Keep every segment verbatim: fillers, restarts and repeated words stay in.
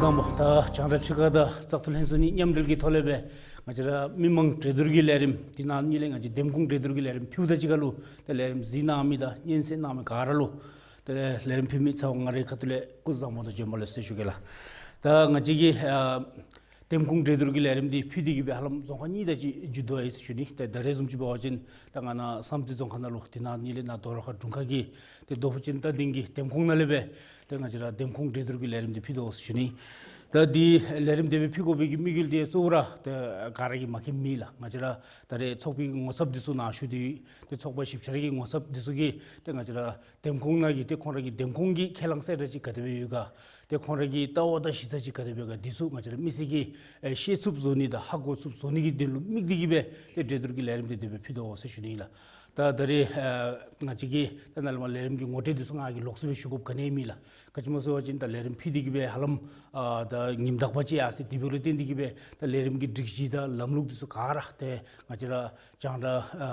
ད་རྒྱང་བསྒྲགས་ཁྲི་ཁ་དང་བཙག་འཐུ་ལྷན་ཚོགས་གཉིས་མཉམ་འབྲེལ་གྱི་ཐོག་ལས་སྦེ་ང་བཅས་ར་མི་མང་གྲོས་བསྡུར་གྱི་ལས་རིམ་འདི་ནང་གཉིས་ལས་ང་བཅས་འདེམས་ཁོངས་གྲོས་བསྡུར་གྱི་ལས་རིམ་ཕུལཝ་ད་གཅིག་ཁར་ལུ་ཏེ་ལས་རིམ་གཟིགས་གནང་མི་དང་སྙན་གསན་གནང་མི་ག་ར་ལུ་ཏེ་ལས་རིམ་ཕུལ་མི་ཚེ་དབང་ང་རའི་ཁ་ཐུག་ལས་སྐུ་གཟུགས་བཟང་པོ་དང་བྱོན་པ་ལེགས་སོ་ཞུ་གེ་ལགས། ད་ང་བཅས་ཀྱིས་ཨ་འདེམས་ཁོངས་གྲོས་བསྡུར་གྱི་ལས་རིམ་འདི་ཕུལ་ཏེ་གི་སྦེ་ཧ་ལམ་རྫོང་ཁག་གཉིས་དེ་ཅིག་བརྒྱུད་དོ་ཡོད་ཟེར་ཞུ་ནི། ཏེ་ད་རེས་བཟུམ་ཅིག་འབད་བ་ཅིན་ད་ང་ནཱ་བསམ་རྩེ་རྫོང་ཁག་ནང་ལུ་དེ་ནང་གཉིས་ལས་ནཱ་དོ་རུང་ཁ་དྲུང་ཁག་གི་ཏེ་རྡོ་ཕུ་ཅན་རྟ་སྡིང་གི་འདེམས་ཁོངས་ནང་ལས་སྦེ་ཏེ་ང་བཅས་ར་འདེམས་ཁོངས་གྲོས་བསྡུར་གྱི་ལས་རིམ་འདི་ཕུལ་དོ་ཟེར་ཞུ་ནི། ད་འདི་ལས་རིམ་དེ་སྦེ་ཕུལ་དགོ་པའི་གི་དམིགས་ཡུལ་འདི་གཙོ་བོ་ར་ཏེ་ག་ར་གིས་མཁྱེན་མི་ལགས། ང་བཅས་ར་ད་རེས་ཚོགས་པའི་གི་ངོ་ཚབ་འདི་ཚུ་ནཱ་བཞུགས་ཏེ་ཏེ་ཚོགས་པ་བཞི་ཆ་ར་གི་ངོ་ཚབ་འདི་ཚུ་གིས་ཏེ་ང་བཅས་ར་འདེམས་ཁོངས་ནང་གི་ཏེ་ཁོང་ར་གི་འདེམས་ཁོངས་ཀྱི་ཁས་བླངས་གསལ་བསྒྲགས་ཅིག་ག་དེ་སྦེ་ཡོད་ག། ཏེ་ཁོང་ར་གི་ལྟ་བ་དང་གཞི་རྩ་ཅིག་ག་དེ་སྦེ་ག་འདི་ཚུ་ང་བཅས་ར་མི་སེར་གྱིས་ཨེ་ཤེས་ཚུགསཔ་བཟོ་ནི་དང་ཧ་གོ་ཚུགསཔ་བཟོ་ནི་གི་དོན་ལུ་དམིགས་ཏེ་གི་སྦེ་ཏེ་གྲོས་བསྡུར་གྱི་ལས་རིམ་འདི་དེ་སྦེ་ཕུལ་དོ་ཟེར་ཞུ་ནི་ལགས། ད་ད་རེས་ཨ་ང་བཅས་ཀྱིས་ད་ནཱ་ལས་མར་ལས་རིམ་གྱི་ངོ་སྤྲོད་འདི་ཚུ་ང་གིས་ལོགས་སུ་སྦེ་ཞུ་དགོཔ་ག་ནི་མེད་ལགས། ག་ཅི་སྨོ་ཟེར་བ་ཅིན་ད་ལས་རིམ་ཕུལ་ཏེ་གི་སྦེ་ཧ་ལམ་ཨ་ད་ཉིནམ་དག་པ་ཅིག་ཡར་སོ་ཡི། དེ་འབདཝ་ལས་བརྟེན་ཏེ་གི་སྦེ་ད་ལས་རིམ་གྱི་སྒྲིག་གཞི་དང་ལམ་ལུགས་འདི་ཚུ་ག་ར་ཏེ་ང་བཅས་ར་རྒྱང་བསྒྲགས་ཨ་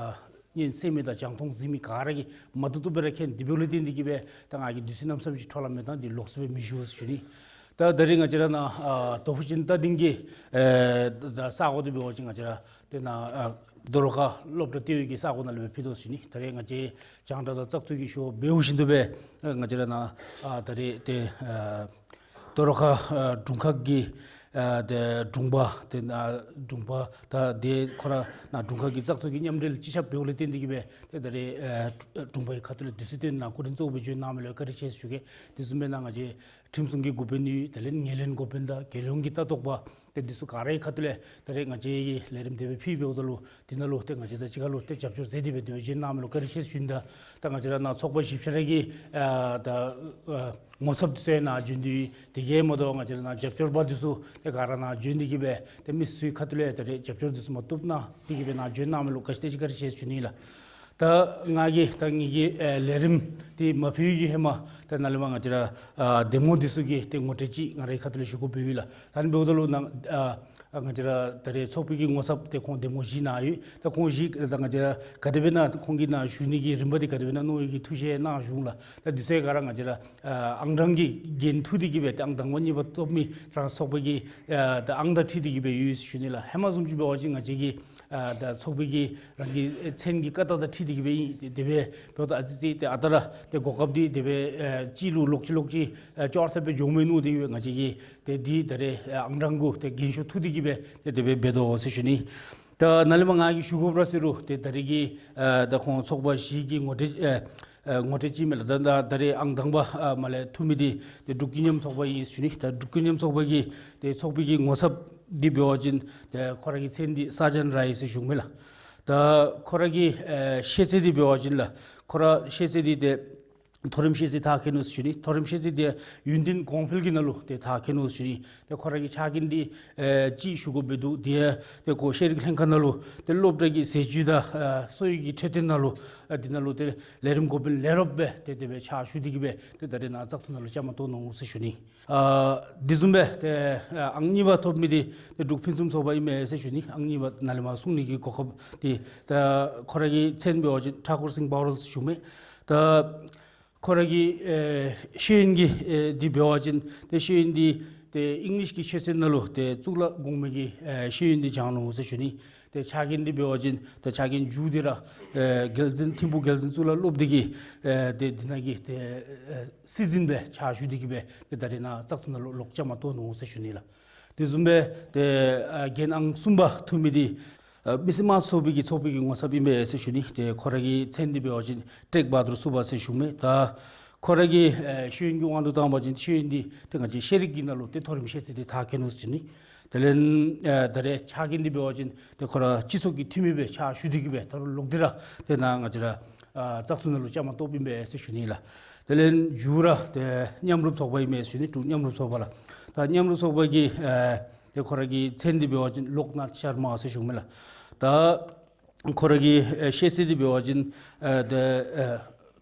སྙན་གསན་མི་དང་རྒྱང་མཐོང་གཟིགས་མི་ག་ར་གིས་མ་བཏུབ་བཏུབ་སྦེ་ར་མཁྱེན། དེ་འབདཝ་ལས་བརྟེན་ཏེ་གི་སྦེ་ད་ང་གིས་དུས་ཚོད་གནམ་མེད་ས་མེད་ཅིག་འཕྲོ་བརླག་མེད་ཐངས་འདི་ལོགས་སུ་སྦེ་མི་ཞུ་ཟེར་ཞུ་ནི། ད་ད་རེས་ང་བཅས་ར་ནཱ་ཨ་རྡོ་ཕུ་ཅན་རྟ་སྡིང་གི་ཨེ་ད་ས་གོ་འདི་འབད་བ་ཅིན་ང་བཅས་ར་ཏེ་ནཱ་ཨ་དོ་རུང་ཁ་སློབ་གྲྭ་ལྟེ་བའི་གི་ས་གོ་ནང་ལས་སྦེ་ཕུལ་དོ་ཟེར་ཞུ་ནི། ད་རེས་ང་བཅས་རྒྱང་བསྒྲགས་དང་བཙག་འཐུ་གི་ཞུ་བ་འབདཝ་བཞིན་དུ་སྦེ་ཨ་ང་བཅས་ར་ནཱ་ཨ་ད་རེས་ཏེ་ཨ་དོ་རུང་ཁ་ཨ་དྲུང་ཁག་གི་ཨ་ཏེ་དྲུང་པ་ཏེ་ནཱ་དྲུང་པ་ད་ཏེ་ཁོ་ར་ནཱ་དྲུང་ཁག་གི་བཙག་འཐུ་གི་མཉམ་འབྲེལ་སྤྱི་ཁྱབ་འབདཝ་ལས་བརྟེན་ཏེ་གི་སྦེ་ཏེ་ད་རེས་ཨ་དྲུང་པའི་ཁ་ཐུག་ལས་དུས་ཚོད་བཏོན་གནང་སྐུ་མགྲོན་གཙོ་བོ་སྦེ་བྱོན་གནང་མི་ལུ་བཀའ་དྲིན་ཆེ་ཟེར་ཞུ་གེ། དེ་བཟུམ་སྦེ་ནཱ་ང་བཅས་ཁྲིམས་སྲུང་གི་འགོ་དཔོན་ཡོད། དེ་ལས་ངོས་ལེན་འགོ་དཔོན་དང་རྒྱལ་ཡོངས་ཀྱི་ལྟ་རྟོག་པ་ཏེ་འདི་ཚུ་ག་རའི་ཁ་ཐུག་ལས་ད་རེས་ང་བཅས་ཀྱིས་ལས་རིམ་དེ་སྦེ་ཕུལ་འབདཝ་ད་ལུ་འདི་ནང་ལུ་ཏེ་ང་བཅས་དང་གཅིག་ཁར་ལུ་ཏེ་རྒྱབ་སྐྱོར་མཛད་དེ་སྦེ་དེ་སྦེ་བྱོན་གནང་མི་ལུ་བཀའ་དྲིན་ཆེ་ཟེར་ཞུ་ནི། ད་ད་ང་བཅས་ར་ནཱ་ཚོགས་པ་བཞི་ཆ་ར་གི་ཨ་ད་ཨ་ངོ་ཚབ་འདི་ཚུ་ཡང་ནཱ་བྱོན་ཏེ་ཡོད། དེ་གིས་མ་དོ་ང་བཅས་ར་ནཱ་རྒྱབ་སྐྱོར་པ་འདི་ཚུ་ཏེ་ག་ར་ནཱ་བྱོན་ཏེ་གི་སྦེ་ཏེ་མི་སེར་ཚུའི་ཁ་ཐུག་ལས་ད་རེས་རྒྱབ་སྐྱོར་འདི་ཚུ་མ་བཏུབ་གནང་སྟེ་གི་སྦེ་ནཱ་བྱོན་གནང་མི་ལུ་ག་ཅི་དེ་ཅིག་བཀའ་དྲིན་ཆེ་ཟེར་ཞུ་ནི་ལགས། ད་ང་གིས་ད་ངེ་གི་ཨེ་ལས་རིམ་འདི་མ་ཕུལ་བའི་གི་ཧེ་མ་ད་ནཱ་ལས་མར་ང་བཅས་ར་ཨ་འདེམས་ངོ་འདི་ཚུ་གི་ཏེ་ངོ་སྤྲོད་ཅིག་ང་རའི་ཁ་ཐུག་ལས་ཞུ་དགོཔ་ཡོད་ལགས། ད་ཨ་ནི་འབདཝ་ད་ལུ་ནཱ་ཨ་ཨ་ང་བཅས་ར་ད་རེས་ཚོགས་པའི་གི་ངོ་ཚབ་ཏེ་ཁོང་འདེམས་ངོ་བཞི་ནཱ་ཡོད། ད་ཁོང་བཞི་ད་ང་བཅས་ར་ག་དེ་སྦེ་ནཱ་ཁོང་གིས་ནཱ་ཞུ་ནི་གི་རིམ་པ་འདི་ག་དེ་སྦེ་ནཱ་མནོ་བའི་གི་ཐུགས་བཞེད་གནང་བྱུང་ལགས། ད་འདི་ཚུ་ག་ར་ང་བཅས་ར་ཨ་ཨང་གྲངས་ཀྱི་འགན་ཐུག་སྟེ་གི་སྦེ་ཏེ་ཨང་དང་པ་གཉིས་པ་ཐོབ་མི་རང་ཚོགས་པའི་གི་ཨ་ད་ཨང་དང་འཁྲིལ་ཏེ་གི་སྦེ་ཡོད་ཟེར་ཞུ་ནི་ལགས། ཧེ་མ་བཟུམ་ཅིག་འབད་བ་ཅིན་ང་བཅས་ཀྱི་ཨ་ད་ཚོགས་པའི་གི་རང་གི་མཚན་གྱི་ཀ་དག་དང་འཁྲིལ་ཏེ་གི་སྦེ་ཨིན། དེ་སྦེ་འབདཝ་ད་ཨ་ཙི་ཅིག་ཏེ་ཨ་རྟག་ར་ཏེ་གོ་སྐབས་འདི་དེ་སྦེ་ཨ་གཅིག་ལུ་ལོག་ཅི་ལོག་ཅི་ཨ་ཅོག་ར་འཐདཔ་སྦེ་འགྱོ་མི་ནུག། དེ་སྦེ་ང་བཅས་ཀྱིས་ཏེ་འདི་ད་རེས་ཨ་ཨང་གྲངས་གུ་ཏེ་འགན་ཤུགས་ཐུག་སྟེ་གི་སྦེ་ཏེ་དེ་སྦེ་འབད་དོ་ཟེར་ཞུ་ནི། ད་ནཱ་ལས་མར་ང་གིས་ཞུ་དགོཔ་ར་ཟེར་རུང་ཏེ་ད་རེས་ཀྱི་ཨ་ད་ཁོང་ཚོགས་པ་བཞི་གི་ངོ་སྤྲོད་ཨ་ཨ་ངོ་སྤྲོད་ཅིག་མས་ལགས། ད་ད་ད་རེས་ཨང་དང་པ་ཨ་མ་ལས་ཐོབ་མི་འདི་ཏེ་འབྲུག་ཀུན་མཉམ་ཚོགས་པ་ཨིན་ཟེར་ཞུ་ནི། ད་འབྲུག་ཀུན་མཉམ་ཚོགས་པ་གི་ཏེ་ཚོགས་པའི་གི་ངོ་ཚབ་འདི་འབད་བ་ཅིན་ཏེ་ཁོ་ར་གི་མཚན་འདི་ས་ཇན་ར་ཨིན་ཟེར་ཞུཝ་མས་ལགས། ད་ཁོ་ར་གི་ཨེ་ཤེས་ཚད་འདི་འབད་བ་ཅིན་ལགས་ཁོ་ར་ཤེས་ཚད་འདི་ཏེ་མཐོ་རིམ་ཤེས་ཚད་མཐར་འཁྱོལ་ནུག་ཟེར་ཞུ་ནི། མཐོ་རིམ་ཤེས་ཚད་འདི་ཡུན་བརྟན་གོང་འཕེལ་གྱི་ནང་ལུ་ཏེ་མཐར་འཁྱོལ་ནུག་ཟེར་ཞུ་ནི། ཏེ་ཁོ་ར་གི་ཕྱག་འགན་འདི་ཨེ་ཅིག་ཞུ་དགོཔ་སྦེ་འདུག། དེ་ཡང་ཏེ་ཁོ་ཤེས་རིག་ལྷན་ཁག་ནང་ལུ་ཏེ་སློབ་གྲྭ་གི་ཟས་བཅུད་དང་ཨེ་གསོ་བའི་གི་འཕྲོད་བསྟེན་ནང་ལུ་ཨེ་འདི་ནང་ལུ་ཏེ་ལས་རིམ་འགོ་དཔོན་ལས་རོགསཔ་སྦེ་ཏེ་དེ་སྦེ་ཕྱག་ཞུ་སྟེ་གི་སྦེ་ཏེ་ད་རེས་ནཱ་བཙག་འཐུ་ནང་ལུ་བཅའ་མར་གཏོགས་ནུག་ཟེར་ཞུ་ནི། ཨ་དེ་བཟུམ་སྦེ་ཏེ་ཨ་ཨང་གཉིས་པ་ཐོབ་མི་འདི་ཏེ་འབྲུག་ཕུན་སུམ་ཚོགས་པ་ཨིན་མས་ཟེར་ཞུ་ནི། ཨང་གཉིས་པ་ནཱ་ལས་མར་གསུང་ནི་གི་གོ་སྐབས་འདི་ད་ཁོ་ར་གི་མཚན་འབད་བ་ཅིན་ཐཱ་ཀུར་སིང་བཱ་རོལ་ཟེར་ཞུཝ་མས། ད་ཁོ་ར་གི་ཨེ་ཤེས་ཡོན་གྱི་ཨེ་འདི་འབད་བ་ཅིན་ཏེ་ཤེས་ཡོན་འདི་ཏེ་ཨིང་ལིཤ་གི་ཆོས་ཚན་ནང་ལུ་ཏེ་གཙུག་ལག་གོང་མའི་གི་ཨེ་ཤེས་ཡོན་འདི་སྦྱངས་ནུག་ཟེར་ཞུ་ནི། ཏེ་ཕྱག་འགན་འདི་འབད་བ་ཅིན་ཏེ་ཕྱག་འགན་མཇུག་འདི་ར་ཨེ་རྒྱལ་འཛིན་ཐིམ་ཕུག་རྒྱལ་འཛིན་གཙུག་ལག་སློབ་སྡེ་གི་ཨེ་ཏེ་འདི་ནང་གི་ཏེ་ཨེ་སྲིད་འཛིན་སྦེ་ཕྱག་ཞུ་སྟེ་གི་སྦེ་ཏེ་ད་རེས་ནཱ་བཙག་འཐུ་ནང་ལུ་ལོག་བཅའ་མར་གཏོགས་ནུག་ཟེར་ཞུ་ནི་ལགས། དེ་བཟུམ་སྦེ་ཏེ་ཨ་འགན་ཨང་གསུམ་པ་ཐོབ་མི་འདི་ཨ་མི་སེར་དམངས་གཙོའི་གི་ཚོགས་པའི་གི་ངོ་ཚབ་ཨིན་པས་ཟེར་ཞུ་ནི། ཏེ་ཁོ་ར་གི་མཚན་འདི་འབད་བ་ཅིན་ཀྲེག་བ་དུར་སུ་བ་ཟེར་ཞུཝ་མས། ད་ཁོ་ར་གི་ཨེ་ཤེས་ཡོན་གྱི་དབང་དུ་བཏང་བ་ཅིན་ཤེས་ཡོན་འདི་ཏེ་ང་བཅས་ཤེས་རིག་གི་ནང་ལུ་ཏེ་མཐོ་རིམ་ཤེས་ཚད་འདི་མཐར་འཁྱོལ་ནུག་ཟེར་ཞུ་ནི། དེ་ལས་ཨེ་ད་རེས་ཕྱག་འགན་འདི་འབད་བ་ཅིན་ཏེ་ཁོ་ར་སྤྱི་ཚོགས་ཀྱི་འཐུས་མི་སྦེ་ཕྱག་ཞུ་སྟེ་གི་སྦེ་ད་རུང་ལོག་སྟེ་ར་ཏེ་ནཱ་ང་བཅས་ར་ཨ་བཙག་འཐུ་ནང་ལུ་བཅའ་མར་གཏོགསཔ་ཨིན་པས་ཟེར་ཞུ་ནི་ལགས། དེ་ལས་མཇུག་ར་ཏེ་མཉམ་རུབ་ཚོགས་པ་ཨིན་མས་ཟེར་ཞུ་ནི། འབྲུག་མཉམ་རུབ་ཚོགས་པ་ལགས། ད་མཉམ་རུབ་ཚོགས་པ་གི་ཨེ་ཏེ་ཁོ་ར་གི་མཚན་འདི་འབད་བ་ཅིན་ལོག་ནཱཐ་ཤར་མ་ཟེར་ཞུཝ་མས་ལགས། ད་ཁོ་ར་གི་ཨེ་ཤེས་ཚད་འདི་འབད་བ་ཅིན་ཨེ་ཏེ་ཨེ་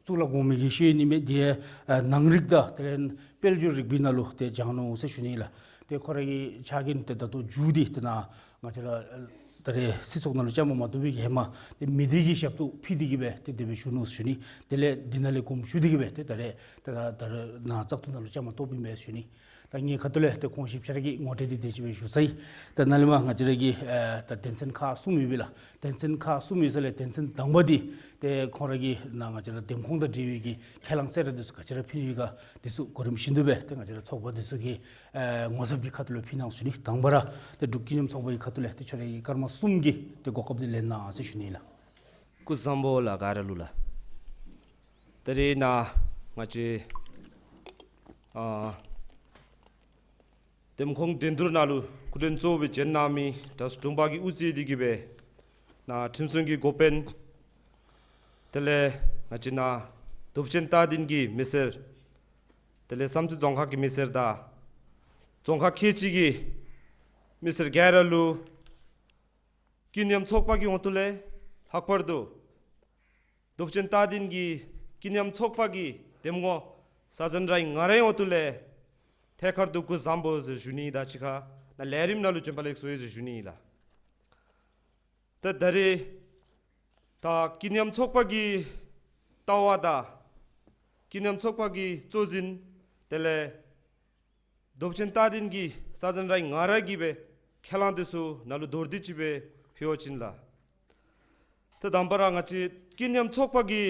གཙུག་ལག་གོང་མའི་གི་ཤེས་ཡོན་ཨིན་མས། དེ་ཡང་ཨེ་ནང་རིག་དང་དེ་ལས་དཔལ་འབྱོར་རིག་པའི་ནང་ལུ་ཏེ་སྦྱངས་ནུག་ཟེར་ཞུ་ནི་ལགས། ཏེ་ཁོ་ར་གི་ཕྱག་འགན་འདི་ད་ལྟོ་མཇུག་འདི་ཏེ་ནཱ་ང་བཅས་ར་ཨེ་ད་རེས་སྲིད་ཚོགས་ནང་ལུ་བཅའ་མར་མ་གཏོགས་པའི་གི་ཧེ་མ་ཏེ་མི་སྡེ་གི་ཞབས་ཏོག་ཕུལ་ཏེ་གི་སྦེ་ཏེ་དེ་སྦེ་བཞུགས་ནུག་ཟེར་ཞུ་ནི། དེ་ལས་འདི་ནང་ལས་གོམ་ཞུ་སྟེ་གི་སྦེ་ཏེ་ད་རེས་ཏེ་ད་ད་རེས་ནཱ་བཙག་འཐུ་ནང་ལུ་བཅའ་མར་གཏོགསཔ་ཨིན་པས་ཟེར་ཞུ་ནི། ད་ངེའི་ཁ་ཐུག་ལས་ཏེ་ཁོང་བཞི་ཆ་ར་གི་ངོ་སྤྲོད་འདི་དེ་ཅིག་སྦེ་ཞུ་ཚར་ཡི། ད་ནཱ་ལས་མར་ང་བཅས་ར་གི་ཨེ་ད་དོན་ཚན་ཁག་གསུམ་ཡོད་པས་ལགས། དོན་ཚན་ཁག་གསུམ་ཡོད་ས་ལས་དོན་ཚན་དང་པ་འདི་ཏེ་ཁོང་ར་གི་ནཱ་ང་བཅས་ར་འདེམས་ཁོངས་དང་འབྲེལ་བའི་གི་ཁས་བླངས་གསལ་བསྒྲགས་འདི་ཚུ་ག་ཅི་ར་ཕུལ་ནི་ཡོད་ག་འདི་ཚུ་གོ་རིམ་བཞིན་དུ་སྦེ་ཏེ་ང་བཅས་ར་ཚོགས་པ་འདི་ཚུ་གི་ཨེ་ངོ་ཚབ་ཀྱི་ཁ་ཐུག་ལས་ཕུལ་གནང་ཞུ་ནི། དང་པ་ར་ཏེ་འབྲུག་ཀུན་མཉམ་ཚོགས་པ་གི་ཁ་ཐུག་ལས་ཏེ་ཁྱོད་ར་གི་སྐར་མ་གསུམ་གྱི་ཏེ་གོ་སྐབས་འདི་ལེན་གནང་ཟེར་ཞུ་ནི་ལགས། སྐུ་གཟུགས་བཟང་པོ་ལགས། ག་ར་ལུ་ལགས། ད་རེས་ནཱ་ང་བཅས་ཨ་འདེམས་ཁོངས་འགྲན་བསྡུར་ནང་ལུ་སྐུ་མགྲོན་གཙོ་བོ་སྦེ་བྱོན་གནང་མི་དྲག་ཤོས་དྲུང་པ་གིས་དབུ་གཙོས་ཏེ་གི་སྦེ་ནཱ་ཁྲིམས་སྲུང་གི་འགོ་དཔོན་དེ་ལས་ང་བཅས་ནཱ་སྟོབས་ཆེན་རྟ་སྡིངས་ཀྱི་མི་སེར་དེ་ལས་བསམ་རྩེ་རྫོང་ཁག་གི་མི་སེར་དང་རྫོང་ཁག་ཁལ་གཅིག་གི་མི་སེར་ག་ར་ལུ་ཀུན་མཉམ་ཚོགས་པ་གི་ངོ་ཐོག་ལས་ལྷག་པར་དུ་སྟོབས་ཆེན་རྟ་སྡིངས་ཀྱི་ཀུན་མཉམ་ཚོགས་པ་གི་འདེམས་ངོ་ས་འཛིན་ར་ང་རའི་ངོ་ཐོག་ལས་ཐད་ཀར་དུ་སྐུ་གཟུགས་བཟང་པོ་ཟེར་ཞུ་ནི་དང་གཅིག་ཁར་ནཱ་ལས་རིམ་ནང་ལུ་བྱོན་པ་ལེགས་སོ་ཡི་ཟེར་ཞུ་ནི་ལགས། ད་ད་རེས་ད་ཀུན་མཉམ་ཚོགས་པ་གི་ལྟ་བ་དང་ཀུན་མཉམ་ཚོགས་པ་གི་གཙོ་འཛིན་དེ་ལས་སྟོབས་ཆེན་རྟ་སྡིངས་ཀྱི་ས་འཛིན་ར་ང་ར་གིས་སྦེ་ཁས་བླངས་འདི་ཚུ་ནཱ་ལུ་མདོར་བསྡུས་ཅིག་སྦེ་ཕུལ་བ་ཅིན་ལགས། ཏེ་དང་པ་ར་ང་བཅས་ཀུན་མཉམ་ཚོགས་པ་གི་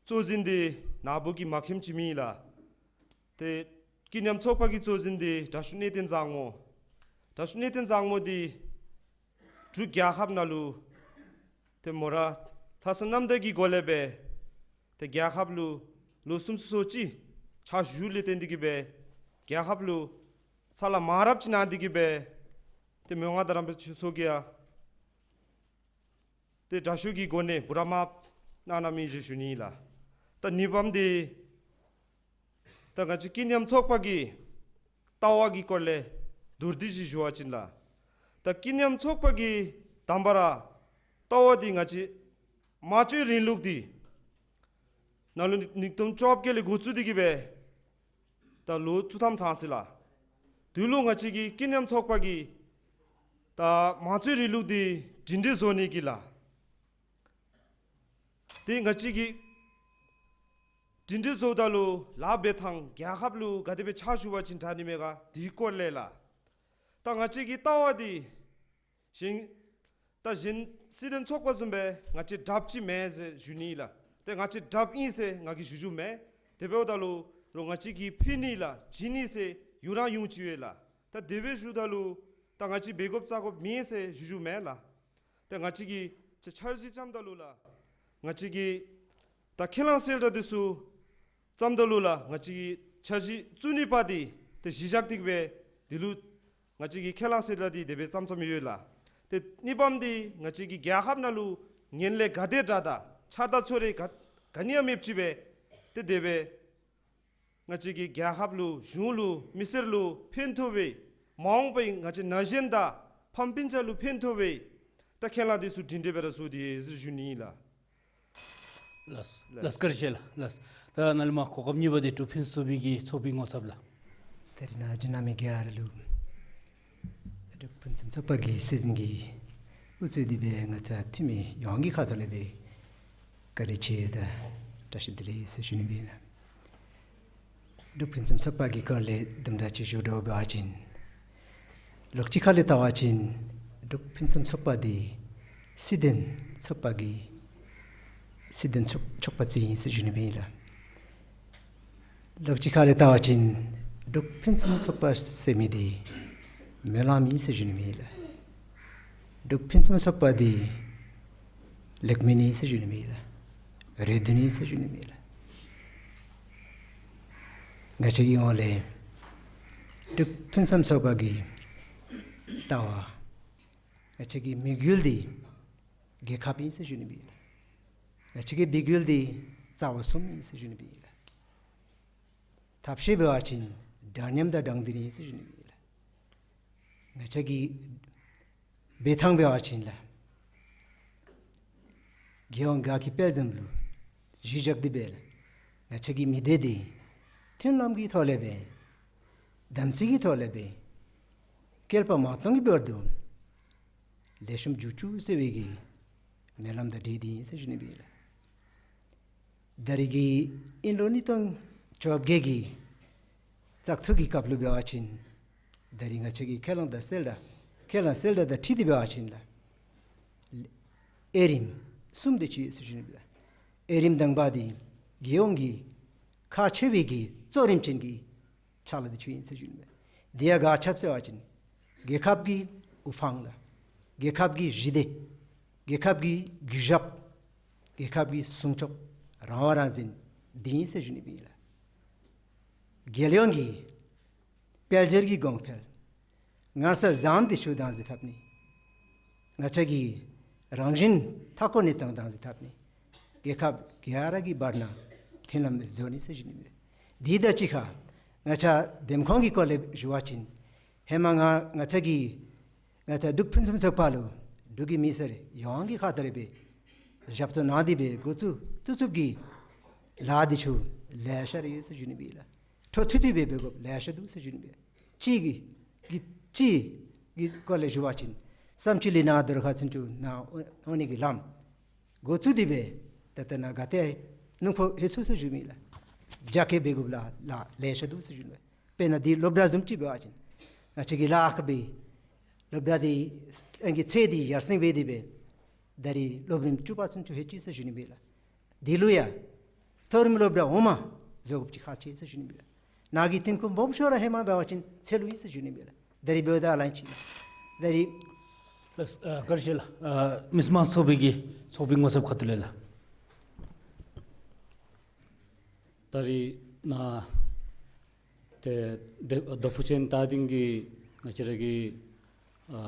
གཙོ་འཛིན་འདི་ནཱ་བུ་གིས་མ་མཁྱེནམ་ཅིག་མེད་ལགས། ཏེ་ཀུན་མཉམ་ཚོགས་པ་གི་གཙོ་འཛིན་འདི་དྲག་ཤོས་གནས་བརྟན་བཟང་མོ། དྲག་ཤོས་གནས་བརྟན་བཟང་མོ་འདི་འབྲུག་རྒྱལ་ཁབ་ནང་ལུ་ཏེ་མོ་ར་ལྷག་བསམ་རྣམ་དག་གི་སྒོ་ལས་སྦེ་ཏེ་རྒྱལ་ཁབ་ལུ་ལོ་གསུམ་སོ་གཅིག་ཕྱག་ཞུ་ལས་བརྟེན་ཏེ་གི་སྦེ་རྒྱལ་ཁབ་ལུ་ས་ལཱ་མང་རབས་ཅིག་གནང་སྟེ་གི་སྦེ་ཏེ་མོ་ང་དང་རམ་པ་ཆོས་ཚོགས་ཀྱིས་ཡང་ཏེ་དྲག་ཤོས་ཀྱི་སྒོ་ནས་འབུམ་རམས་གནང་གནང་མི་ཨིན་ཟེར་ཞུ་ནི་ལགས། ད་གཉིས་པམ་འདི་ད་ང་བཅས་ཀུན་མཉམ་ཚོགས་པ་གི་ལྟ་བ་གི་སྐོར་ལས་མདོར་བསྡུས་ཅིག་ཞུ་བ་ཅིན་ལགས། ད་ཀུན་མཉམ་ཚོགས་པ་གི་དང་པ་ར་ལྟ་བ་འདི་ང་བཅས་དམངས་གཙོའི་རིང་ལུགས་འདི་ནཱ་ལུ་ཉིས་སྟོང་བཅོ་བརྒྱད་ལས་འགོ་བཙུགས་ཏེ་གི་སྦེ་ད་ལོ་བཅུ་ཐམ་ཚང་ཅི་ལགས། དེ་ལུ་ང་བཅས་ཀྱི་ཀུན་མཉམ་ཚོགས་པ་གིས་ད་དམངས་གཙོའི་རིང་ལུགས་འདི་སྒྲིང་སྒྲི་བཟོ་ནི་གི་ལགས། ཏེ་ང་བཅས་ཀྱིས་སྒྲིང་སྒྲི་བཟོཝ་ད་ལུ་ལཱ་འབད་ཐངས་རྒྱལ་ཁབ་ལུ་ག་དེ་སྦེ་ཕྱག་ཞུ་བ་ཅིན་དྲག་ནི་མས་ག་དེའི་སྐོར་ལས་ལགས། ད་ང་བཅས་ཀྱི་ལྟ་བ་འདི་གཞན་ད་གཞན་སྲིད་དོན་ཚོགས་པ་བཟུམ་སྦེ་ང་བཅས་དྲགཔ་ཅིག་མེན་ཟེར་ཞུ་ནི་ལགས། ཏེ་ང་བཅས་དྲགཔ་ཨིན་ཟེར་ང་གིས་ཞུ་ཞུཝ་མེན། དེ་འབདཝ་ད་ལུ་རོགས་ང་བཅས་ཀྱིས་ཕུལ་ནི་ལགས་བྱིན་ནི་ཟེར་ཡུ་རང་ཡུང་ཅི་ཡོད་ལགས། ད་དེ་སྦེ་ཞུཝ་ད་ལུ་ད་ང་བཅས་འབད་དགོཔ་བཙག་དགོཔ་མེད་ཟེར་ཞུ་ཞུཝ་མེན་ལགས། ཏེ་ང་བཅས་ཀྱིས་ཆ་འཆར་གཞི་བརྩམ་ད་ལུ་ལགས། ང་བཅས་ཀྱིས་ད་ཁས་བླངས་གསལ་བསྒྲགས་འདི་ཚུ་བརྩམ་ད་ལུ་ལགས། ང་བཅས་ཀྱི་འཆར་གཞི་བཙུགས་ནི་པ་འདི་ཏེ་གཞི་བཞག་སྟེ་གི་སྦེ་འདི་ལུ་ང་བཅས་ཀྱི་ཁས་བླངས་གསལ་བསྒྲགས་འདི་དེ་སྦེ་བརྩམ་བརྩམ་ཡོད་ལགས། ཏེ་གཉིས་པམ་འདི་ང་བཅས་ཀྱི་རྒྱལ་ཁབ་ནང་ལུ་ངན་ལྷད་ག་དེ་དྲག་དང་ཆགས་སྡང་ཚོང་ར་ག་ག་ནི་ཡང་མེདཔ་ཅིག་སྦེ་ཏེ་དེ་སྦེ་ང་བཅས་ཀྱི་རྒྱལ་ཁབ་ལུ་གཞུང་ལུ་མི་སེར་ལུ་ཕན་ཐོགས་པའི་མ་འོངས་པའི་ང་བཅས་ན་གཞོན་དང་ཕམ་སྤུན་ཆ་ལུ་ཕན་ཐོགས་པའི་ད་ཁས་བླངས་འདི་ཚུ་སྒྲིང་སྒྲི་སྦེ་ར་བཟོ་དེས་ཟེར་ཞུ་ནི་ལགས། ལགས་ལགས། བཀའ་དྲིན་ཆེ་ལགས། ལགས། ད་ནཱ་ལས་མར་གོ་སྐབས་གཉིས་པ་འདི་འབྲུག་ཕུན་སུམ་ཚོགས་པའི་གི་ཚོགས་པའི་ངོ་ཚབ་ལགས། ད་རེས་ནཱ་བྱོན་གནང་མི་ག་ར་ལུ་འབྲུག་ཕུན་སུམ་ཚོགས་པ་གི་སྲིད་འཛིན་གྱིས་དབུ་གཙོས་ཏེ་སྦེ་ང་བཅས་འཐུས་མི་ཡོངས་ཀྱི་ཁ་ཐུག་ལས་སྦེ་བཀའ་དྲིན་ཆེ་དང་བཀྲ་ཤིས་བདེ་ལེགས་ཟེར་ཞུ་ནི་སྦེ་ཨིན་ལགས། འབྲུག་ཕུན་སུམ་ཚོགས་པ་གི་སྐོར་ལས་དུམ་གྲ་ཅིག་ཞུ་དོ་འབད་བ་ཅིན་ལོགས་ཅིག་ཁ་ལས་བལྟ་བ་ཅིན་འབྲུག་ཕུན་སུམ་ཚོགས་པ་འདི་སྲིད་དོན་ཚོགས་པ་གི་སྲིད་དོན་ཚོགས་ཚོགས་པ་ཅིག་ཨིན་ཟེར་ཞུ་ནི་སྦེ་ཨིན་ལགས། ལོགས་ཅིག་ཁ་ལས་བལྟ་བ་ཅིན་འབྲུག་ཕུན་སུམ་ཚོགས་པ་ཟེར་མི་འདི་སྨོན་ལམ་ཨིན་ཟེར་ཞུ་ནི་སྦེ་ཨིན་ལགས། འབྲུག་ཕུན་སུམ་ཚོགས་པ་འདི་ལེགས་སྨོན་ཨིན་ཟེར་ཞུ་ནི་སྦེ་ཨིན་ལགས། རེ་འདུན་ཨིན་ཟེར་ཞུ་ནི་སྦེ་ཨིན་ལགས། ང་བཅས་ཀྱི་ངོས་ལས་འབྲུག་ཕུན་སུམ་ཚོགས་པ་གི་ལྟ་བ་ང་བཅས་ཀྱི་དམིགས་ཡུལ་འདི་རྒྱལ་ཁབ་ཨིན་ཟེར་ཞུ་ནི་སྦེ་ཨིན་ལགས། ང་བཅས་ཀྱི་དམིགས་ཡུལ་འདི་རྩ་བ་གསུམ་ཨིན་ཟེར་ཞུ་ནི་སྦེ་ཨིན་ལགས། ཐབས་ཤེས་འབད་བ་ཅིན་འདྲ་མཉམ་དང་དྲང་བདེན་ཨིན་ཟེར་ཞུ་ནི་སྦེ་ཨིན་ལགས། ང་བཅས་ཀྱི་འབད་ཐངས་འབད་བ་ཅིན་ལགས། རྒྱལ་ཡོངས་དགའ་སྐྱིད་དཔལ་འཛོམས་ལུ་གཞི་བཞག་སྟེ་སྦེ་ལགས། ང་བཅས་ཀྱི་མི་སྡེ་འདི་མཐུན་ལམ་གྱི་ཐོག་ལས་སྦེ་དམ་ཚིག་གི་ཐོག་ལས་སྦེ་བསྐལ་པ་མ་སྟོངས་ཀྱི་བར་དུ་ལེགས་ཤོམ་འགྱོ་བཅུག་ཟེར་བའི་གི་སྨོན་ལམ་དང་འབྲེལ་ཏེ་ཨིན་ཟེར་ཞུ་ནི་སྦེ་ཨིན་ལགས། ད་རེས་ཀྱི་ཨིན་ལོ་ཉིས་སྟོང་བཅོ་བརྒྱད་ཀྱི་ བཙག་འཐུ་གི་སྐབས་ལུ་འབད་བ་ཅིན་ད་རིས་ང་བཅས་ཀྱི་ཁས་བླངས་དང་གསལ་བསྒྲགས་ཁས་བླངས་གསལ་བསྒྲགས་དང་འཁྲིལ་ཏེ་འབད་བ་ཅིན་ལགས། དབྱེ་རིམ་གསུམ་དེ་ཅིག་ཡོད་ཟེར་ཞུ་ནི་ཨིན་པས་ལགས། དབྱེ་རིམ་དང་པ་འདི་རྒྱལ་ཡོངས་ཀྱི་ཁག་ཆེ་བའི་གི་གཙོ་རིམ་ཅན་གྱི་ཕྱག་ལཱ་འདི་ཚུ་ཨིན་ཟེར་ཞུ་ནི་ཨིན་པས། དེ་ཡང་ག་ཅི་སྦེ་ཟེར་བ་ཅིན་རྒྱལ་ཁབ་ཀྱི་དབུ་འཕང་ལགས། རྒྱལ་ཁབ་ཀྱི་ཞི་བདེ། རྒྱལ་ཁབ་ཀྱི་གུས་ཞབས། རྒྱལ་ཁབ་ཀྱི་སྲུང་སྐྱོབ། རང་དབང་རང་བཙན་འདི་ཨིན་ཟེར་ཞུ་ནི་ཨིན་པས་ལགས། རྒྱལ་ཡོངས་ཀྱི་དཔལ་འབྱོར་གྱི་གོང་འཕེལ། ངར་སེམས་བཟང་འདི་ཚུ་དང་འཛིན་འཐབ་ནི། ང་བཅས་ཀྱི་རང་བཞིན་མཐའ་འཁོར་ནི་དང་དང་འཛིན་འཐབ་ནི། རྒྱལ་ཁབ་ག་ར་གི་བར་ན་མཐུན་ལམ་བཟོ་ནི་ཟེར་ཞུ་ནི་ཨིན་པས། དེ་དང་གཅིག་ཁར་ང་བཅས་འདེམས་ཁོངས་ཀྱི་སྐོར་ལས་ཞུ་བ་ཅིན་ཧེ་མ་ང་ང་བཅས་ཀྱི་ང་བཅས་འབྲུག་ཕུན་སུམ་ཚོགས་པ་ལུ་འབྲུག་གི་མི་སེར་ཡོངས་ཀྱི་ཁ་ཐུག་ལས་སྦེ་ཞབས་ཏོག་གནང་སྟེ་སྦེ་འགོ་བཙུགས་བཙུགས་བཙུགསཔ་གི་ལཱ་འདི་ཚུ་ལེ་ཤ་ར་ཡོད་ཟེར་ཞུ་ནི་ཨིན་པས་ལགས། འཕྲོ་མཐུད་དེ་སྦེ་འབད་དགོཔ་ལེ་ཤ་འདུག་ཟེར་ཞུ་ནི་ཨིན་པས། གཅིག་གི་གི་གཅིག་གི་སྐོར་ལས་ཞུ་བ་ཅིན་བསམ་སྤྱོད་ལས་ནཱ་དོ་རུང་ཁ་ཚུན་ཚོད་ནཱ་འོང་འོང་ནི་གི་ལམ་འགོ་བཙུགས་ཏེ་སྦེ་ད་ལྟོ་ནཱ་ག་ཏེ་སྣུམ་འཁོར་ལྷོད་ཚུགས་ཟེར་ཞུ་མི་ལགས། རྒྱ་སྐྱེད་འབད་དགོཔ་ལཱ་ལཱ་ལེ་ཤ་འདུག་ཟེར་ཞུ་ནི་ཨིན་པས། དཔེར་ན་འདི་སློབ་གྲྭ་བཟུམ་ཅིག་འབད་བ་ཅིན་ང་བཅས་ཀྱི་ལཱ་ཁག་སྦེ་སློབ་གྲྭ་འདི་ཨ་ནི་ཚད་འདི་ཡར་སེང་འབད་དེ་སྦེ་ད་རིས་སློབ་རིམ་བཅུ་པ་ཚུན་ཚོད་ལྷོད་ཅི་ཟེར་ཞུ་ནི་ཨིན་པས་ལགས། དེ་ལུ་ཡང་མཐོ་རིམ་སློབ་གྲྭ་འོག་མ་བཟོ་དགོཔ་ཅིག་ཁག་ཆེ་ཟེར་ཞུ་ནི་ཨིན་པས་ལགས། ནཱ་གི་དུས་ཁུངས་སྦོམ་ཤོས་ར་ཧེ་མ་འབད་བ་ཅིན་ཚད་ལུ་ཨིན་ཟེར་ཞུ་ནི་ཨིན་པས་ལགས། ད་རིས་འབདཝ་ད་ལན་ཅིག་ད་རིས་ལགས། ཨ་བཀའ་དྲིན་ཆེ་ལགས། ཨ་མི་སེར་དམངས་གཙོ་ཚོགས་པའི་གི་ཚོགས་པའི་ངོ་ཚབ་ཁ་ཐུག་ལས་ལགས། ད་རིས་ནཱ་ཏེ་ཏེ་རྡོ་ཕུག་ཅན་རྟ་སྡིང་གི་ང་བཅས་ར་གི་ཨ་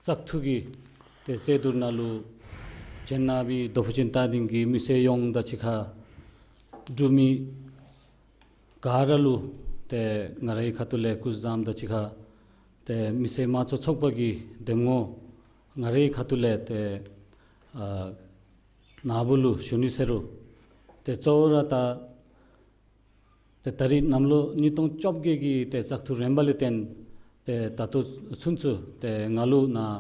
བཙག་འཐུ་གི་ཏེ་རྩོད་བསྡུར་ནང་ལུ་བྱོན་གནང་བའི་རྡོ་ཕུག་ཅན་རྟ་སྡིང་གི་མི་སེར་ཡོངས་དང་གཅིག་ཁར་འབྲུག་མི་ག་ར་ལུ་ཏེ་ང་རའི་ཁ་ཐུག་ལས་སྐུ་གཟུགས་བཟང་དང་གཅིག་ཁར་ཏེ་མི་སེར་དམངས་གཙོ་ཚོགས་པ་གི་འདེམས་ངོ་ང་རའི་ཁ་ཐུག་ལས་ཏེ་ཨ་ནཱ་བུ་ལུ་ཞུ་ནི་ཟེར་རུང་ཏེ་གཙོ་བོ་ར་ད་ཏེ་ད་རིས་གནམ་ལོ་ཉིས་སྟོང་བཅོ་བརྒྱད་ཀྱི་ཏེ་བཙག་འཐུ་རན་པ་ལས་བརྟེན་ཏེ་ད་ལྟོ་ཚུན་ཚོད་ཏེ་ང་ལུ་ནཱ་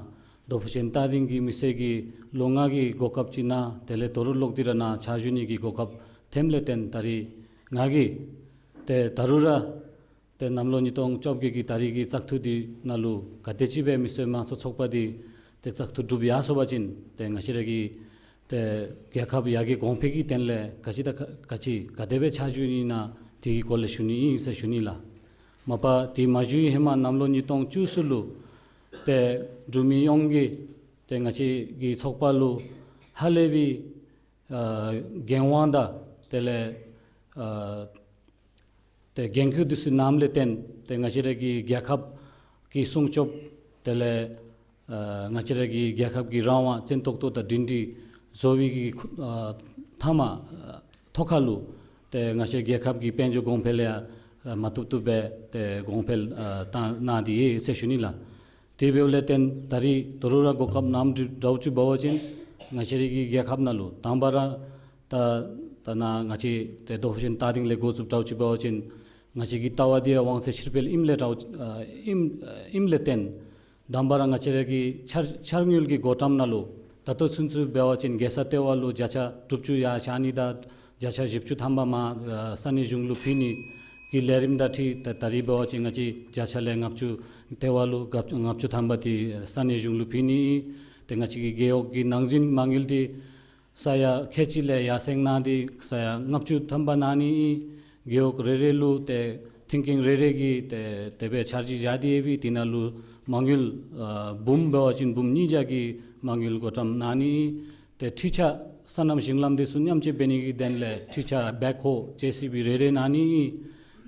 རྡོ་ཕུག་ཅན་རྟ་སྡིང་གི་མི་སེར་གྱིས་ལོ་ལྔ་གི་གོ་སྐབས་ཅིག་གནང་། དེ་ལས་དོ་རུང་ལོག་སྟེ་ར་ནཱ་ཕྱག་ཞུ་ནི་གི་གོ་སྐབས་ཐོནམ་ལས་བརྟེན་ད་རིས་ང་གིས་ཏེ་ད་རུང་ར་ཏེ་གནམ་ལོ་ཉིས་སྟོང་བཅོ་བརྒྱད་ཀྱི་ད་རིས་ཀྱི་བཙག་འཐུ་འདི་ནང་ལུ་ག་དེ་ཅིག་སྦེ་མི་སེར་དམངས་གཙོ་ཚོགས་པ་འདི་ཏེ་བཙག་འཐུ་གྲུབ་ཡར་སོང་པ་ཅིན་ཏེ་ང་བཅས་ར་གི་ཏེ་རྒྱལ་ཁབ་ཡར་རྒྱས་གོང་འཕེལ་གྱི་དོན་ལས་ག་ཅི་དང་ག་ག་ཅི་ག་དེ་སྦེ་ཕྱག་ཞུ་ནི་ཨིན་ན་དེ་གི་སྐོར་ལས་ཞུ་ནི་ཨིན་ཟེར་ཞུ་ནི་ལགས། མ་པ་དེ་མ་ཞུ་བའི་ཧེ་མ་གནམ་ལོ་ཉིས་སྟོང་བཅུ་གསུམ་ལུ་ཏེ་འབྲུག་མི་ཡོངས་ཀྱིས་ཏེ་ང་བཅས་ཀྱི་ཚོགས་པ་ལུ་ཧ་ལས་པའི་ཨ་འགན་དབང་དང་དེ་ལས་ཨ་ཏེ་འགན་ཁུར་འདི་ཚུ་གནངམ་ལས་བརྟེན་ཏེ་ང་བཅས་ར་གི་རྒྱལ་ཁབ་ཀྱི་སྲུང་སྐྱོབ་དེ་ལས་ཨ་ང་བཅས་ར་གི་རྒྱལ་ཁབ་ཀྱི་རང་དབང་བཙན་ཏོག་ཏོ་དང་སྒྲིང་སྒྲི་བཟོ་བའི་གི་ཁུ་ཨ་མཐའ་མ་ཨ་ཐོག་ཁ་ལུ་ཏེ་ང་བཅས་རྒྱལ་ཁབ་ཀྱི་དཔལ་འབྱོར་གོང་འཕེལ་ཡང་ཨ་མ་བཏུབ་བཏུབ་སྦེ་ཏེ་གོང་འཕེལ་ཨ་བཏང་གནང་སྟེ་ཡོད་ཟེར་ཞུ་ནི་ལགས། དེ་འབདཝ་ལས་བརྟེན་ད་རིས་དོ་རུང་ར་གོ་སྐབས་གནངམ་འདྲཝ་ཅིག་འབད་བ་ཅིན་ང་བཅས་ར་གི་རྒྱལ་ཁབ་ནང་ལུ་དང་པ་ར་ད་ད་ནཱ་ང་བཅས་ཏེ་རྡོ་ཕུག་ཅན་རྟ་སྡིང་ལས་འགོ་བཙུགས་འདྲཝ་ཅིག་འབད་བ་ཅིན་ང་བཅས་ཀྱི་ལྟ་བ་འདི་ཡང་དབང་ཚད་ཕྱིར་སྤེལ་ཨིནམ་ལས་འདྲཝ་ཨ་ཨིནམ་ཨིནམ་ལས་བརྟེན་དང་པ་ར་ང་བཅས་ར་གི་འཆར་འཆར་དངུལ་གྱི་བགོ་བཀྲམ་ནང་ལུ་ད་ལྟོ་ཚུན་ཚོད་འབད་བ་ཅིན་རྒྱལ་ས་ལྟེ་བ་ལུ་བརྒྱ་ཆ་དྲུག་ཅུ་ཡར་བཞག་ནི་དང་བརྒྱ་ཆ་བཞི་བཅུ་ཐམ་པ་མར་ཨ་ས་གནས་གཞུང་ལུ་ཕུལ་ནི་གི་ལས་རིམ་དང་འཁྲིལ་ཏེ་ད་རིས་འབད་བ་ཅིན་ང་བཅས་བརྒྱ་ཆ་ལས་ལྔ་བཅུ་ལྟེ་བ་ལུ་ལྔ་བཅུ་ལྔ་བཅུ་ཐམ་པ་འདི་ས་གནས་གཞུང་ལུ་ཕུལ་ནི་ཨིན། ཏེ་ང་བཅས་ཀྱི་རྒེད་འོག་གི་ནང་འཛིང་མ་དངུལ་འདི་ས་ཡ་ཁལ་གཅིག་ལས་ཡར་སེང་གནང་སྟེ་ས་ཡ་ལྔ་བཅུ་ཐམ་པ་གནང་ནི་ཨིན། རྒེད་འོག་རེ་རེ་ལུ་ཏེ་ཐོན་ཁུངས་རེ་རེ་གི་ཏེ་དེ་སྦེ་འཆར་གཞི་བཞག་སྟེ་ཡོད་པའི་དེ་ནང་ལུ་མ་དངུལ་ཨ་འབུམ་འབད་བ་ཅིན་འབུམ་གཉིས་བརྒྱ་གི་མ་དངུལ་བགོ་བཀྲམ་གནང་ནི་ཨིན། ཏེ་འཕྲུལ་ཆས་སོ་ནམ་ཞིང་ལམ་འདི་ཚུ་མཉམ་སྤྱོད་འབད་ནི་གི་དོན་ལས་འཕྲུལ་ཆས་བེག་ཧོ་ཇེ་སི་བི་རེ་རེ་གནང་ནི་ཨིན།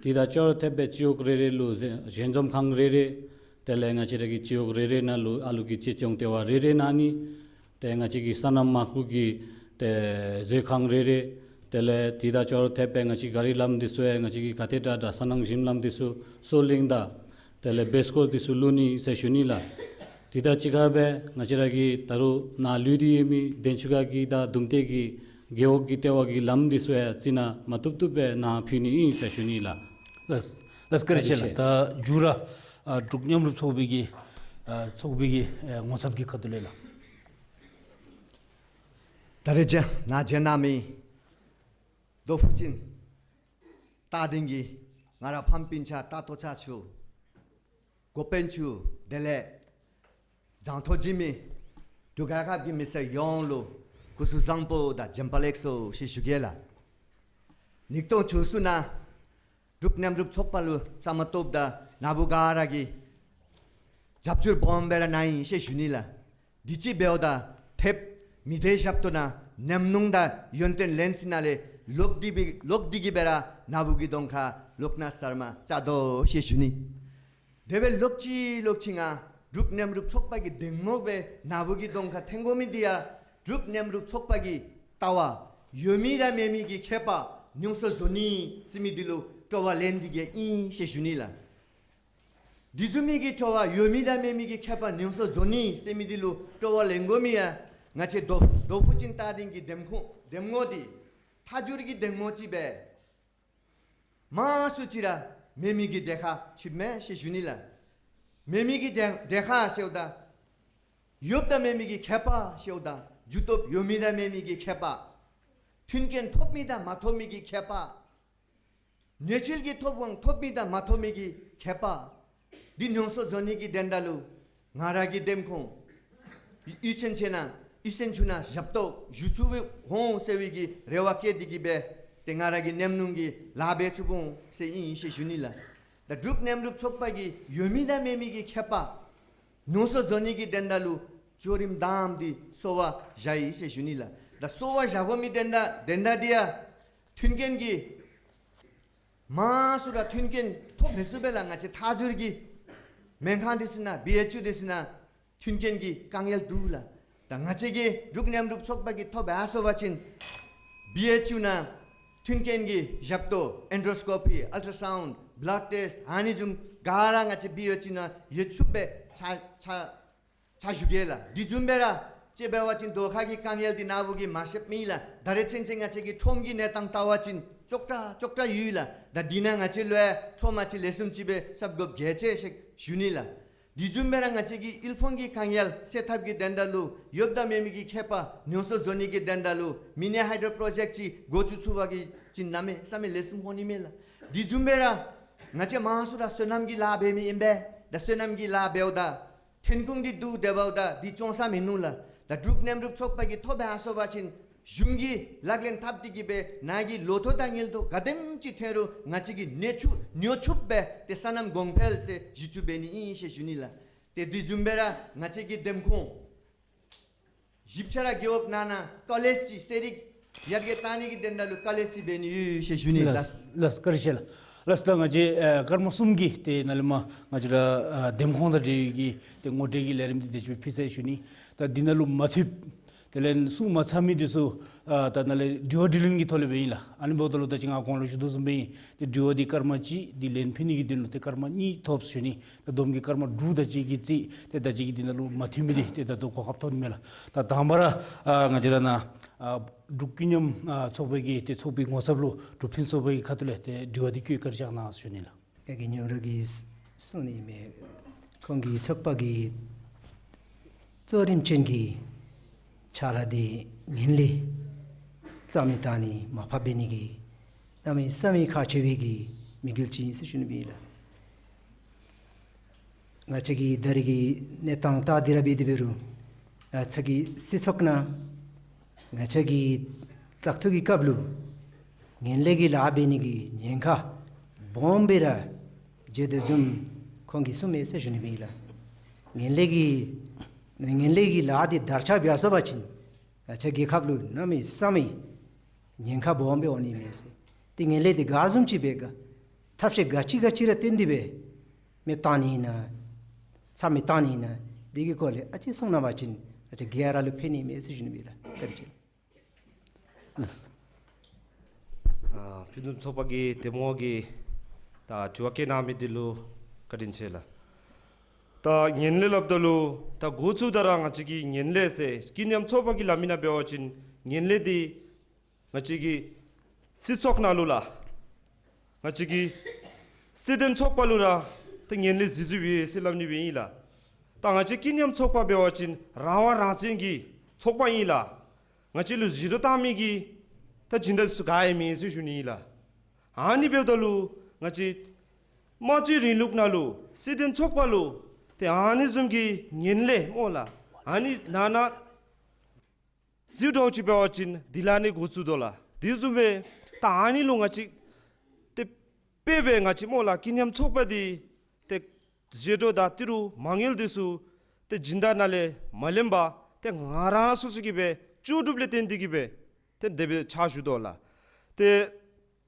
དེ་དང་ཅོག་འཐདཔ་སྦེ་སྤྱི་འོག་རེ་རེ་ལུ་ཞལ་ཞལ་འཛོམས་ཁང་རེ་རེ་དེ་ལས་ང་བཅས་ར་གི་སྤྱི་འོག་རེ་རེ་ནང་ལུ་ཨ་ལུ་གི་གཅེས་སྐྱོང་ལྟེ་བ་རེ་རེ་གནང་ནི། ཏེ་ང་བཅས་ཀྱི་སོ་ནམ་མ་བསྐུལ་གྱི་ཏེ་མཛོད་ཁང་རེ་རེ་དེ་ལས་དེ་དང་ཅོག་འཐདཔ་སྦེ་ང་བཅས་ག་རི་ལམ་འདི་ཚུ་ཡང་ང་བཅས་ཀྱི་ག་དེ་དྲག་དྲག་སོ་ནམ་ཞིང་ལམ་འདི་ཚུ་སོ་གླིང་དང་དེ་ལས་བེས་ཀོ་འདི་ཚུ་བླུག་ནི་ཟེར་ཞུ་ནི་ལགས། དེ་དང་གཅིག་ཁར་སྦེ་ང་བཅས་ར་གི་ད་རུང་ནཱ་ལུས་ཏེ་ཡོད་མི་དན་ཆུ་སྒང་གི་དང་དུམ་མཐའི་གི་རྒེད་འོག་གི་ལྟེ་བ་གི་ལམ་འདི་ཚུ་ཡང་རྩི་ནག་མ་བཏུབ་བཏུབ་སྦེ་ནཱ་ཕུལ་ནི་ཨིན་ཟེར་ཞུ་ནི་ལགས། ལགས་ལགས་བཀའ་དྲིན་ཆེ་ལགས། ད་མཇུག་ར་ཨ་འབྲུག་མཉམ་རུབ་ཚོགས་པའི་གི་ཨ་ཚོགས་པའི་གི་ཨ་ངོ་ཚབ་ཀྱི་ཁ་ཐུག་ལས་ལགས། ད་རིས་ཅིག་ནཱ་བྱོན་གནང་མི་རྡོ་ཕུག་ཅན་རྟ་སྡིང་གི་ ང་ར་ཕམ་སྤུན་ཆ་ད་ལྟོ་ཚར་ཚུ་འགོ་དཔོན་ཚུ་དེ་ལས་གྱང་ཐོག་འཛུལ་མི་འབྲུག་རྒྱལ་ཁབ་ཀྱི་མི་སེར་ཡོངས་ལུ་སྐུ་གཟུགས་བཟང་པོ་དང་བྱོན་པ་ལེགས་སོ་ཞེས་ཞུ་གེ་ལགས། ཉིས་སྟོང་བཅུ་གསུམ་ནང་འབྲུག་མཉམ་རུབ་ཚོགས་པ་ལུ་བསམ་བློ་བཏོནམ་ད་ནཱ་བུ་ག་ར་གིས་རྒྱབ་སྐྱོར་སྦོམ་སྦེ་ར་གནང་ཡི་ཞེས་ཞུ་ནི་ལགས། དུས་ཅི་འབདཝ་ད་ཐེབས་མི་སྡེ་ཞབས་ཏོག་ནང་ཉམས་མྱོང་དང་ཡོན་ཏན་ལེན་ཞིནམ་ལས་ལོག་སྟེ་སྦེ་ལོག་སྟེ་གི་སྦེ་ར་ནཱ་བུ་གི་གདོང་ཁར་ལོག་ན་གསར་མ་བཅའ་དོ་ཞེས་ཞུ་ནི། དེ་སྦེ་ལོག་ཅི་ལོག་ཅི་ང་འབྲུག་མཉམ་རུབ་ཚོགས་པ་གི་གདམ་ངོ་སྦེ་ནཱ་བུ་གི་གདོང་ཁར་འཐོན་དགོ་མི་འདི་ཡང་འབྲུག་མཉམ་རུབ་ཚོགས་པ་གི་ལྟ་བ་ཡོད་མི་དང་མེད་མི་གི་ཁྱད་པར་མྱོང་ཚོར་བཟོ་ནི་ཟེར་མི་འདི་ལུ་སྤྲོ་བ་ལེན་ཏེ་གི་ཨིན་ཞེས་ཞུ་ནི་ལགས། དེ་བཟུམ་མའི་གི་སྤྲོ་བ་ཡོད་མི་དང་མེད་མི་གི་ཁྱད་པར་མྱོང་ཚོར་བཟོ་ནི་ཟེར་མི་འདི་ལུ་སྤྲོ་བ་ལེན་དགོ་མི་ཡང་ང་བཅས་རྡོ་རྡོ་ཕུ་ཅིན་སྟག་ལྡིང་གི་གདམ་ཁོ་གདམ་ངོ་འདི་མཐའ་འགྱུར་གྱི་གདམ་ངོ་ཅིག་སྦེ་མང་སུ་ཅིག་ར་མེད་མི་གི་གྲལ་ཁར་ཚུདཔ་མས་ཞེས་ཞུ་ནི་ལགས། མེད་མི་གི་གྲལ་གྲལ་ཁར་ཟེརཝ་ད་ཡོདཔ་དང་མེད་མི་གི་ཁྱད་པར་ཟེརཝ་ད་རྒྱུ་སྟོབས་ཡོད་མི་དང་མེད་མི་གི་ཁྱད་པར། མཐུན་རྐྱེན་ཐོབ་མི་དང་མ་ཐོབ་མི་གི་ཁྱད་པར། གནས་ཚུལ་གྱི་ཐོབ་དབང་ཐོབ་མི་དང་མ་ཐོབ་མི་གི་ཁྱད་པར་འདི་མྱོང་ཚོར་བཟོ་ནི་གི་དོན་དག་ལུ་ང་ར་གི་གདམ་ཁོ་གཡུས་ཚན་ཆེ་ནང་གཡུས་ཚན་ཆུང་ནང་ཞབས་ཏོག་ཞུ་ཚུགས་འོང་ཟེར་བའི་གི་རེ་བ་བསྐྱེད་དེ་གི་སྦེ་ཏེ་ང་ར་གི་ཉམས་མྱོང་གི་ལཱ་འབད་ཚུགས་འོང་ཟེར་ཨིན་ཞེས་ཞུ་ནི་ལགས། ད་འབྲུག་མཉམ་རུབ་ཚོགས་པ་གི་ཡོད་མི་དང་མེད་མི་གི་ཁྱད་པར་མྱོང་ཚོར་བཟོ་ནི་གི་དོན་དག་ལུ་ཅོ་རིམ་དང་པ་འདི་གསོ་བ་བཞག་ཡི་ཞེས་ཞུ་ནི་ལགས། ད་གསོ་བ་བཞག་དགོ་མི་དོན་དག་དོན་དག་འདི་ཡང་མཐུན་རྐྱེན་གྱི་མང་སུ་ར་མཐུན་རྐྱེན་ཐོབ་མི་ཚུགས་པས་ལགས། ང་བཅས་མཐའ་འགྱུར་གྱི་སྨན་ཁང་འདི་ཚུ་ནང་བི་ཨེཆ་ཡུ་འདི་ཚུ་ནང་མཐུན་རྐྱེན་གྱི་དཀའ་ངལ་འདུག་ལགས། ད་ང་བཅས་ཀྱི་འབྲུག་མཉམ་རུབ་ཚོགས་པ་གིས་ཐོབ་ཡར་སོང་པ་ཅིན་བི་ཨེཆ་ཡུ་ནང་མཐུན་རྐྱེན་གྱི་ཞབས་ཏོག་ཨེན་ཌོ་སི་ཀོ་པི་ཨལ་ཊ་སའུནཌ་བླཌ་ཊེསཊ་ཨ་ནི་བཟུམ་ག་ར་ང་བཅས་བི་ཨེཆ་ཡུ་ནང་ཡོད་ཚུགསཔ་སྦེ་ཆ་ཆ་ཆ་ཞུ་གེ་ལགས། དེ་བཟུམ་སྦེ་ར་ཅིག་འབད་བ་ཅིན་རྡོ་ཁ་གི་དཀའ་ངལ་འདི་ནཱ་བུ་གིས་མ་ཤེསཔ་མེད་ལགས། ད་རེས་ཚུན་ཚོད་ང་བཅས་ཀྱི་ཁྲོམ་གྱི་གནས་སྟངས་བལྟ་བ་ཅིན་ཅོག་འཐདཔ་ཅོག་འཐདཔ་ཡོད་ལགས། ད་འདི་ནང་ང་བཅས་ལུ་ཡང་ཁྲོམ་ཅིག་ལེགས་ཤོམ་ཅིག་སྦེ་གསརཔ་དགོཔ་གལ་ཆེ་ཟེར་ཞུ་ནི་ལགས། དེ་བཟུམ་སྦེ་ར་ང་བཅས་ཀྱི་དབུལ་ཕོངས་ཀྱི་དཀའ་ངལ་སེལ་ཐབས་ཀྱི་དོན་དག་ལུ་ཡོདཔ་དང་མེད་མི་གི་ཁྱད་པར་མྱོང་ཚོར་བཟོ་ནི་གི་དོན་དག་ལུ་མི་ནི་ཧའི་ཌོ་པྲོ་ཇེཀཊ་ཅིག་འགོ་བཙུགས་ཚུགས་པ་གི་ཅིག་གནམ་མེད་ས་མེད་ལེགས་ཤོམ་འོང་ནི་མས་ལགས། དེ་བཟུམ་སྦེ་ར་ང་བཅས་མང་སུ་ར་སོ་ནམ་གྱི་ལཱ་འབད་མི་ཨིན་པས། ད་སོ་ནམ་གྱི་ལཱ་འབདཝ་ད་ཐོན་ཁུངས་འདི་འདུག་སྟེ་འབདཝ་ད་འདི་བཙོང་ས་མིན་ནུག་ལགས། ད་འབྲུག་མཉམ་རུབ་ཚོགས་པ་གིས་ཐོབ་ཡར་སོང་པ་ཅིན་གཞུང་གིས་ལག་ལེན་འཐབ་སྟེ་གི་སྦེ་ནཱ་གི་ལོ་ཐོག་དང་དངུལ་ཐོག་ག་དེམ་ཅིག་ཐོན་རུང་ང་བཅས་ཀྱིས་ཉོ་ཚུགས་ཉོ་ཚུགསཔ་སྦེ་ཏེ་སོ་ནམ་གོང་འཕེལ་ཟེར་གཞི་བཙུགས་འབད་ནི་ཨིན་ཞེས་ཞུ་ནི་ལགས། ཏེ་དེ་བཟུམ་སྦེ་ར་ང་བཅས་ཀྱི་གདམ་ཁོ་བཞི་ཆ་ར་རྒེད་འོག་ནང་ན་ཀོ་ལེཇ་ཅིག་ཚན་རིག་ཡར་རྒྱས་གཏང་ནི་གི་དོན་དག་ལུ་ཀོ་ལེཇ་ཅིག་འབད་ནི་ཡོད་ཟེར་ཞུ་ནི་ལགས། ལགས་ལགས། བཀའ་དྲིན་ཆེ་ལགས། ལགས་ད་ང་བཅས་ཨ་སྐར་མ་གསུམ་གྱི་ཏེ་ནཱ་ལས་མར་ང་བཅས་ར་ཨ་གདམ་ཁོ་དང་འབྲེལ་བའི་གི་ཏེ་ངོ་སྤྲོད་ཀྱི་ལས་རིམ་འདི་དེ་ཅིག་ཕུལ་ཚར་ཞུ་ནི། ད་འདི་ནང་ལུ་མ་ཐུབ་དེ་ལས་གསུང་མ་ཚར་མི་འདི་ཚུ་ཨ་ད་ནཱ་ལས་དྲི་བ་དྲིས་ལན་གྱི་ཐོག་ལས་འབདཝ་ཨིན་ལགས། ཨ་ནི་འབདཝ་ད་ལུ་ད་ཅི་ང་གོང་ལུ་ཞུ་དོ་བཟུམ་སྦེ་ཨིན། ཏེ་དྲི་བ་འདི་སྐར་མ་གཅིག་འདི་ལན་ཕུལ་ནི་གི་དོན་ལུ་ཏེ་སྐར་མ་གཉིས་ཐོབ་ཞུ་ནི། ད་བསྡོམས་ཀྱིས་སྐར་མ་དྲུག་ད་ཅི་གི་རྩིས་ཏེ་ད་ཅི་གི་འདི་ནང་ལུ་མ་ཐོན་མི་འདི་ཏེ་ད་ལྟོ་གོ་སྐབས་ཐོབ་ནི་མས་ལགས། ད་དང་པ་ར་ཨ་ང་བཅས་ར་ནཱ་ཨ་འབྲུག་ཀུན་མཉམ་ཨ་ཚོགས་པའི་གི་ཏེ་ཚོགས་པའི་ངོ་ཚབ་ལུ་འབྲུག་ཕུན་ཚོགས་པའི་གི་ཁ་ཐུག་ལས་ཏེ་དྲི་བ་འདི་བཀོད་བཀའ་དྲིན་བསྐྱང་གནང་ཞུ་ནི་ལགས། ཡ་གི་ཉོན་ར་གིས་གསུང་ནི་མས། ཁོང་གི་ཚོགས་པ་གི་གཙོ་རིམ་ཅན་གྱི་ཕྱག་ལཱ་འདི་ངན་ལྷད་རྩ་མེད་བཏང་ནི་མར་ཕབ་འབད་ནི་གི་གནམ་མེད་ས་མེད་ཁག་ཆེ་བའི་གི་དམིགས་ཡུལ་ཅིག་ཨིན་ཟེར་ཞུ་ནི་སྦེ་ཨིན་ལགས། ང་བཅས་ཀྱི་ད་རེས་ཀྱི་གནས་སྟངས་བལྟ་སྟེ་ར་འབད་དེ་འབད་རུང་ང་བཅས་ཀྱི་སྲིད་ཚོགས་ནང་ང་བཅས་ཀྱི་བཙག་འཐུ་གི་སྐབས་ལུ་ངན་ལྷད་ཀྱི་ལཱ་འབད་ནི་གི་ཉེན་ཁ་སྦོམ་སྦེ་ར་ཡོད་དོ་བཟུམ་ཁོང་གིས་གསུངམ་མས་ཟེར་ཞུ་ནི་སྦེ་ཨིན་ལགས། ངན་ལྷད་ཀྱི་ངན་ལྷད་ཀྱི་ལཱ་འདི་དར་ཁྱབ་ཡར་སོང་པ་ཅིན་ང་བཅས་རྒྱལ་ཁབ་ལུ་གནམ་མེད་ས་མེད་ཉེན་ཁ་སྦོམ་སྦེ་འོང་ནི་མས་ཟེར། ཏེ་ངན་ལྷད་འདི་ག་བཟུམ་ཅིག་སྦེ་ག་ཐབས་ཤེས་ག་ཅི་ག་ཅི་ར་བཏོན་ཏེ་སྦེ་མེདཔ་བཏང་ནི་ཨིན་ན་རྩ་མེད་བཏང་ནི་ཨིན་ན་འདི་གི་སྐོར་ལས་ཨ་ཙི་གསུང་གནང་པ་ཅིན་ང་བཅས་ག་ར་ལུ་ཕན་ནི་མས་ཟེར་ཞུ་ནི་སྦེ་ཨིན་ལགས། བཀའ་དྲིན་ཆེ། ཨ་ཕུན་སུམ་ཚོགས་པ་གི་གདམ་ངོ་གིས་ད་དྲི་བ་བཀོད་གནང་མི་འདི་ལུ་བཀའ་དྲིན་ཆེ་ལགས། ད་ངན་ལྷད་སླབ་ད་ལུ་ད་འགོ་བཙུགས་ད་ར་ང་བཅས་ཀྱིས་ངན་ལྷད་ཟེར་ཀུན་མཉམ་ཚོགས་པ་གིས་སླབ་མི་ནང་འབད་བ་ཅིན་ངན་ལྷད་འདི་ང་བཅས་ཀྱི་སྲིད་ཚོགས་ནང་ལུ་ལགས། ང་བཅས་ཀྱི་སྲིད་དོན་ཚོགས་པ་ལུ་ར་ད་ངན་ལྷད་གཟིགས་གཟིགསཔ་ཡོད་ཟེར་སླབ་ནི་སྦེ་ཨིན་ལགས། ད་ང་བཅས་ཀུན་མཉམ་ཚོགས་པ་འབད་བ་ཅིན་རང་དབང་རང་བཙན་གྱི་ཚོགས་པ་ཨིན་ལགས། ང་བཅས་ལུ་གཞི་རུ་བཏང་མི་གི་ད་སྦྱིན་བདག་ཚུ་ག་ཡང་མེད་ཟེར་ཞུ་ནི་ཨིན་ལགས། ཨ་ནི་འབདཝ་ད་ལུ་ང་བཅས་ དམངས་གཙོའི་རིང་ལུགས་ནང་ལུ་སྲིད་དོན་ཚོགས་པ་ལུ་ཏེ་ཨ་ནི་བཟུམ་གྱི་ངན་ལྷད་སྨོ་ལགས། ཨ་ནི་ནང་ན་ཟེར་དོ་ཅིག་འབད་བ་ཅིན་འདི་ལས་ནི་འགོ་བཙུགས་དོ་ལགས། དེ་བཟུམ་སྦེ་ད་ཨ་ནི་ལུ་ང་བཅས་ཏེ་དཔེ་སྦེ་ང་བཅས་སྨོ་ལགས་ཀི་ཉམས་ཚོགས་པ་འདི་ཏེ་བཞེས་སྒྲོག་དང་ཏི་རུ་མ་དངུལ་འདི་ཚུ་ཏེ་སྦྱིན་བདག་ནང་ལས་མ་ལེན་པར་ཏེ་ང་ར་སོ་སོ་གིས་སྦེ་ལྕོགས་གྲུབ་ལས་བརྟེན་ཏེ་གིས་སྦེ་ཏེ་དེ་སྦེ་ཕྱག་ཞུ་དོ་ལགས། ཏེ་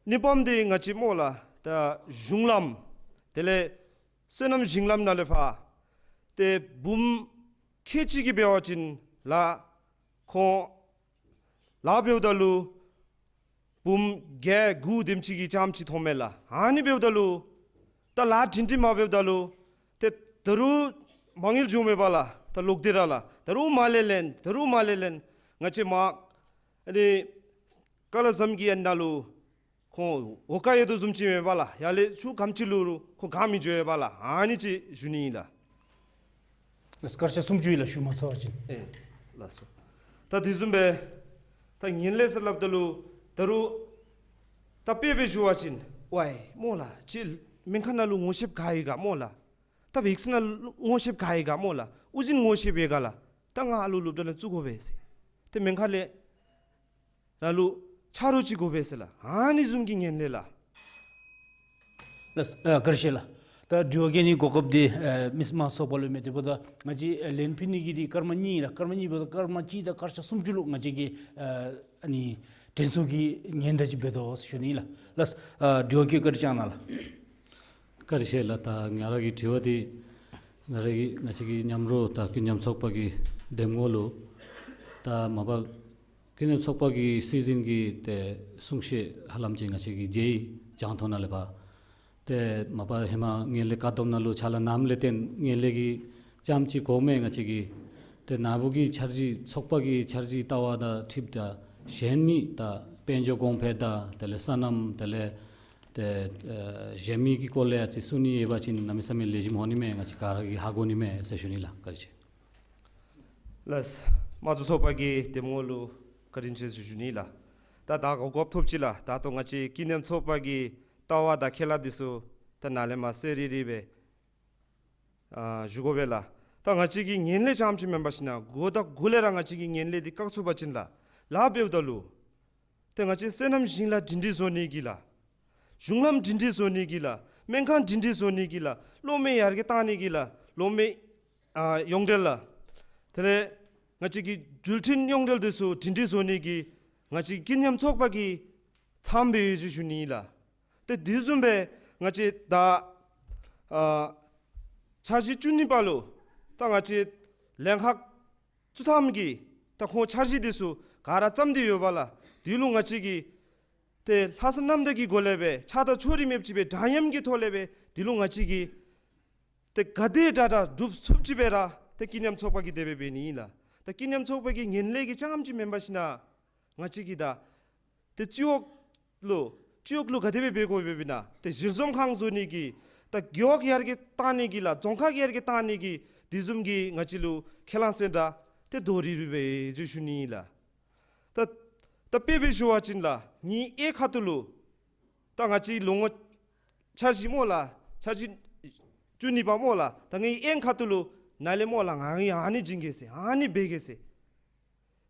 གཉིས་པམ་འདི་ང་བཅས་སྨོ་ལགས་ད་གཞུང་ལམ་དེ་ལས་སོ་ནམ་ཞིང་ལམ་ནང་ལས་ཕར་ཏེ་འབུམ་ཁལ་གཅིག་གིས་འབད་བ་ཅིན་ལགས་ཁོང་ལཱ་འབདཝ་ད་ལུ་འབུམ་བརྒྱད་དགུ་དེམ་ཅིག་གི་ཙམ་ཅིག་ཐོབ་མས་ལགས། ཨ་ནི་འབདཝ་ད་ལུ་ད་ལཱ་སྒྲིང་སྒྲི་མ་འབདཝ་ད་ལུ་ཏེ་ད་རུང་མ་དངུལ་འགྱོཝ་མས་པ་ལགས། ད་ལོག་སྟེ་ར་ལགས་ད་རུང་མར་ལས་ལེན་ད་རུང་མར་ལས་ལེན། ང་བཅས་མར་ཨ་ནི་ཀ་ལ་ཟམ་གྱི་ཨ་ནཱ་ལུ་ཁོང་འོ་ཀ་ཡོད་དོ་བཟུམ་ཅིག་མས་པ་ལགས། ཡར་ལས་ཆུ་གམ་ཅིག་བླུག་རུང་ཁོང་ག་མི་འགྱོ་བས་པ་ལགས། ཨ་ནི་ཅིག་ཞུ་ནི་ཨིན་ལགས། ལགས་སོ། སྐར་ཆ་སུམ་ཅུ་ཡོད་ལགས་ཞུ་མ་ཚར་བ་ཅིན། ཨེ་ལགས་སོ། ད་དེ་བཟུམ་སྦེ་ད་ངན་ལྷད་ཟེར་སླབ་ད་ལུ་ད་རུང་ད་དཔེ་སྦེ་ཞུ་བ་ཅིན་ཝའི་སྨོ་ལགས་ཁྱེད་སྨན་ཁང་ནང་ལུ་ངོ་ཤེསཔ་ག་ཡོད་ག་སྨོ་ལགས། ད་བེག་སི་ནང་ལུ་ངོ་ཤེསཔ་ག་ཡོད་ག་སྨོ་ལགས། ཨོ་རྒྱན་ངོ་ཤེསཔ་ཡོད་ག་ལགས། ད་ང་ཨ་ལུ་སློབ་གྲྭ་ནང་བཙུགས་དགོ་པས་ཟེར། ཏེ་སྨན་ཁང་ལས་ལ་ལུ་ཆ་རོགས་ཅིག་དགོ་པས་ཟེར་ལགས། ཨ་ནི་བཟུམ་གྱི་ངན་ལྷད་ལགས། ལགས་ཨ་བཀྲིན་ཆེ་ལགས། ད་དྲི་བ་བཀོད་ནིའི་གོ་སྐབས་འདི་ཨ་མི་སེར་དམངས་གཙོའི་ཚོགས་པ་ལུ་མེད། དེ་འབདཝ་ད་ང་བཅས་ཨ་ལན་ཕུལ་ནི་གི་འདི་སྐར་མ་གཉིས་ལགས། སྐར་མ་གཉིས་འབདཝ་ད་སྐར་མ་གཅིག་དང་སྐར་ཆ་སུམ་ཅུ་ལུ་ང་བཅས་ཀྱི་ཨ་ཨ་ནི་དྲན་གསོ་གི་ཉིན་ད་ཅིག་འབད་དོ་ཟེར་ཞུ་ནི་ལགས། ལགས་ཨ་དྲི་བ་བཀོད་བཀའ་དྲིན་བསྐྱང་གནང་ལགས། བཀྲིན་ཆེ་ལགས། ད་ང་ར་གི་དྲི་བ་འདི་ང་ར་གི་ང་བཅས་ཀྱི་མཉམ་རོགས་ད་ཀུན་མཉམ་ཚོགས་པ་གི་འདེམས་ངོ་ལུ་ད་མ་པ་ཀུན་མཉམ་ཚོགས་པ་གི་སྲིད་འཛིན་གྱི་ཏེ་གསུང་བཤད་ཧ་ལམ་ཅིག་ང་བཅས་ཀྱིས་མཇལ་ཡི་རྒྱང་མཐོང་ནང་ལས་ཕར། ཏེ་མ་པ་ཧེ་མ་ངན་ལྷད་བཀག་སྡོམ་ནང་ལུ་ཕྱག་ལཱ་གནངམ་ལས་བརྟེན་ངན་ལྷད་ཀྱི་ཙམ་ཅིག་གོཝ་མས་ང་བཅས་ཀྱིས། ཏེ་ནཱ་བུ་གི་འཆར་གཞི་ཚོགས་པ་གི་འཆར་གཞི་ལྟ་བ་དང་འཁྲིལཝ་ད་གཞན་མི་ད་དཔལ་འབྱོར་གོང་འཕེལ་དང་དེ་ལས་སོ་ནམ་དེ་ལས་ཏེ་ཨེ་གཞན་མི་གི་སྐོར་ལས་ཨ་ཙི་གསུང་ནི་ཡོད་པ་ཅིན་གནམ་མེད་ས་མེད་ལེགས་ཤོམ་འོང་ནི་མས། ང་བཅས་ག་ར་གིས་ཧ་གོ་ནི་མས་ཟེར་ཞུ་ནི་ལགས། བཀྲིན་ཆེ། ལགས། དམངས་གཙོའི་ཚོགས་པ་གི་འདེམས་ངོ་ལུ་བཀའ་དྲིན་ཆེ་ཟེར་ཞུ་ནི་ལགས། ད་ད་གོ་སྐབས་ཐོབ་ཅི་ལགས། ད་ལྟོ་ང་བཅས་ཀུན་མཉམ་ཚོགས་པ་གི་ལྟ་བ་དང་ཁས་བླངས་འདི་ཚུ་ད་ནཱ་ལས་མར་གསལ་རི་རི་སྦེ་ཨ་ཞུ་དགོ་པས་ལགས། ད་ང་བཅས་ཀྱི་ངན་ལྷད་རྐྱངམ་ཅིག་མེན་པར་ཞིན་ན་འགོ་དང་འགོ་ལས་ར་ང་བཅས་ཀྱིས་ངན་ལྷད་འདི་བཀག་ཚུགས་པ་ཅིན་ལགས། ལཱ་འབདཝ་ད་ལུ་ཏེ་ང་བཅས་སོ་ནམ་ཞིང་ལཱ་སྒྲིང་སྒྲི་བཟོ་ནི་གི་ལགས། གཞུང་ལམ་སྒྲིང་སྒྲི་བཟོ་ནི་གི་ལགས། སྨན་ཁང་སྒྲིང་སྒྲི་བཟོ་ནི་གི་ལགས། གློག་མེ་ཡར་རྒྱས་བཏང་ནི་གི་ལགས། གློག་མེ་ཨ་ཡོངས་འབྲེལ་ལགས། དེ་ལས་ང་བཅས་ཀྱི་འགྲུལ་འཕྲིན་ཡོངས་འབྲེལ་འདི་ཚུ་སྒྲིང་སྒྲི་བཟོ་ནི་གི་ང་བཅས་ཀུན་མཉམ་ཚོགས་པ་གིས་མཚམས་སྦེ་ཡོད་ཟེར་ཞུ་ནི་ལགས། ཏེ་དེ་བཟུམ་སྦེ་ང་བཅས་ད་ཨ་འཆར་གཞི་བཅུ་གཉིས་པ་ལུ་ད་ང་བཅས་ལྷན་ཁག་བཙུགས་ཐངས་ཀྱི་ད་ཁོང་འཆར་གཞི་འདི་ཚུ་ག་ར་བརྩམས་ཏེ་ཡོད་པ་ལགས། དེ་ལུ་ང་བཅས་ཀྱིས་ཏེ་ལྷག་བསམ་རྣམ་དག་གི་སྒོ་ལས་སྦེ་ཆགས་སྡང་ཕྱོགས་རིས་མེདཔ་ཅིག་སྦེ་འདྲ་མཉམ་གྱི་ཐོག་ལས་སྦེ་དེ་ལུ་ང་བཅས་ཀྱིས་ཏེ་ག་དེ་དྲག་དྲག་སྒྲུབ་ཚུགསཔ་ཅིག་སྦེ་ར་ཏེ་ཀུན་མཉམ་ཚོགས་པ་གིས་དེ་སྦེ་འབད་ནི་ཨིན་ལགས། ད་ཀུན་མཉམ་ཚོགས་པ་གི་ངན་ལྷད་ཀྱི་རྐྱངམ་ཅིག་མེན་པར་ཞིན་ན་ང་བཅས་ཀྱིས་ད་ཏེ་སྤྱི་འོག་ལུ་སྤྱི་འོག་ལུ་ག་དེ་སྦེ་འབད་དགོ་པས་ཟེར་བ་ཅིན་ཏེ་གཞིར་བཟུང་ཁང་བཟོ་ནི་གི་ད་རྒེད་འོག་ཡར་རྒྱས་བཏང་ནི་གི་ལགས། རྫོང་ཁག་ཡར་རྒྱས་བཏང་ནི་གི་དེ་བཟུམ་གྱི་ང་བཅས་ལུ་ཁས་བླངས་གསལ་བསྒྲགས་ཏེ་དོ་རི་རི་སྦེ་ཡོད་ཟེར་ཞུ་ནི་ཨིན་ལགས། ད་ད་དཔེ་སྦེ་ཞུ་བ་ཅིན་ལགས་ངེའི་གཡས་ཁ་ཐུག་ལུ་ད་ང་བཅས་ལོ་ངོ་འཆར་གཞི་སྨོ་ལགས། འཆར་གཞི་བཅུ་གཉིས་པ་སྨོ་ལགས། ད་ངེའི་གཡོན་ཁ་ཐུག་ལུ་ནཱ་ལས་སྨོ་ལགས་ང་གིས་ཨ་ནི་བྱིན་གེ་ཟེར་ཨ་ནི་འབད་གེ་ཟེར།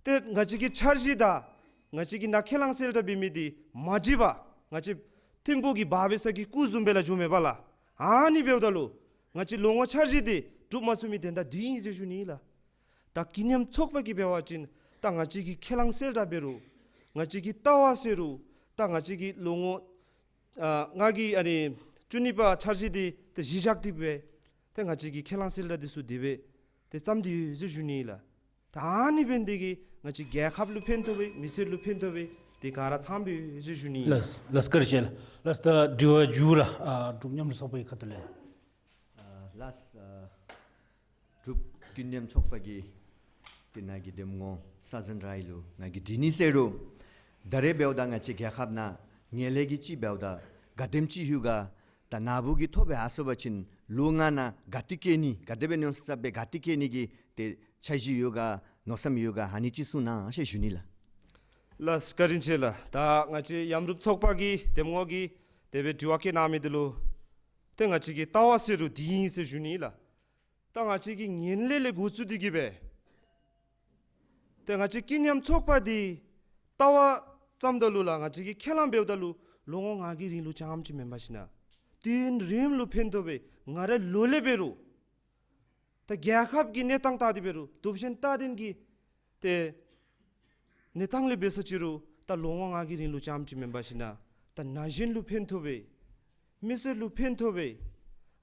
ཏེ་ང་བཅས་ཀྱི་འཆར་གཞི་དང་ང་བཅས་ཀྱིས་ནཱ་ཁས་བླངས་གསལ་བསྒྲགས་འབད་མི་འདི་མ་འགྲིག་པར་ང་བཅས་ཐིམ་ཕུག་གི་འབག་འབད་ས་གི་སྐུ་བཟུམ་སྦེ་ལཱ་འགྱོཝ་མས་པ་ལགས། ཨ་ནི་འབདཝ་ད་ལུ་ང་བཅས་ལོ་ངོ་འཆར་གཞི་འདི་འགྲུབ་མ་ཚུགས་མི་དོན་དག་འདི་ཨིན་ཟེར་ཞུ་ནི་ལགས། ད་ཀུན་མཉམ་ཚོགས་པ་གིས་འབད་བ་ཅིན་ད་ང་བཅས་ཀྱིས་ཁས་བླངས་གསལ་བསྒྲགས་འབད་རུང་ང་བཅས་ཀྱི་ལྟ་བ་ཟེར་རུང་ད་ང་བཅས་ཀྱི་ལོ་ངོ་ཨ་ང་གི་ཨ་ནི་བཅུ་གཉིས་པ་འཆར་གཞི་འདི་ཏེ་གཞི་བཞག་སྟེ་སྦེ་ཏེ་ང་བཅས་ཀྱིས་ཁས་བླངས་གསལ་བསྒྲགས་འདི་ཚུ་དེ་སྦེ་ཏེ་བརྩམས་ཏེ་ཡོད་ཟེར་ཞུ་ནི་ལགས། ད་ཨ་ནི་འབད་ནི་འདི་གིས་ང་བཅས་རྒྱལ་ཁབ་ལུ་ཕན་ཐོགས་པས། མི་སེར་ལུ་ཕན་ཐོགས་པས། དེ་ག་ར་ཚངམ་སྦེ་ཡོད་ཟེར་ཞུ་ནི་ལགས། ལགས་བཀྲིན་ཆེ་ལགས། ལགས་ད་དྲི་བ་མཇུག་ར་ཨ་འབྲུག་མཉམ་རོགས་ཚོགས་པའི་ཁ་ཐུག་ལས། ཨ་ལགས་ཨ་འབྲུག་ཀུན་མཉམ་ཚོགས་པ་གི་ཏེ་ནཱ་གི་འདེམས་ངོ་ས་འཛིན་ར་ཡི་ལུ་ང་གིས་དྲི་ནི་ཟེར་རུང་ད་རེས་འབདཝ་ད་ང་བཅས་རྒྱལ་ཁབ་ནང་ངན་ལྷད་ཀྱི་ཅིག་འབདཝ་ད་ག་དེམ་ཅིག་ཡོད་ག། ད་ནཱ་བུ་གིས་ཐོབ་སྦེ་ཧ་སོང་པ་ཅིན་ལོ་ལྔ་ནང་ག་ཏེ་བཀལ་ནི་ག་དེ་སྦེ་མནོ་བསམ་བཏང་སྦེ་ག་ཏེ་བཀལ་ནི་གི་ཏེ་འཆར་གཞི་ཡོད་ག་མནོ་བསམ་ཡོད་ག་ཨ་ནི་ཅིག་གསུང་གནང་ཟེར་ཞུ་ནི་ལགས། ལགས་བཀྲིན་ཆེ་ལགས། ད་ང་བཅས་མཉམ་རོགས་ཚོགས་པ་གི་འདེམས་ངོ་གིས་དེ་སྦེ་དྲི་བ་བཀོད་གནང་མི་འདི་ལུ་ ཏེ་ང་བཅས་ཀྱི་ལྟ་བ་ཟེར་རུང་འདི་ཨིན་ཟེར་ཞུ་ནི་ལགས། ད་ང་བཅས་ཀྱི་ངན་ལྷད་ལས་འགོ་བཙུགས་ཏེ་གི་སྦེ་ཏེ་ང་བཅས་ཀྱི་ཀུན་མཉམ་ཚོགས་པ་འདི་ལྟ་བ་བརྩམ་ད་ལུ་ལགས་ང་བཅས་ཀྱི་ཁས་བླངས་འབདཝ་ད་ལུ་ལོ་ངོ་ལྔ་གི་རིང་ལུ་རྐྱངམ་ཅིག་མེན་པར་ཞིན་ན་དུས་ཡུན་རིངམོ་ལུ་ཕན་ཐོགས་པའི་ང་རའི་ལོ་ལས་འབད་རུང་ད་རྒྱལ་ཁབ་ཀྱི་གནས་སྟངས་བལྟ་སྟེ་འབད་རུང་དོབ་ཞན་རྟ་སྡིང་གི་ཏེ་གནས་སྟངས་ལས་འབད་ས་ཅིག་རུང་ད་ལོ་ངོ་ལྔ་གི་རིང་ལུ་རྐྱངམ་ཅིག་མེན་པར་ཞིན་ན་ད་ན་གཞོན་ལུ་ཕན་ཐོགས་པའི་མི་སེར་ལུ་ཕན་ཐོགས་པའི་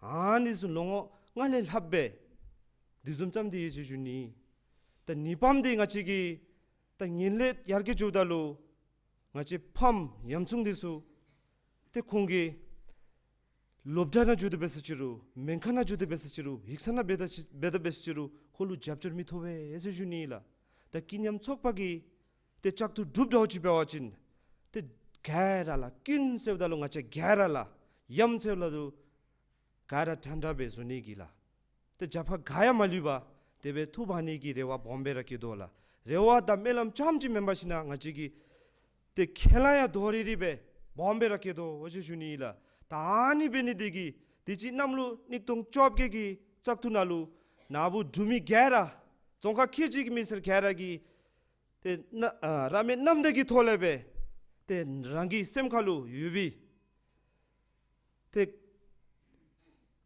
ཨ་ནི་ཚུ་ལོ་ངོ་ལྔ་ལས་ལྷགཔ་སྦེ་དེ་བཟུམ་བརྩམས་ཏེ་ཡོད་ཟེར་ཞུ་ནི། ད་གཉིས་པམ་འདི་ང་བཅས་ཀྱི་ད་ངན་ལྷད་ཡར་རྒྱས་འགྱོཝ་ད་ལུ་ང་བཅས་ཕམ་ཡམ་ཆུང་འདི་ཚུ་ཏེ་ཁོང་གིས་སློབ་གྲྭ་ནང་འགྱོ་སྟེ་འབད་ས་ཅིག་རུང་སྨན་ཁང་ནང་འགྱོ་སྟེ་འབད་ས་ཅིག་རུང་ཡིག་ཚང་ནང་འབད་ད་ཅི་འབད་ད་འབད་ས་ཅིག་རུང་ཁོང་ལུ་རྒྱབ་སྐྱོར་མི་ཐོབ་པས་ཟེར་ཞུ་ནི་ལགས། ད་ཀུན་མཉམ་ཚོགས་པ་གི་ཏེ་བཅའ་བཏུབ་གྲུབ་འདྲཝ་ཅིག་འབད་བ་ཅིན་ཏེ་ག་ར་ལགས་ཀུན་ཟེརཝ་ད་ལུ་ང་བཅས་ག་ར་ལགས་ཡམ་ཟེརཝ་ད་ལུ་ག་ར་འདྲན་འདྲ་སྦེ་བཟོ་ནི་གི་ལགས། ཏེ་རྒྱབ་ཁར་ག་ཡང་མ་ལུས་པར་དེ་སྦེ་ཐུག་པ་ནི་གི་རེ་བ་སྦོམ་སྦེ་ར་བསྐྱེད་དོ་ལགས། རེ་བ་དང་སྨོན་ལམ་རྐྱངམ་ཅིག་མེན་པར་ཞིན་ན་ང་བཅས་ཀྱི་ཏེ་ཁས་བླངས་ཡང་དོ་རི་རི་སྦེ་སྦོམ་སྦེ་ར་བསྐྱེད་དོ་ཟེར་ཞུ་ནི་ལགས། ད་ཨ་ནི་འབད་ནི་འདི་གིས་དུས་ཅི་གནམ་ལོ་ཉིས་སྟོང་བཅོ་བརྒྱད་ཀྱི་བཙག་འཐུ་ནང་ལུ་ནཱ་བུ་འབྲུག་མི་ག་ར་རྫོང་ཁག་ཁལ་གཅིག་གི་མི་སེར་ག་ར་གིས་ཏེ་ན་ཨ་ར་མེད་རྣམ་དག་གི་ཐོག་ལས་སྦེ་ཏེ་རང་གི་སེམས་ཁ་ལུ་ཡོད་པའི་ཏེ་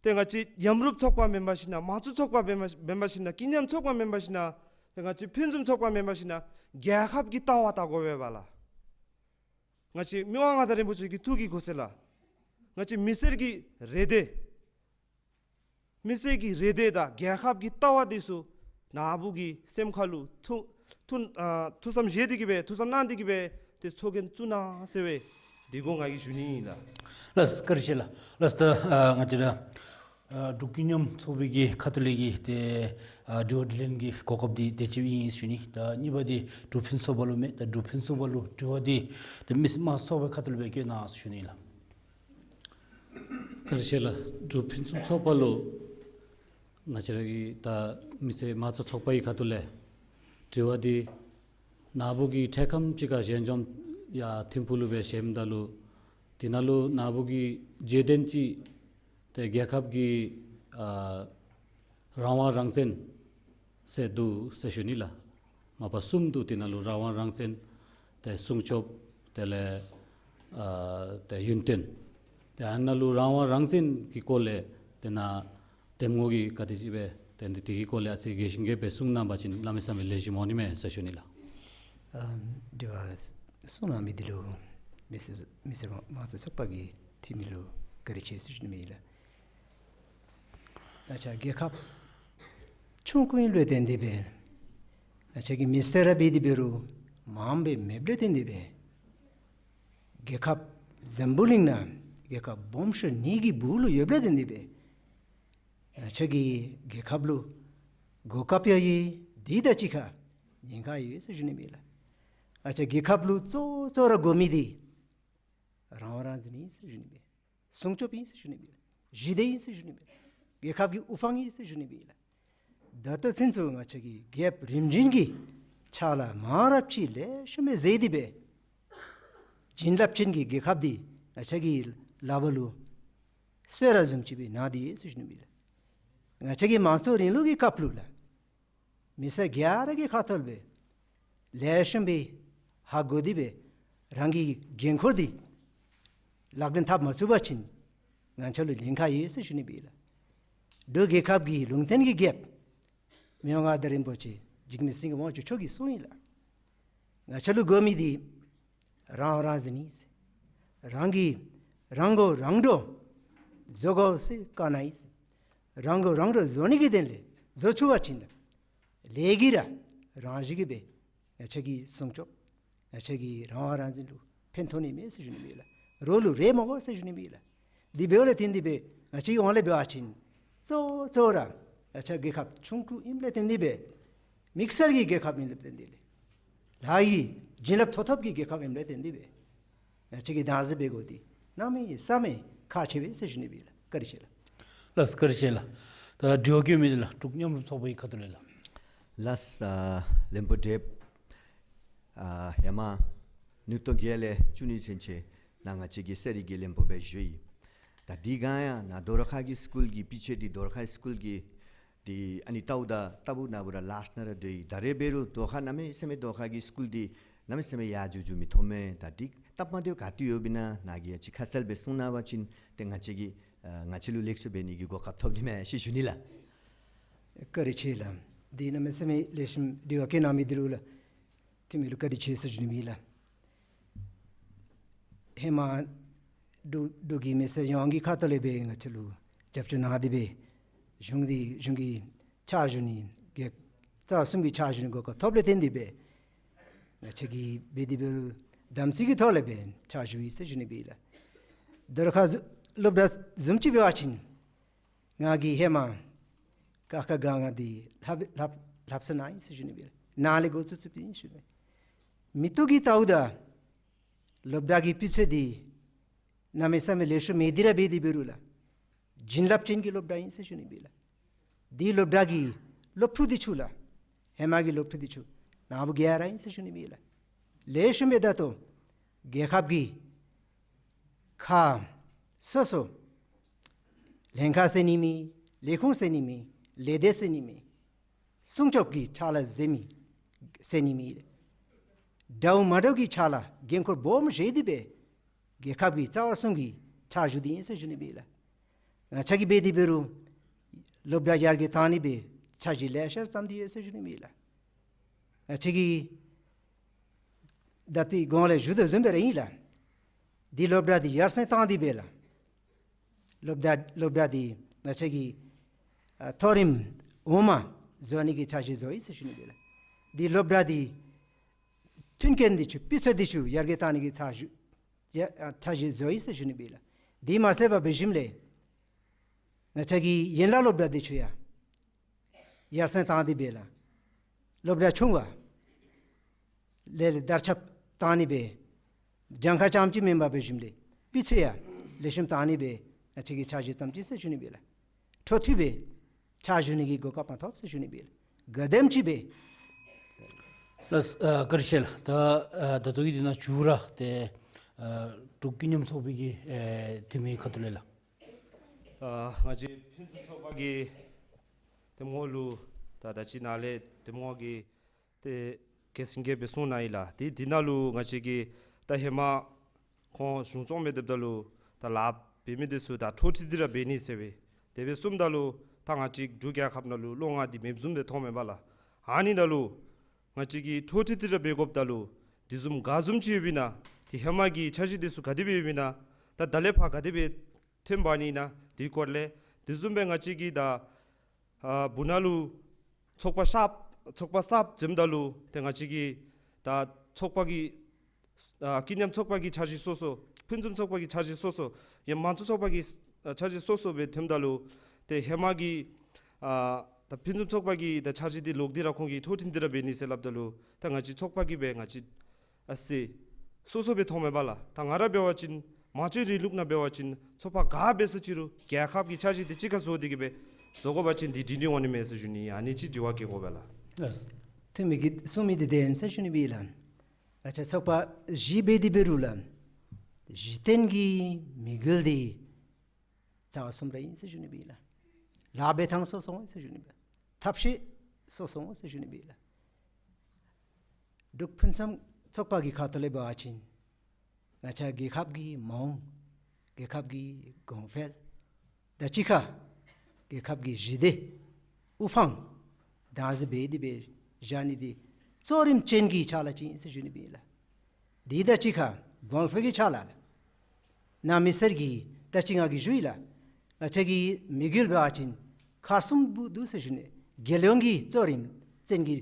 ཏེ་ང་བཅས་མཉམ་རུབ་ཚོགས་པ་མེན་པར་ཞིན་ན་དམངས་གཙོ་ཚོགས་པ་མེན་པར་མེན་པར་ཞིན་ན་ཀུན་མཉམ་ཚོགས་པ་མེན་པར་ཞིན་ན་ཏེ་ང་བཅས་ཕུན་སུམ་ཚོགས་པ་མེན་པར་ཞིན་ན་རྒྱལ་ཁབ་ཀྱི་ལྟ་བ་བལྟ་དགོ་པས་པ་ལགས། ང་བཅས་མི་དབང་མངའ་བདག་རིན་པོ་ཆེ་གི་ཐུགས་ཀྱི་དགོངས་གསལ་ལགས། ང་བཅས་མི་སེར་གྱི་རེ་འདོད་མི་སེར་གྱི་རེ་འདོད་དང་རྒྱལ་ཁབ་ཀྱི་ལྟ་བ་འདི་ཚུ་ནཱ་བུ་གི་སེམས་ཁ་ལུ་ཐུགས་ཐུགས་ཨ་ཐུགས་བསམ་བཞེས་ཏེ་གི་སྦེ་ཐུགས་བསམ་གནང་སྟེ་གི་སྦེ་ཏེ་ཚོགས་རྒྱན་བཙུགས་གནང་ཟེར་བའི་འདི་གུ་ང་གིས་ཞུ་ནི་ཨིན་ལགས། ལགས་བཀའ་དྲིན་ཆེ་ལགས། ལགས་ད་ཨ་ང་བཅས་ར་ཨ་འབྲུག་ཀུན་མཉམ་ཚོགས་པའི་གི་ཁ་ཐུག་ལས་ཀྱི་ཏེ་ཨ་དྲི་བ་དྲིས་ལན་གྱི་གོ་སྐབས་འདི་དེ་ཅིག་ཨིན་ཞུ་ནི། ད་གཉིས་པ་འདི་འབྲུག་ཕུན་ཚོགས་པ་ལུ་མས། ད་འབྲུག་ཕུན་ཚོགས་པ་ལུ་དྲི་བ་འདི་ཏེ་མི་སེར་དམངས་གཙོ་ཚོགས་པའི་ཁ་ཐུག་ལས་སྦེ་བཀོད་གནང་ཞུ་ནི་ལགས། བཀའ་དྲིན་ཆེ་ལགས། འབྲུག་ཕུན་སུམ་ཚོགས་པ་ལུ་ང་བཅས་ར་གི་ད་མི་སེར་དམངས་གཙོ་ཚོགས་པ་གི་ཁ་ཐུག་ལས་དྲི་བ་འདི་ནཱ་བུ་གིས་འཕྲལ་ཁམས་ཅིག་ཁར་ཞལ་འཛོམས་ཡར་ཐིམ་ཕུག་ལུ་སྦེ་བཞེངསམ་ད་ལུ་དེ་ནང་ལུ་ནཱ་བུ་གིས་བརྗོད་དོན་ཅིག་ཏེ་རྒྱལ་ཁབ་ཀྱི་ཨ་རང་དབང་རང་བཙན་ཟེར་འདུག་ཟེར་ཞུ་ནི་ལགས། མ་པ་གསུམ་འདུག། དེ་ནང་ལུ་རང་དབང་རང་བཙན་ཏེ་སྲུང་སྐྱོབ་དེ་ལས་ཨ་ཏེ་ཡུན་བརྟན། ཏེ་ཨ་ནཱ་ལུ་རང་དབང་རང་བཙན་གྱི་སྐོར་ལས་ཏེ་ནཱ་འདེམས་ངོ་གིས་ག་དེ་ཅིག་སྦེ་ཏེ་འདི་དེ་གི་སྐོར་ལས་ཨ་ཙི་རྒྱས་ཤིང་རྒྱས་སྦེ་གསུང་གནང་བ་ཅིན་གནམ་མེད་ས་མེད་ལེགས་ཤོམ་འོང་ནི་མས་ཟེར་ཞུ་ནི་ལགས། ཨ་དྲི་བ་གསུང་གནང་མི་འདི་ལུ་མི་སེར་མི་སེར་དམངས་གཙོ་ཚོགས་པ་གི་འཐུས་མི་ལུ་བཀའ་དྲིན་ཆེ་ཟེར་ཞུ་ནི་མས་ལགས། ང་བཅས་རྒྱལ་ཁབ་ཆུང་ཀུ་ཨིནམ་ལས་བརྟེན་ཏེ་སྦེ་ང་བཅས་ཀྱི་མི་སེར་ར་འབད་དེ་འབད་རུང་མངམ་སྦེ་མེདཔ་ལས་བརྟེན་ཏེ་སྦེ་རྒྱལ་ཁབ་འཛམ་བུ་གླིང་ནང་རྒྱལ་ཁབ་སྦོམ་ཤོས་གཉིས་ཀྱི་སྦུག་ལུ་ཡོདཔ་ལས་བརྟེན་ཏེ་སྦེ་ང་བཅས་ཀྱི་རྒྱལ་ཁབ་ལུ་གོ་སྐབས་ཡང་ཡོད། དེ་དང་གཅིག་ཁར་ཉེན་ཁ་ཡོད་ཟེར་ཞུ་ནི་མས་ལགས། ང་བཅས་རྒྱལ་ཁབ་ལུ་གཙོ་གཙོ་ར་དགོ་མི་འདི་རང་དབང་རང་བཙན་ཨིན་ཟེར་ཞུ་ནི་མས། སྲུང་སྐྱོབ་ཨིན་ཟེར་ཞུ་ནི་མས། ཞི་བདེ་ཨིན་ཟེར་ཞུ་ནི་མས། རྒྱལ་ཁབ་ཀྱི་དབུ་འཕང་ཨིན་ཟེར་ཞུ་ནི་མས་ལགས། ད་ལྟོ་ཚུན་ཚོད་ང་བཅས་ཀྱི་རྒྱལཔོ་རིམ་བྱོན་གྱིས་ཕྱག་ལཱ་མང་རབས་ཅིག་ལེགས་ཤོམ་སྦེ་མཛད་དེ་སྦེ་བྱིན་རླབས་ཅན་གྱི་རྒྱལ་ཁབ་འདི་ང་བཅས་ཀྱི་ལག་པ་ལུ་གསོལ་རས་བཟུམ་ཅིག་སྦེ་གནང་སྟེ་ཡོད་ཟེར་ཞུ་ནི་མས་ལགས། ང་བཅས་ཀྱི་དམངས་གཙོ་རིང་ལུགས་ཀྱི་སྐབས་ལུ་ལགས། མི་སེར་ག་ར་གི་ཁ་ཐུག་ལས་སྦེ་ལེགས་ཤོམ་སྦེ་ཧ་གོ་སྟེ་སྦེ་རང་གི་འགན་ཁུར་འདི་ལག་ལེན་འཐབ་མ་ཚུགས་པ་ཅིན་ང་བཅས་ལུ་ཉེན་ཁ་ཡོད་ཟེར་ཞུ་ནི་མས་ལགས། འབྲུག་རྒྱལ་ཁབ་ཀྱི་ལུང་བསྟན་གྱི་རྒྱལཔོ་མི་དབང་མངའ་བདག་རིན་པོ་ཆེ་འཇིགས་མེད་སེང་གེ་དབང་ཕྱུག་མཆོག་གིས་གསུངས་ཡི་ལགས། ང་བཅས་ལུ་དགོ་མི་འདི་རང་དབང་རང་བཙན་ཨིན་ཟེར། རང་གིས་རང་མགོ་རང་འདྲོངས་བཟོ་དགོ་ཟེར་བཀའ་གནང་ཡི་ཟེར། རང་མགོ་རང་འདྲོངས་བཟོ་ནི་གི་དོན་ལས་བཟོ་ཚུགས་པ་ཅིན་ལས་ཀྱིས་ར་རང་བཞིན་གྱིས་སྦེ་ང་བཅས་ཀྱི་སྲུང་སྐྱོབ་ང་བཅས་ཀྱི་རང་དབང་རང་བཙན་ལུ་ཕན་ཐོགས་ནི་མས་ཟེར་ཞུ་ནི་མས་ལགས། རོགས་ལུ་རེ་མ་དགོ་ཟེར་ཞུ་ནི་མས་ལགས། དེ་འབདཝ་ལས་བརྟེན་ཏེ་སྦེ་ང་བཅས་ཀྱི་དབང་ལས་འབད་བ་ཅིན་གཙོ་གཙོ་ར་ང་བཅས་རྒྱལ་ཁབ་ཆུང་ཀུ་ཨིནམ་ལས་བརྟེན་ཏེ་སྦེ་དམིགས་བསལ་གྱི་རྒྱལ་ཁབ་ཨིནམ་ལས་བརྟེན་ཏེ་ལགས། ལྷ་ཡི་བྱིན་རླབས་ཐོབ་ཐོབ་ཀྱི་རྒྱལ་ཁབ་ཨིནམ་ལས་བརྟེན་ཏེ་སྦེ་ང་བཅས་ཀྱིས་བདག་འཛིན་འབད་དགོཔ་འདི་གནམ་མེད་ས་མེད་ཁག་ཆེ་བས་ཟེར་ཞུ་ནི་མས་ལགས། བཀའ་དྲིན་ཆེ་ལགས། ལགས་བཀའ་དྲིན་ཆེ་ལགས། ད་དྲི་བ་བཀོད་མི་འདི་ལགས་འབྲུག་མཉམ་རུབ་ཚོགས་པའི་ཁ་ཐུག་ལས་ལགས། ལགས་ཨ་བློན་པོ་བགྲེསཔ་ཨ་ཧེ་མ་ཉིས་སྟོང་བརྒྱད་ལས་བཅུ་གཉིས་ཚུན་ཚོད་ནཱ་ང་བཅས་ཀྱི་གསོ་རིག་གི་བློན་པོ་སྦེ་བཞུགས་ཡི། ད་འདི་ག་ཡང་ན་རྡོ་ར་ཁ་གི་སི་ཀུལ་གྱི་དཔེ་ཆ་འདི་རྡོ་ར་ཁ་སི་ཀུལ་གྱི་འདི་ཨ་ནི་ལྟཝ་ད་ལྟ་བུ་ན་བུ་ར་ལཱསི་ན་ར་སྡོད་ཡི། ད་རེས་འབད་རུང་རྡོ་ར་ཁ་གནམ་མེད་ས་མེད་རྡོ་ར་ཁ་གི་སི་ཀུལ་འདི་གནམ་མེད་ས་མེད་ཡར་འགྱོ་འགྱོ་མི་མཐོང་མས། ད་འདི་སྟབས་མ་བདེཝ་ག་ཏེ་ཡོདཔ་ཨིན་ན་ནཱ་གིས་ཡང་ཅིག་ཁ་གསལ་སྦེ་གསུང་གནང་བ་ཅིན་ཏེ་ང་བཅས་ཀྱིས་ཨ་ང་བཅས་ལུ་ལེགས་ཤོམ་འབད་ནི་གི་གོ་སྐབས་ཐོབ་ནི་མས་ཟེར་ཞུ་ནི་ལགས། བཀའ་དྲིན་ཆེ་ལགས། འདི་གནམ་མེད་ས་མེད་ལེགས་ཤོམ་དྲི་བ་བཀོད་གནང་མི་འདི་ལུ་ལགས། འཐུས་མི་ལུ་བཀའ་དྲིན་ཆེ་ཟེར་ཞུ་ནི་ཨིན་ལགས། ཧེ་མ་འབྲུག་འབྲུག་གི་མི་སེར་ཡོངས་ཀྱི་ཁ་ཐུག་ལས་སྦེ་ང་བཅས་ལུ་རྒྱབ་སྐྱོར་གནང་སྟེ་སྦེ་གཞུང་འདི་གཞུང་གི་ཕྱག་ཞུ་ནི་གི་རྩ་གསུམ་གྱི་ཕྱག་ཞུ་ནི་གོ་སྐབས་ཐོབ་ལས་བརྟེན་ཏེ་སྦེ་ང་བཅས་ཀྱིས་འབད་དེ་འབད་རུང་དམ་ཚིག་གི་ཐོག་ལས་སྦེ་ཕྱག་ཞུ་ཡི་ཟེར་ཞུ་ནི་ཨིན་ལགས། རྡོ་ར་ཁ་བཟུམ་སློབ་གྲྭ་བཟུམ་ཅིག་འབད་བ་ཅིན་ང་གིས་ཧེ་མ་ཀ་ཁ་ག་ང་འདི་ལྷབ་ལྷབ་ལྷབ་ས་ནང་ཨིན་ཟེར་ཞུ་ནི་ཨིན་ལགས། ནཱ་ལས་འགོ་བཙུགས་བཙུགསཔ་ཨིན་ཟེར་ཞུ་ནི། མིག་ཏོ་གིས་ལྟཝ་ད་སློབ་གྲྭ་གི་སྤུས་ཚད་འདི་གནམ་མེད་ས་མེད་ལེགས་ཤོམ་མེད་དེ་ར་འབད་དེ་འབད་རུང་ལགས། བྱིན་རླབས་ཅན་གྱི་སློབ་གྲྭ་ཨིན་ཟེར་ཞུ་ནི་ཨིན་ལགས། འདི་སློབ་གྲྭ་གི་སློབ་ཕྲུག་འདི་ཚུ་ལགས། ཧེ་མ་གི་སློབ་ཕྲུག་འདི་ཚུ་ནཱ་བུ་ག་ར་ཨིན་ཟེར་ཞུ་ནི་ཨིན་ལགས། ལེགས་ཤོམ་སྦེ་ད་ལྟོ་རྒྱལ་ཁབ་ཀྱི་ཁག་སོ་སོ་ལྷན་ཁག་ཟེར་ནི་མེད། ལས་ཁུངས་ཟེར་ནི་མེད། ལས་སྡེ་ཟེར་ནི་མེད། སྲུང་སྐྱོབ་ཀྱི་ཕྱག་ལཱ་མཛད་མི་ཟེར་ནི་མེད། འདྲཝ་མ་འདྲཝ་གི་ཕྱག་ལཱ་འགན་ཁུར་སྦོམ་བཞེས་ཏེ་སྦེ་རྒྱལ་ཁབ་ཀྱི་རྩ་བ་གསུམ་གྱི་ཕྱག་ཞུ་སྟེ་ཨིན་ཟེར་ཞུ་ནི་ཨིན་ལགས། ང་བཅས་ཀྱིས་འབད་དེ་འབད་རུང་སློབ་གྲྭ་ཡར་རྒྱས་བཏང་ནི་སྦེ་འཆར་གཞི་ལེ་ཤ་བརྩམས་ཏེ་ཡོད་ཟེར་ཞུ་ནི་ཨིན་ལགས། ང་བཅས་ཀྱིས་ད་ལྟོ་གོང་ལས་ཞུ་དོ་བཟུམ་སྦེ་ར་ཨིན་ལགས། འདི་སློབ་གྲྭ་འདི་ཡར་སེང་བཏང་སྟེ་སྦེ་ལགས། སློབ་གྲྭ་སློབ་གྲྭ་འདི་ང་བཅས་ཀྱིས་ཨ་མཐོ་རིམ་འོག་མ་བཟོ་ནི་གི་འཆར་གཞི་བཟོ་ཡི་ཟེར་ཞུ་ནི་ཨིན་ལགས། འདི་སློབ་གྲྭ་འདི་མཐུན་རྐྱེན་འདི་ཚུ་སྤུས་ཚད་འདི་ཚུ་ཡར་རྒྱས་བཏང་ནི་གི་འཆར་གཞི་ཡ་ཨ་འཆར་གཞི་བཟོ་ཡི་ཟེར་ཞུ་ནི་ཨིན་ལགས། འདི་མ་ཚད་པར་འབད་ཞིནམ་ལས་ང་བཅས་ཀྱི་ཡན་ལག་སློབ་གྲྭ་འདི་ཚུ་ཡང་ཡར་སེང་བཏང་སྟེ་སྦེ་ལགས། སློབ་གྲྭ་ཆུང་བ་ལས་ལས་དར་ཁྱབ་བཏང་ནི་སྦེ་གྱངས་ཁ་རྐྱངམ་ཅིག་མེན་པར་འབད་ཞིནམ་ལས་སྤུས་ཚད་ཡང་ལེགས་ཤོམ་བཏང་ནི་སྦེ་ང་བཅས་ཀྱིས་འཆར་གཞི་བརྩམས་ཅི་ཟེར་ཞུ་ནི་ཨིན་ལགས། འཕྲོ་མཐུད་སྦེ་ཕྱག་ཞུ་ནི་གི་གོ་སྐབས་མ་ཐོབ་ཟེར་ཞུ་ནི་ཨིན་ལགས། ག་དེམ་ཅིག་སྦེ། ལགས་ཨ་བཀའ་དྲིན་ཆེ་ལགས། ད་ཨ་ད་ལྟོ་གི་འདི་ནང་མཇུག་ར་ཏེ་ཨ་འབྲུག་ཀུན་མཉམ་ཚོགས་པའི་གི་ཨེ་འཐུས་མི་ཁ་ཐུག་ལས་ལགས། ཨ་ང་བཅས་ཕུན་སུམ་ཚོགས་པ་གི་གདམ་ངོ་ལུ་ད་ད་ཅི་ནཱ་ལས་གདམ་ངོ་གི་ཏེ་གལ་སྲིད་གལ་སྦེ་གསུང་གནང་ཡི་ལགས། ཏེ་འདི་ནང་ལུ་ང་བཅས་ཀྱིས་ད་ཧེ་མ་ཁོང་གཞུང་བཙོང་མི་སྡོདཔ་ད་ལུ་ད་ལཱ་འབད་མི་འདི་ཚུ་ད་འཕྲོ་མཐུད་དེ་ར་འབད་ནི་ཟེར་སྦེ་དེ་སྦེ་གསུངམ་ད་ལུ་ད་ང་བཅས་འབྲུག་རྒྱལ་ཁབ་ནང་ལུ་བློ་ངར་འདི་མེདཔ་བཟུམ་སྦེ་མཐོངམ་མས་པ་ལགས། ཨ་ནི་ནང་ལུ་ང་བཅས་ཀྱིས་འཕྲོ་མཐུད་དེ་ར་འབད་དགོཔ་ད་ལུ་དེ་བཟུམ་ག་བཟུམ་ཅིག་ཡོདཔ་ཨིན་ན། ཏེ་ཧེ་མ་གི་འཆར་གཞི་འདི་ཚུ་ག་དེ་སྦེ་ཡོདཔ་ཨིན་ན། ད་ད་ལས་ཕར་ག་དེ་སྦེ་ཐོན་འབག་ནི་ཨིན་ན། དེ་སྐོར་ལས་དེ་བཟུམ་སྦེ་ང་བཅས་ཀྱིས་ད་ཨ་སྦུག་ན་ལུ་ཚོགས་པ་གསརཔ་ཚོགས་པ་གསརཔ་འཛོམསམ་ད་ལུ་ཏེ་ང་བཅས་ཀྱིས་ད་ཚོགས་པ་གི་ཨ་ཀུན་མཉམ་ཚོགས་པ་གི་འཆར་གཞི་སོ་སོ། ཕུན་སུམ་ཚོགས་པ་གི་འཆར་གཞི་སོ་སོ། ཡང་མང་གཙོ་ཚོགས་པ་གི་ཨ་འཆར་གཞི་སོ་སོ་སྦེ་ཐོནམ་ད་ལུ་ཏེ་ཧེ་མ་གི་ཨ་ད་ཕུན་སུམ་ཚོགས་པ་གི་ད་འཆར་གཞི་འདི་ལོག་སྟེ་ར་ཁོང་གིས་འཕྲོ་མཐུད་དེ་ར་འབད་ནི་ཟེར་སླབ་ད་ལུ་ད་ང་བཅས་ཚོགས་པ་གིས་སྦེ་ང་བཅས་ཨ་ཟེར་སོ་སོ་སྦེ་མཐོངམ་མས་པ་ལགས། ད་ང་ར་འབད་བ་ཅིན་མང་གཙོའི་རིང་ལུགས་ནང་འབད་བ་ཅིན་ཚོགས་པ་ག་འབད་ས་ཅི་རུང་རྒྱལ་ཁབ་ཀྱི་འཆར་གཞི་འདི་གཅིག་ཁར་བཟོ་སྟེ་གི་སྦེ་བཟོ་དགོ་པ་ཅིན་འདི་སྒྲིང་སྒྲི་འོང་ནི་མས་ཟེར་ཞུ་ནི། ཨ་ནི་ཅིག་དྲི་བ་བཀོད་དགོ་པས་ལགས། ལགས། འཐུས་མི་གིས་གསུང་མི་འདི་བདེན་ཟེར་ཞུ་ནི་ཨིན་ལགས། ང་བཅས་ཚོགས་པ་བཞི་འབད་དེ་འབད་རུང་ལགས། གཞི་རྟེན་གྱི་དམིགས་ཡུལ་འདི་རྩ་བ་གསུམ་ར་ཨིན་ཟེར་ཞུ་ནི་ཨིན་ལགས། ལཱ་འབད་ཐངས་སོ་སོ་ཨིན་ཟེར་ཞུ་ནི་ཨིན་ལགས། ཐབས་ཤེས་སོ་སོ་ཨིན་ཟེར་ཞུ་ནི་ཨིན་ལགས། འབྲུག་ཕུན་སུམ་ཚོགས་པ་གི་ཁ་ཐུག་ལས་འབད་བ་ཅིན་ང་བཅས་རྒྱལ་ཁབ་ཀྱི་མ་འོངས་རྒྱལ་ཁབ་ཀྱི་གོང་འཕེལ་དང་གཅིག་ཁར་རྒྱལ་ཁབ་ཀྱི་ཞི་བདེ་དབུ་འཕང་དང་ཟེར་འབད་དེ་སྦེ་བཞག་ནི་འདི་གཙོ་རིམ་ཅན་གྱི་ཕྱག་ལཱ་ཅིག་ཨིན་ཟེར་ཞུ་ནི་ཨིན་ལགས། དེ་དང་གཅིག་ཁར་གོང་འཕེལ་གྱི་ཕྱག་ལཱ་ལགས། ནཱ་མི་སེར་གྱིས་ད་ཅི་ང་གིས་ཞུ་ཡི་ལགས། ང་བཅས་ཀྱི་དམིགས་ཡུལ་འབད་བ་ཅིན་ཁག་གསུམ་འདུག་ཟེར་ཞུ་ནི། རྒྱལ་ཡོངས་ཀྱི་གཙོ་རིམ་ཅན་གྱི་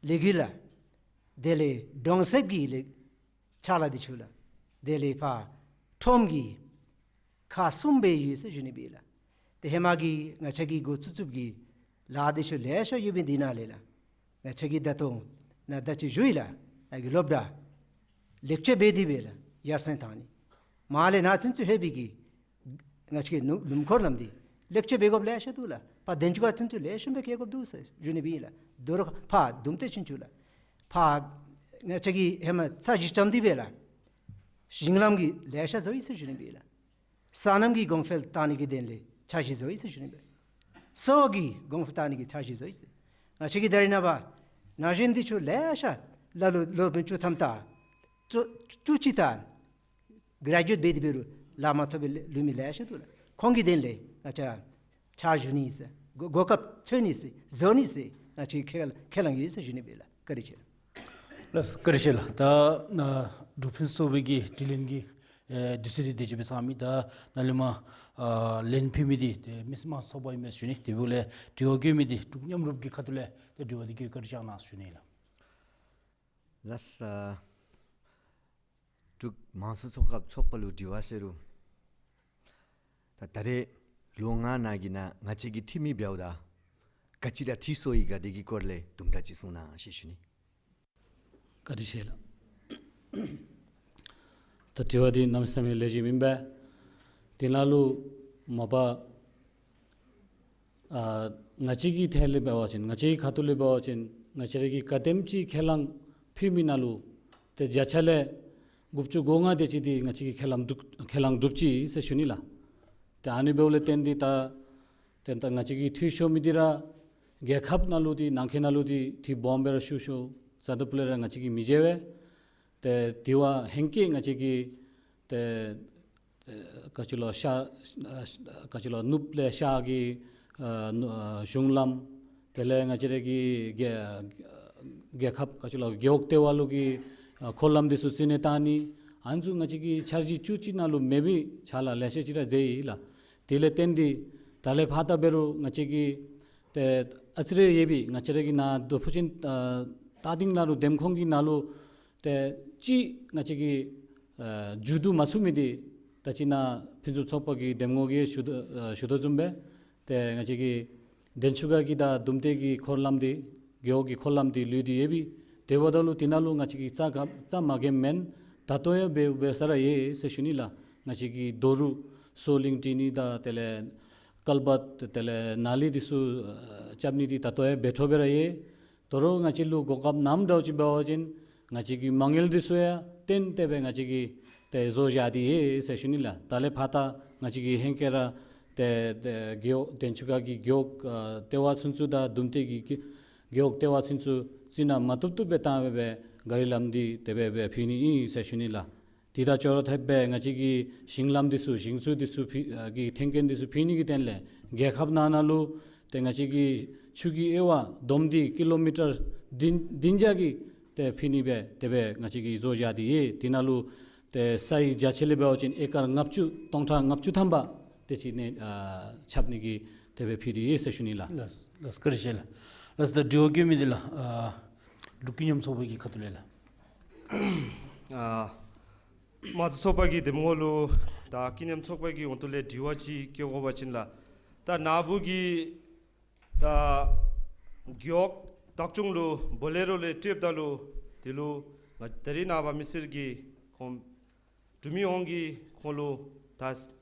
ལས་འགུལ་ལགས། དེ་ལས་གྲོང་གསེབ་ཀྱི་ལས་ཕྱག་ལཱ་འདི་ཚུ་ལགས། དེ་ལས་ཕར་ཁྲོམ་གྱི་ཁག་གསུམ་སྦེ་ཡོད་ཟེར་ཞུ་ནི་ཨིན་ལགས། ཏེ་ཧེ་མ་གི་ང་བཅས་ཀྱིས་འགོ་བཙུགས་བཙུགསཔ་གི་ལཱ་འདི་ཚུ་ལེ་ཤ་ཡོདཔ་ཨིན། དེ་ནང་ལས་ལགས། ང་བཅས་ཀྱིས་ད་ལྟོ་ནཱ་ད་ཅི་ཞུ་ཡི་ལགས། ང་གིས་སློབ་གྲྭ་ལེགས་བཅོས་འབད་དེ་སྦེ་ལགས་ཡར་སེང་བཏང་ནི། མར་ལས་ནཱ་ཚུན་ཚོད་ལྷོད་པའི་གི་ང་བཅས་ཀྱི་ནུབ་ནུབ་འཁོར་ལམ་འདི་ལེགས་བཅོས་འབད་དགོཔ་ལེ་ཤ་འདུག་ལགས། ཕར་འདན་ཆུ་ཁ་ཚུན་ཚོད་ལེགས་ཤོམ་སྦེ་བཀལ་དགོཔ་འདུག་ཟེར་ཞུ་ནི་ཨིན་ལགས། དོ་རུང་ཕར་དུམ་ཏེ་ཆུང་ཆུང་ལགས། ཕར་ང་བཅས་ཀྱིས་ཧེ་མ་ས་གཞི་བརྩམས་ཏེ་སྦེ་ལགས་ཞིང་ལམ་གྱི་ལེ་ཤ་བཟོ་ཡི་ཟེར་ཞུ་ནི་ཨིན་ལགས། སོ་ནམ་གྱི་གོང་འཕེལ་བཏང་ནི་གི་དོན་ལས་འཆར་གཞི་བཟོ་ཡི་ཟེར་ཞུ་ནི་སྦེ། གསོ་བ་གི་གོང་འཕེལ་བཏང་ནི་གི་འཆར་གཞི་བཟོ་ཡི་ཟེར། ང་བཅས་ཀྱི་ད་རེས་ནངས་པ་ན་གཞོན་འདི་ཚུ་ལེ་ཤ་ལ་ལུ་སློབ་དཔོན་བཅུ་ཐམ་དང་བཅུ་བཅུ་གཅིག་དང་གྲ་ཇུ་ཨེཊ་འབད་དེ་འབད་རུང་ལཱ་མ་ཐོབ་པར་ལུས་མི་ལེ་ཤ་འདུག་ལགས། ཁོང་གི་དོན་ལས་ང་བཅས་འཆར་གཞི་ཞུ་ནི་ཟེར། གོ་གོ་སྐབས་འཚོལ་ནི་ཟེར་བཟོ་ནི་ཟེར་ང་བཅས་ཁས་ཁས་བླངས་ཡོད་ཟེར་ཞུ་ནི་སྦེ་ལགས། བཀའ་དྲིན་ཆེ་ལགས། ལགས་བཀའ་དྲིན་ཆེ་ལགས། ད་ཨ་འབྲུག་ཕུན་ཚོགས་པའི་གི་དྲི་ལན་གྱི་ཨེ་དུས་ཚོད་འདི་དེ་ཅིག་སྦེ་ཚང་མི། ད་ནཱ་ལས་མར་ཨ་ལན་ཕུལ་མི་འདི་ཏེ་མི་སེར་དམངས་གཙོ་ཚོགས་པ་ཨིན་མས་ཞུ་ནི། དེ་འབདཝ་ལས་དྲི་བ་བཀོད་མི་འདི་འབྲུག་མཉམ་རུབ་ཀྱི་ཁ་ཐུག་ལས་ཏེ་དྲི་བ་འདི་བཀོད་བཀའ་དྲིན་བསྐྱང་གནང་ཞུ་ནི་ལགས། ལགས་སོ། འབྲུག་དམངས་གཙོ་ཚོགས་ཁག་ཚོགས་པ་ལུ་དྲི་བ་ཟེར་རུང་ད་ད་རེས་ལོ་ལྔ་ནང་གི་ནང་ང་བཅས་ཀྱིས་འཐུས་མི་འབདཝ་ད་ག་ཅི་ར་འཐུས་སོ་ཡི་ག་དེ་གི་སྐོར་ལས་དུམ་གྲ་ཅིག་གསུང་གནང་ཞེས་ཞུ་ནི། བཀའ་དྲིན་ཆེ་ལགས། ད་དྲི་བ་འདི་གནམ་མེད་ས་མེད་ལེགས་ཤོམ་ཨིན་པས། དེ་ནང་ལུ་མ་པ་ཨ་ང་བཅས་ཀྱི་ཐད་ལས་འབད་བ་ཅིན་ང་བཅས་ཀྱི་ཁ་ཐུག་ལས་འབད་བ་ཅིན་ང་བཅས་ར་གིས་ག་དེམ་ཅིག་ཁས་བླངས་ཕུལ་མི་ནང་ལུ་ཏེ་བརྒྱ་ཆ་ལས་དགུ་བཅུ་གོ་ལྔ་དེ་ཅིག་འདི་ང་བཅས་ཀྱིས་ཁས་བླངས་གྲུབ་ཁས་བླངས་གྲུབ་ཅི་ཟེར་ཞུ་ནི་ལགས། ཏེ་ཨ་ནི་འབདཝ་ལས་བརྟེན་ཏེ་ད་ཏེ་ད་ང་བཅས་ཀྱིས་འཐུས་ཤོར་མི་འདི་ར་རྒྱལ་ཁབ་ནང་ལུ་འདི་ནང་འཁོད་ནང་ལུ་འདི་འཐུས་སྦོམ་སྦེ་ར་ཤོར་ཤོར་ཟེར་དོ་བུ་ལས་ར་ང་བཅས་ཀྱིས་མི་མཇལ་བས། ཏེ་དེ་བ་ཧེང་སྐལ་ང་བཅས་ཀྱིས་ཏེ་ཏེ་ག་ཅི་ལོ་ཤར་ཨ་ག་ཅི་ལོ་ནུབ་ལས་ཤར་གྱི་ཨ་ནུ་ཨ་གཞུང་ལམ་དེ་ལས་ང་བཅས་ར་གི་རྒྱལ་རྒྱལ་ཁབ་ག་ཅི་ལོ་རྒེད་འོག་ལྟེ་བ་ལུ་གི་ཨ་འཁོར་ལམ་འདི་ཚུ་བརྩི་ནི་བཏང་ནི་ཨ་ནི་ཚུ་ང་བཅས་ཀྱི་འཆར་གཞི་བཅུ་གཅིག་ནང་ལུ་མེད་མི་ཕྱག་ལཱ་ལེ་ཤ་ཅིག་ར་མཛད་ཡི་ལགས། དེ་ལས་བརྟེན་ཏེ་ད་ལས་ཕར་ད་འབད་རུང་ང་བཅས་ཀྱིས་ཏེ་ཨ་ཙི་རེ་ཡོད་པའི་ང་བཅས་ར་གི་ནཱ་རྡོ་ཕུ་ཅན་ཨ་རྟ་སྡིང་ནང་ལུ་འདེམས་ཁོངས་ཀྱི་ནང་ལུ་ཏེ་ཅིག་ང་བཅས་ཀྱིས་ཨ་མཇུག་བསྡུ་མ་ཚུགས་མི་འདི་ད་ཅི་ནཱ་ཕུན་ཚོགས་ཚོགས་པ་གི་འདེམས་ངོ་གིས་ཞུ་དོ་ཨ་ཞུ་དོ་བཟུམ་སྦེ་ཏེ་ང་བཅས་ཀྱི་དན་ཆུ་ཁ་གི་དང་དུམ་མཐའི་གི་འཁོར་ལམ་འདི་རྒེད་འོག་གི་འཁོར་ལམ་འདི་ལུས་ཏེ་ཡོད་པས། དེ་འབདཝ་ད་ལུ་དེ་ནང་ལུ་ང་བཅས་ཀྱིས་རྩ་ག་རྩ་མ་འགེངས་མེན། ད་ལྟོ་ཡང་འབད་འབད་ས་ར་ཡོད་ཟེར་ཞུ་ནི་ལགས། ང་བཅས་ཀྱིས་རྡོ་རུག་སོ་གླིང་བྲི་ནི་དང་དེ་ལས་ཀལ་བཊ་དེ་ལས་ནཱ་ལི་འདི་ཚུ་ཨ་རྐྱབ་ནི་འདི་ད་ལྟོ་ཡང་འབད་འཕྲོ་སྦེ་ར་ཡོད། དོ་རུང་ང་བཅས་ལུ་གོ་སྐབས་ནམ་འདྲཝ་ཅིག་འབད་བ་ཅིན་ང་བཅས་ཀྱི་མ་དངུལ་འདི་ཚུ་ཡང་བཏོན་ཏེ་སྦེ་ང་བཅས་ཀྱིས་ཏེ་བཟོ་བཞག་སྟེ་ཡོད་ཟེར་ཞུ་ནི་ལགས། ད་ལས་ཕར་ད་ང་བཅས་ཀྱིས་ཧེང་སྐལ་ར་ཏེ་ཏེ་རྒེད་འོག་དན་ཆུ་ཁ་གི་རྒེད་འོག་ཨ་ལྟེ་བ་ཚུན་ཚོད་དང་དུམ་མཐའི་གི་རྒེད་འོག་ལྟེ་བ་ཚུན་ཚོད་རྩི་ནག་མ་བཏུབ་བཏུབ་སྦེ་བཏང་སྦེ་སྦེ་ག་རི་ལམ་འདི་དེ་སྦེ་སྦེ་ཕུལ་ནི་ཨིན་ཟེར་ཞུ་ནི་ལགས། དེ་དང་ཅོག་ར་འཐདཔ་སྦེ་ང་བཅས་ཀྱིས་ཞིང་ལམ་འདི་ཚུ་ཞིང་ཆུ་འདི་ཚུ་ཕུལ་ཨ་གི་ཐོན་སྐྱེད་འདི་ཚུ་ཕུལ་ནི་གི་དོན་ལས་རྒྱལ་ཁབ་ནང་ན་ལུ་ཏེ་ང་བཅས་ཀྱིས་ཆུ་གི་དབྱེ་བ་བསྡོམས་ཏེ་ཀི་ལོ་མི་ཊར་བདུན་བདུན་བརྒྱ་གི་ཏེ་ཕུལ་ནི་སྦེ་དེ་སྦེ་ང་བཅས་ཀྱིས་བཟོ་བཞག་སྟེ་ཡོད། དེ་ནང་ལུ་ཏེ་སའི་རྒྱ་ཆེ་ལས་འབད་བ་ཅིན་ཨེ་ཀར་ལྔ་བཅུ་སྟོང་ཕྲག་ལྔ་བཅུ་ཐམ་པ་དེ་ཅིག་ནི་ཨ་ཁྱབ་ནི་གི་དེ་སྦེ་ཕུལ་ཏེ་ཡོད་ཟེར་ཞུ་ནི་ལགས། ལགས་ལགས་བཀའ་དྲིན་ཆེ་ལགས། ལགས་ད་དྲི་བ་བཀོད་མི་འདི་ལགས་ཨ་འབྲུག་ཀུན་མཉམ་ཚོགས་པ་གི་ཁ་ཐུག་ལས་ལགས། ཨ་དམངས་གཙོ་ཚོགས་པ་གི་འདེམས་ངོ་ལུ་ད་ཀུན་མཉམ་ཚོགས་པ་གི་འོག་ཏུ་ལས་དྲི་བ་ཅིག་བཀོད་དགོ་པ་ཅིན་ལགས། ད་ནཱ་བུ་གིས་ད་རྒེད་འོག་བདག་སྐྱོང་ལུ་བོ་ལེ་རོ་ལས་སྤྲོདཔ་ད་ལུ་དེ་ལུ་ང་ད་རེས་ནངས་པ་མི་སེར་གྱིས་ཁོང་འབྲུག་མི་འོང་གིས་ཁོང་ལུ་ད་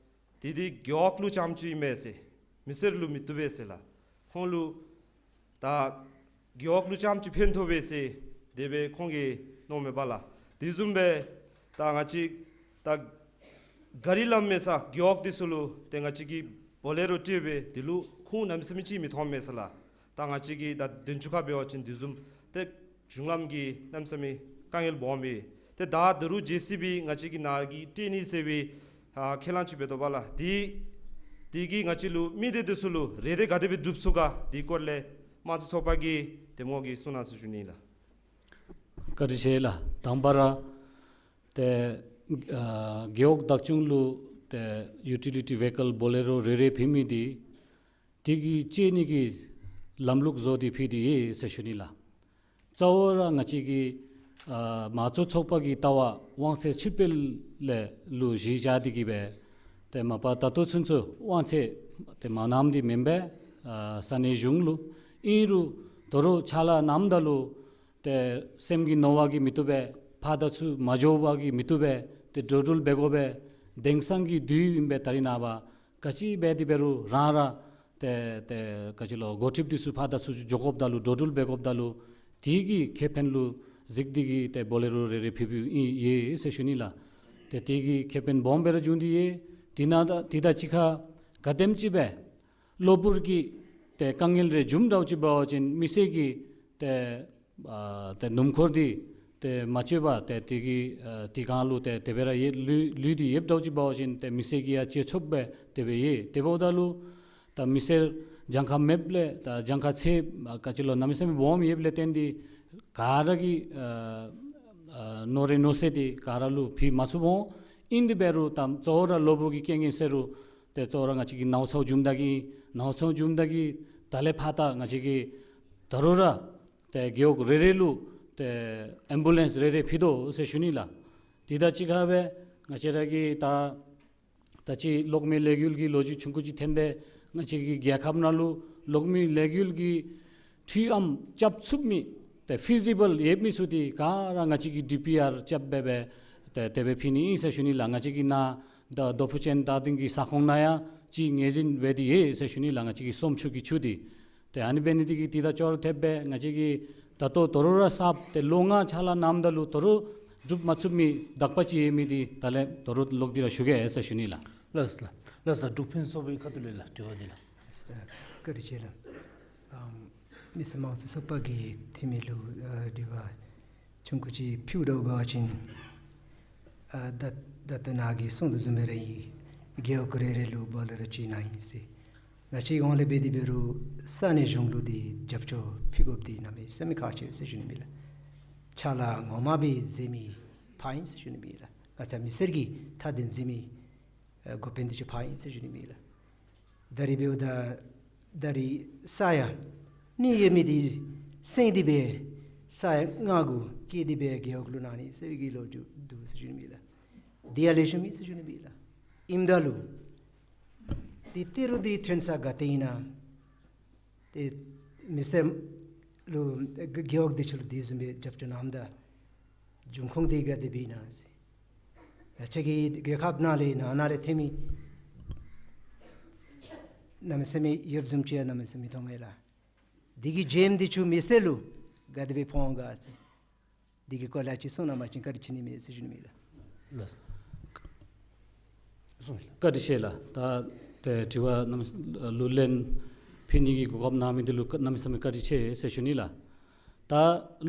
དེ་དེ་རྒེད་འོག་ལུ་རྐྱངམ་ཅིག་ཨིན་མས་ཟེར། མི་སེར་ལུ་མི་བཏུབ་པས་ཟེར་ལགས། ཁོང་ལུ་ད་རྒེད་འོག་ལུ་རྐྱངམ་ཅིག་ཕན་ཐོགས་པས་ཟེར་དེ་སྦེ་ཁོང་གིས་མནོཝ་མས་པ་ལགས། དེ་བཟུམ་སྦེ་ད་ང་བཅས་ད་ག་རི་ལམ་མེད་ས་རྒེད་འོག་འདི་ཚུ་ལུ་ཏེ་ང་བཅས་ཀྱིས་བོ་ལེ་རོ་སྤྲོད་སྦེ་དེ་ལུ་ཁུངས་གནམ་མེད་ས་མེད་ཅིག་མི་ཐོན་མས་ཟེར་ལགས། ད་ང་བཅས་ཀྱི་ད་དན་ཆུ་ཁ་འབད་བ་ཅིན་དེ་བཟུམ་ཏེ་གཞུང་ལམ་གྱི་གནམ་མེད་ས་མེད་དཀའ་ངལ་སྦོམ་ཨིན། ཏེ་ད་ད་རུང་ཇེ་སི་བི་ང་བཅས་ཀྱི་ནཱ་གིས་སྤྲོད་ནི་ཟེར་བའི་ཨ་ཁས་བླངས་ཅིག་འབད་དོ་པ་ལགས། དེ་དེ་གིས་ང་བཅས་ལུ་མི་སྡེ་འདི་ཚུ་ལུ་རེ་འདོད་ག་དེ་སྦེ་སྒྲུབ་ཚུགས་ག་དེ་སྐོར་ལས་དམངས་གཙོ་ཚོགས་པ་གི་འདེམས་ངོ་གིས་གསུང་གནང་ཟེར་ཞུ་ནི་ལགས། བཀའ་དྲིན་ཆེ་ལགས། དང་པ་ར་ཏེ་ཨ་རྒེད་འོག་བདག་སྐྱོང་ལུ་ཏེ་ཡུ་ཊི་ལི་ཊི་ཝེ་ཀལ་བོ་ལེ་རོ་རེ་རེ་ཕུལ་མི་འདི་དེ་གི་སྤྱོད་ནི་གི་ལམ་ལུགས་བཟོ་སྟེ་ཕུལ་ཏེ་ཡོད་ཟེར་ཞུ་ནི་ལགས། གཙོ་བོ་ར་ང་བཅས་ཀྱི་ཨ་དམངས་གཙོ་ཚོགས་པ་གི་ལྟ་བ་དབང་ཚད་ཕྱིར་སྤེལ་ལས་ལུ་གཞི་བཞག་སྟེ་གི་སྦེ་ཏེ་མ་པ་ད་ལྟོ་ཚུན་ཚོད་དབང་ཚད་ཏེ་མ་གནངམ་འདི་མེན་པས། ཨ་ས་གནས་གཞུང་ལུ་ཨིན་རུང་དོ་རུང་ཕྱག་ལཱ་གནངམ་ད་ལུ་ཏེ་སེམས་ཀྱི་ནོར་བ་གིས་མི་བཏུབ་པས། ཕར་དང་ཚུར་མ་འགྱོ་བ་གིས་མི་བཏུབ་པས། ཏེ་འགྲོ་འགྲུལ་འབད་དགོ་པས། དེང་སང་གི་དུས་ཨིན་པས་ད་རེས་ནངས་པ། ག་ཅི་འབད་དེ་འབད་རུང་རང་ར་ཏེ་ཏེ་ག་ཅི་ལོ་འགོ་ཁྲིདཔ་འདི་ཚུ་ཕར་དང་ཚུར་འགྱོ་དགོཔ་ད་ལུ་འགྲོ་འགྲུལ་འབད་དགོཔ་ད་ལུ་དེ་གི་ཁེ་ཕན་ལུ་གཟིགས་ཏེ་གི་ཏེ་བོ་ལེ་རོ་རེ་རེ་ཕུལ་ཕུལཝ་ཨིན་ཡོད་ཟེར་ཞུ་ནི་ལགས། ཏེ་དེ་གི་ཁེ་ཕན་སྦོམ་སྦེ་ར་བྱུང་སྟེ་ཡོད། དེ་ནང་ད་དེ་དང་གཅིག་ཁར་ག་དེམ་ཅིག་སྦེ་གློ་བུར་གྱི་ཏེ་དཀའ་ངལ་རེ་འབྱུངམ་འདྲཝ་ཅིག་འབད་བ་ཅིན་མི་སེར་གྱི་ཏེ་ཨ་ཏེ་སྣུམ་འཁོར་འདི་ཏེ་མ་སྤྱོད་པར་ཏེ་དེ་གི་ཨ་དེ་སྒང་ལུ་ཏེ་དེ་སྦེ་ར་ཡོད་ལུས་ལུས་ཏེ་ཡོདཔ་འདྲཝ་ཅིག་འབད་བ་ཅིན་ཏེ་མི་སེར་གྱིས་ཡང་སྤྱོད་ཚུགསཔ་སྦེ་དེ་སྦེ་ཡོད། དེ་འབདཝ་ད་ལུ་ད་མི་སེར་གྱངས་ཁ་མེདཔ་ལས་ད་གྱངས་ཁ་ཚད་ག་ཅི་ལོ་གནམ་མེད་ས་མེད་སྦོམ་ཡོདཔ་ལས་བརྟེན་ཏེ་ག་ར་གིས་ཨ་ཨ་མནོ་རེ་མནོ་ཚད་འདི་ག་ར་ལུ་ཕུལ་མ་ཚུགསཔ་འོང་། ཨིན་དེ་འབད་རུང་ད་གཙོ་བོ་ར་གློ་བུར་གྱི་རྐྱེན་ངན་ཟེར་རུང་ཏེ་གཙོ་བོ་ར་ང་བཅས་ཀྱི་ནཝ་ཚཝ་འབྱུངམ་ད་གི་ནཝ་ཚཝ་འབྱུངམ་ད་གི་ད་ལས་ཕར་ད་ང་བཅས་ཀྱིས་ད་རུང་ར་ཏེ་རྒེད་འོག་རེ་རེ་ལུ་ཏེ་ཨེམ་བུ་ལེནསི་རེ་རེ་ཕུལ་དོ་ཟེར་ཞུ་ནི་ལགས། དེ་དང་གཅིག་ཁར་སྦེ་ང་བཅས་ར་གི་ད་ད་ཅི་གློག་མེ་ལས་འགུལ་གྱི་ལོ་རྒྱུས་ཆུང་ཀུ་ཅིག་འཐོན་ཏེ་ང་བཅས་ཀྱི་རྒྱལ་ཁབ་ནང་ལུ་གློག་མེ་ལས་འགུལ་གྱི་འཕྲུལ་ཨམ་རྐྱབ་ཚུགས་མི་ཏེ་ཕི་ཟི་བཱལ་ཡོད་མི་ཚུ་འདི་ག་ར་ང་བཅས་ཀྱིས་ཌི་པི་ཨར་རྐྱབ་སྦེ་སྦེ་ཏེ་དེ་སྦེ་ཕུལ་ནི་ཨིན་ཟེར་ཞུ་ནི་ལགས། ང་བཅས་ཀྱི་ནཱ་ད་རྡོ་ཕུ་ཅན་དར་སྡིང་གི་ས་ཁོངས་ནང་ཡང་ཅིག་ངོས་འཛིན་འབད་དེ་ཡོད་ཟེར་ཞུ་ནི་ལགས། ང་བཅས་ཀྱི་སོམ་ཆུ་གི་ཆུ་འདི་ཏེ་ཨ་ནི་འབད་ནི་འདི་གིས་དེ་དང་ཅོག་ར་འཐདཔ་སྦེ་ང་བཅས་ཀྱིས་ད་ལྟོ་དོ་རུང་ར་གསརཔ་ཏེ་ལོ་ལྔ་ཕྱག་ལཱ་གནངམ་ད་ལུ་དོ་རུང་སྒྲུབ་མ་ཚུགས་མི་དག་པ་ཅིག་ཡོད་མི་འདི་ད་ལས་དོ་རུང་ལོག་སྟེ་ར་ཞུ་གེ་ཟེར་ཞུ་ནི་ལགས། ལགས་ལགས་ལགས་ལགས། འབྲུག་ཕུན་ཚོགས་པའི་ཁ་ཐུག་ལས་ལགས་དྲི་བ་འདི་ལགས། ལགས་ལགས། བཀའ་དྲིན་ཆེ་ལགས། ཨམ་མི་སེར་དམངས་གཙོའི་ཚོགས་པ་གི་འཐུས་མི་ལུ་ཨ་དྲི་བ་ཆུང་ཀུ་ཅིག་ཕུལཝ་ད་འབད་བ་ཅིན་ཨ་ད་ད་ལྟོ་ནཱ་གིས་གསུངས་དོ་བཟུམ་སྦེ་ར་ཨིན། རྒེད་འོག་རེ་རེ་ལུ་བཱལ་ར་ཅིག་གནང་ཡི་ཟེར། ང་བཅས་ཀྱི་ཧོངས་ལས་འབད་དེ་འབད་རུང་ས་གནས་གཞུང་ལུ་འདི་རྒྱབ་སྐྱོར་ཕུལ་དགོཔ་འདི་གནམ་མེད་ས་མེད་ཁག་ཆེ་ཟེར་ཞུ་ནི་མས་ལགས། ཕྱག་ལཱ་ངོ་མ་སྦེ་མཛད་མི་ཕར་ཨིན་ཟེར་ཞུ་ནི་མས་ལགས། ང་བཅས་མི་སེར་གྱི་མཐའ་དོན་མཛད་མི་ཨ་འགོ་དཔོན་འདི་ཚུ་ཕར་ཨིན་ཟེར་ཞུ་ནི་མས་ལགས། ད་རིས་འབདཝ་ད་ད་རིས་ས་ཡ་གཉིས་ཡོད་མི་འདི་བསྲེས་ཏེ་སྦེ་ས་ཡ་ལྔ་གུ་བཀལ་ཏེ་སྦེ་རྒེད་འོག་ལུ་གནང་ནི་ཟེར་བའི་གི་ལོ་རྒྱུས་འདུག་ཟེར་ཞུ་ནི་མས་ལགས། འདི་ཡང་ལེགས་ཤོམ་ཨིན་ཟེར་ཞུ་ནི་མས་ལགས། ཨིནམ་ད་ལུ་འདི་ཏི་རུ་འདི་ཐོན་ས་ག་ཏེ་ཨིན་ན། ཏེ་མི་སེར་ལུ་རྒེད་འོག་འདི་ཚུ་ལུ་དེ་བཟུམ་སྦེ་རྒྱབ་སྐྱོར་གནངམ་ད་འབྱུང་ཁུངས་འདི་ག་དེ་སྦེ་ཨིན་ན་ཟེར། ང་བཅས་ཀྱི་རྒྱལ་ཁབ་ནང་ལས་ནཱ་ནཱ་ལས་ཐོན་མི་གནམ་མེད་ས་མེད་ཡོདཔ་བཟུམ་ཅིག་ཡང་གནམ་མེད་ས་མེད་མཐོངམ་མས་ལགས། འདི་གི་བྱེམ་འདི་ཚུ་མི་སེར་ལུ་ག་དེ་སྦེ་ཕོག་འོང་ག་ཟེར། འདི་གི་སྐོར་ལས་ཅིག་གསུང་གནང་བ་ཅིན་བཀའ་དྲིན་ཆེ་ནི་མས་ཟེར་ཞུ་ནི་མས་ལགས། ལགས། གསུངས་ཤིག་ལགས། བཀའ་དྲིན་ཆེ་ལགས། ད་ཏེ་དྲི་བ་གནམ་ལུ་ལན་ཕུལ་ནི་གི་གོ་སྐབས་གནང་མི་འདི་ལུ་གནམ་མེད་ས་མེད་བཀའ་དྲིན་ཆེ་ཟེར་ཞུ་ནི་ལགས། ད་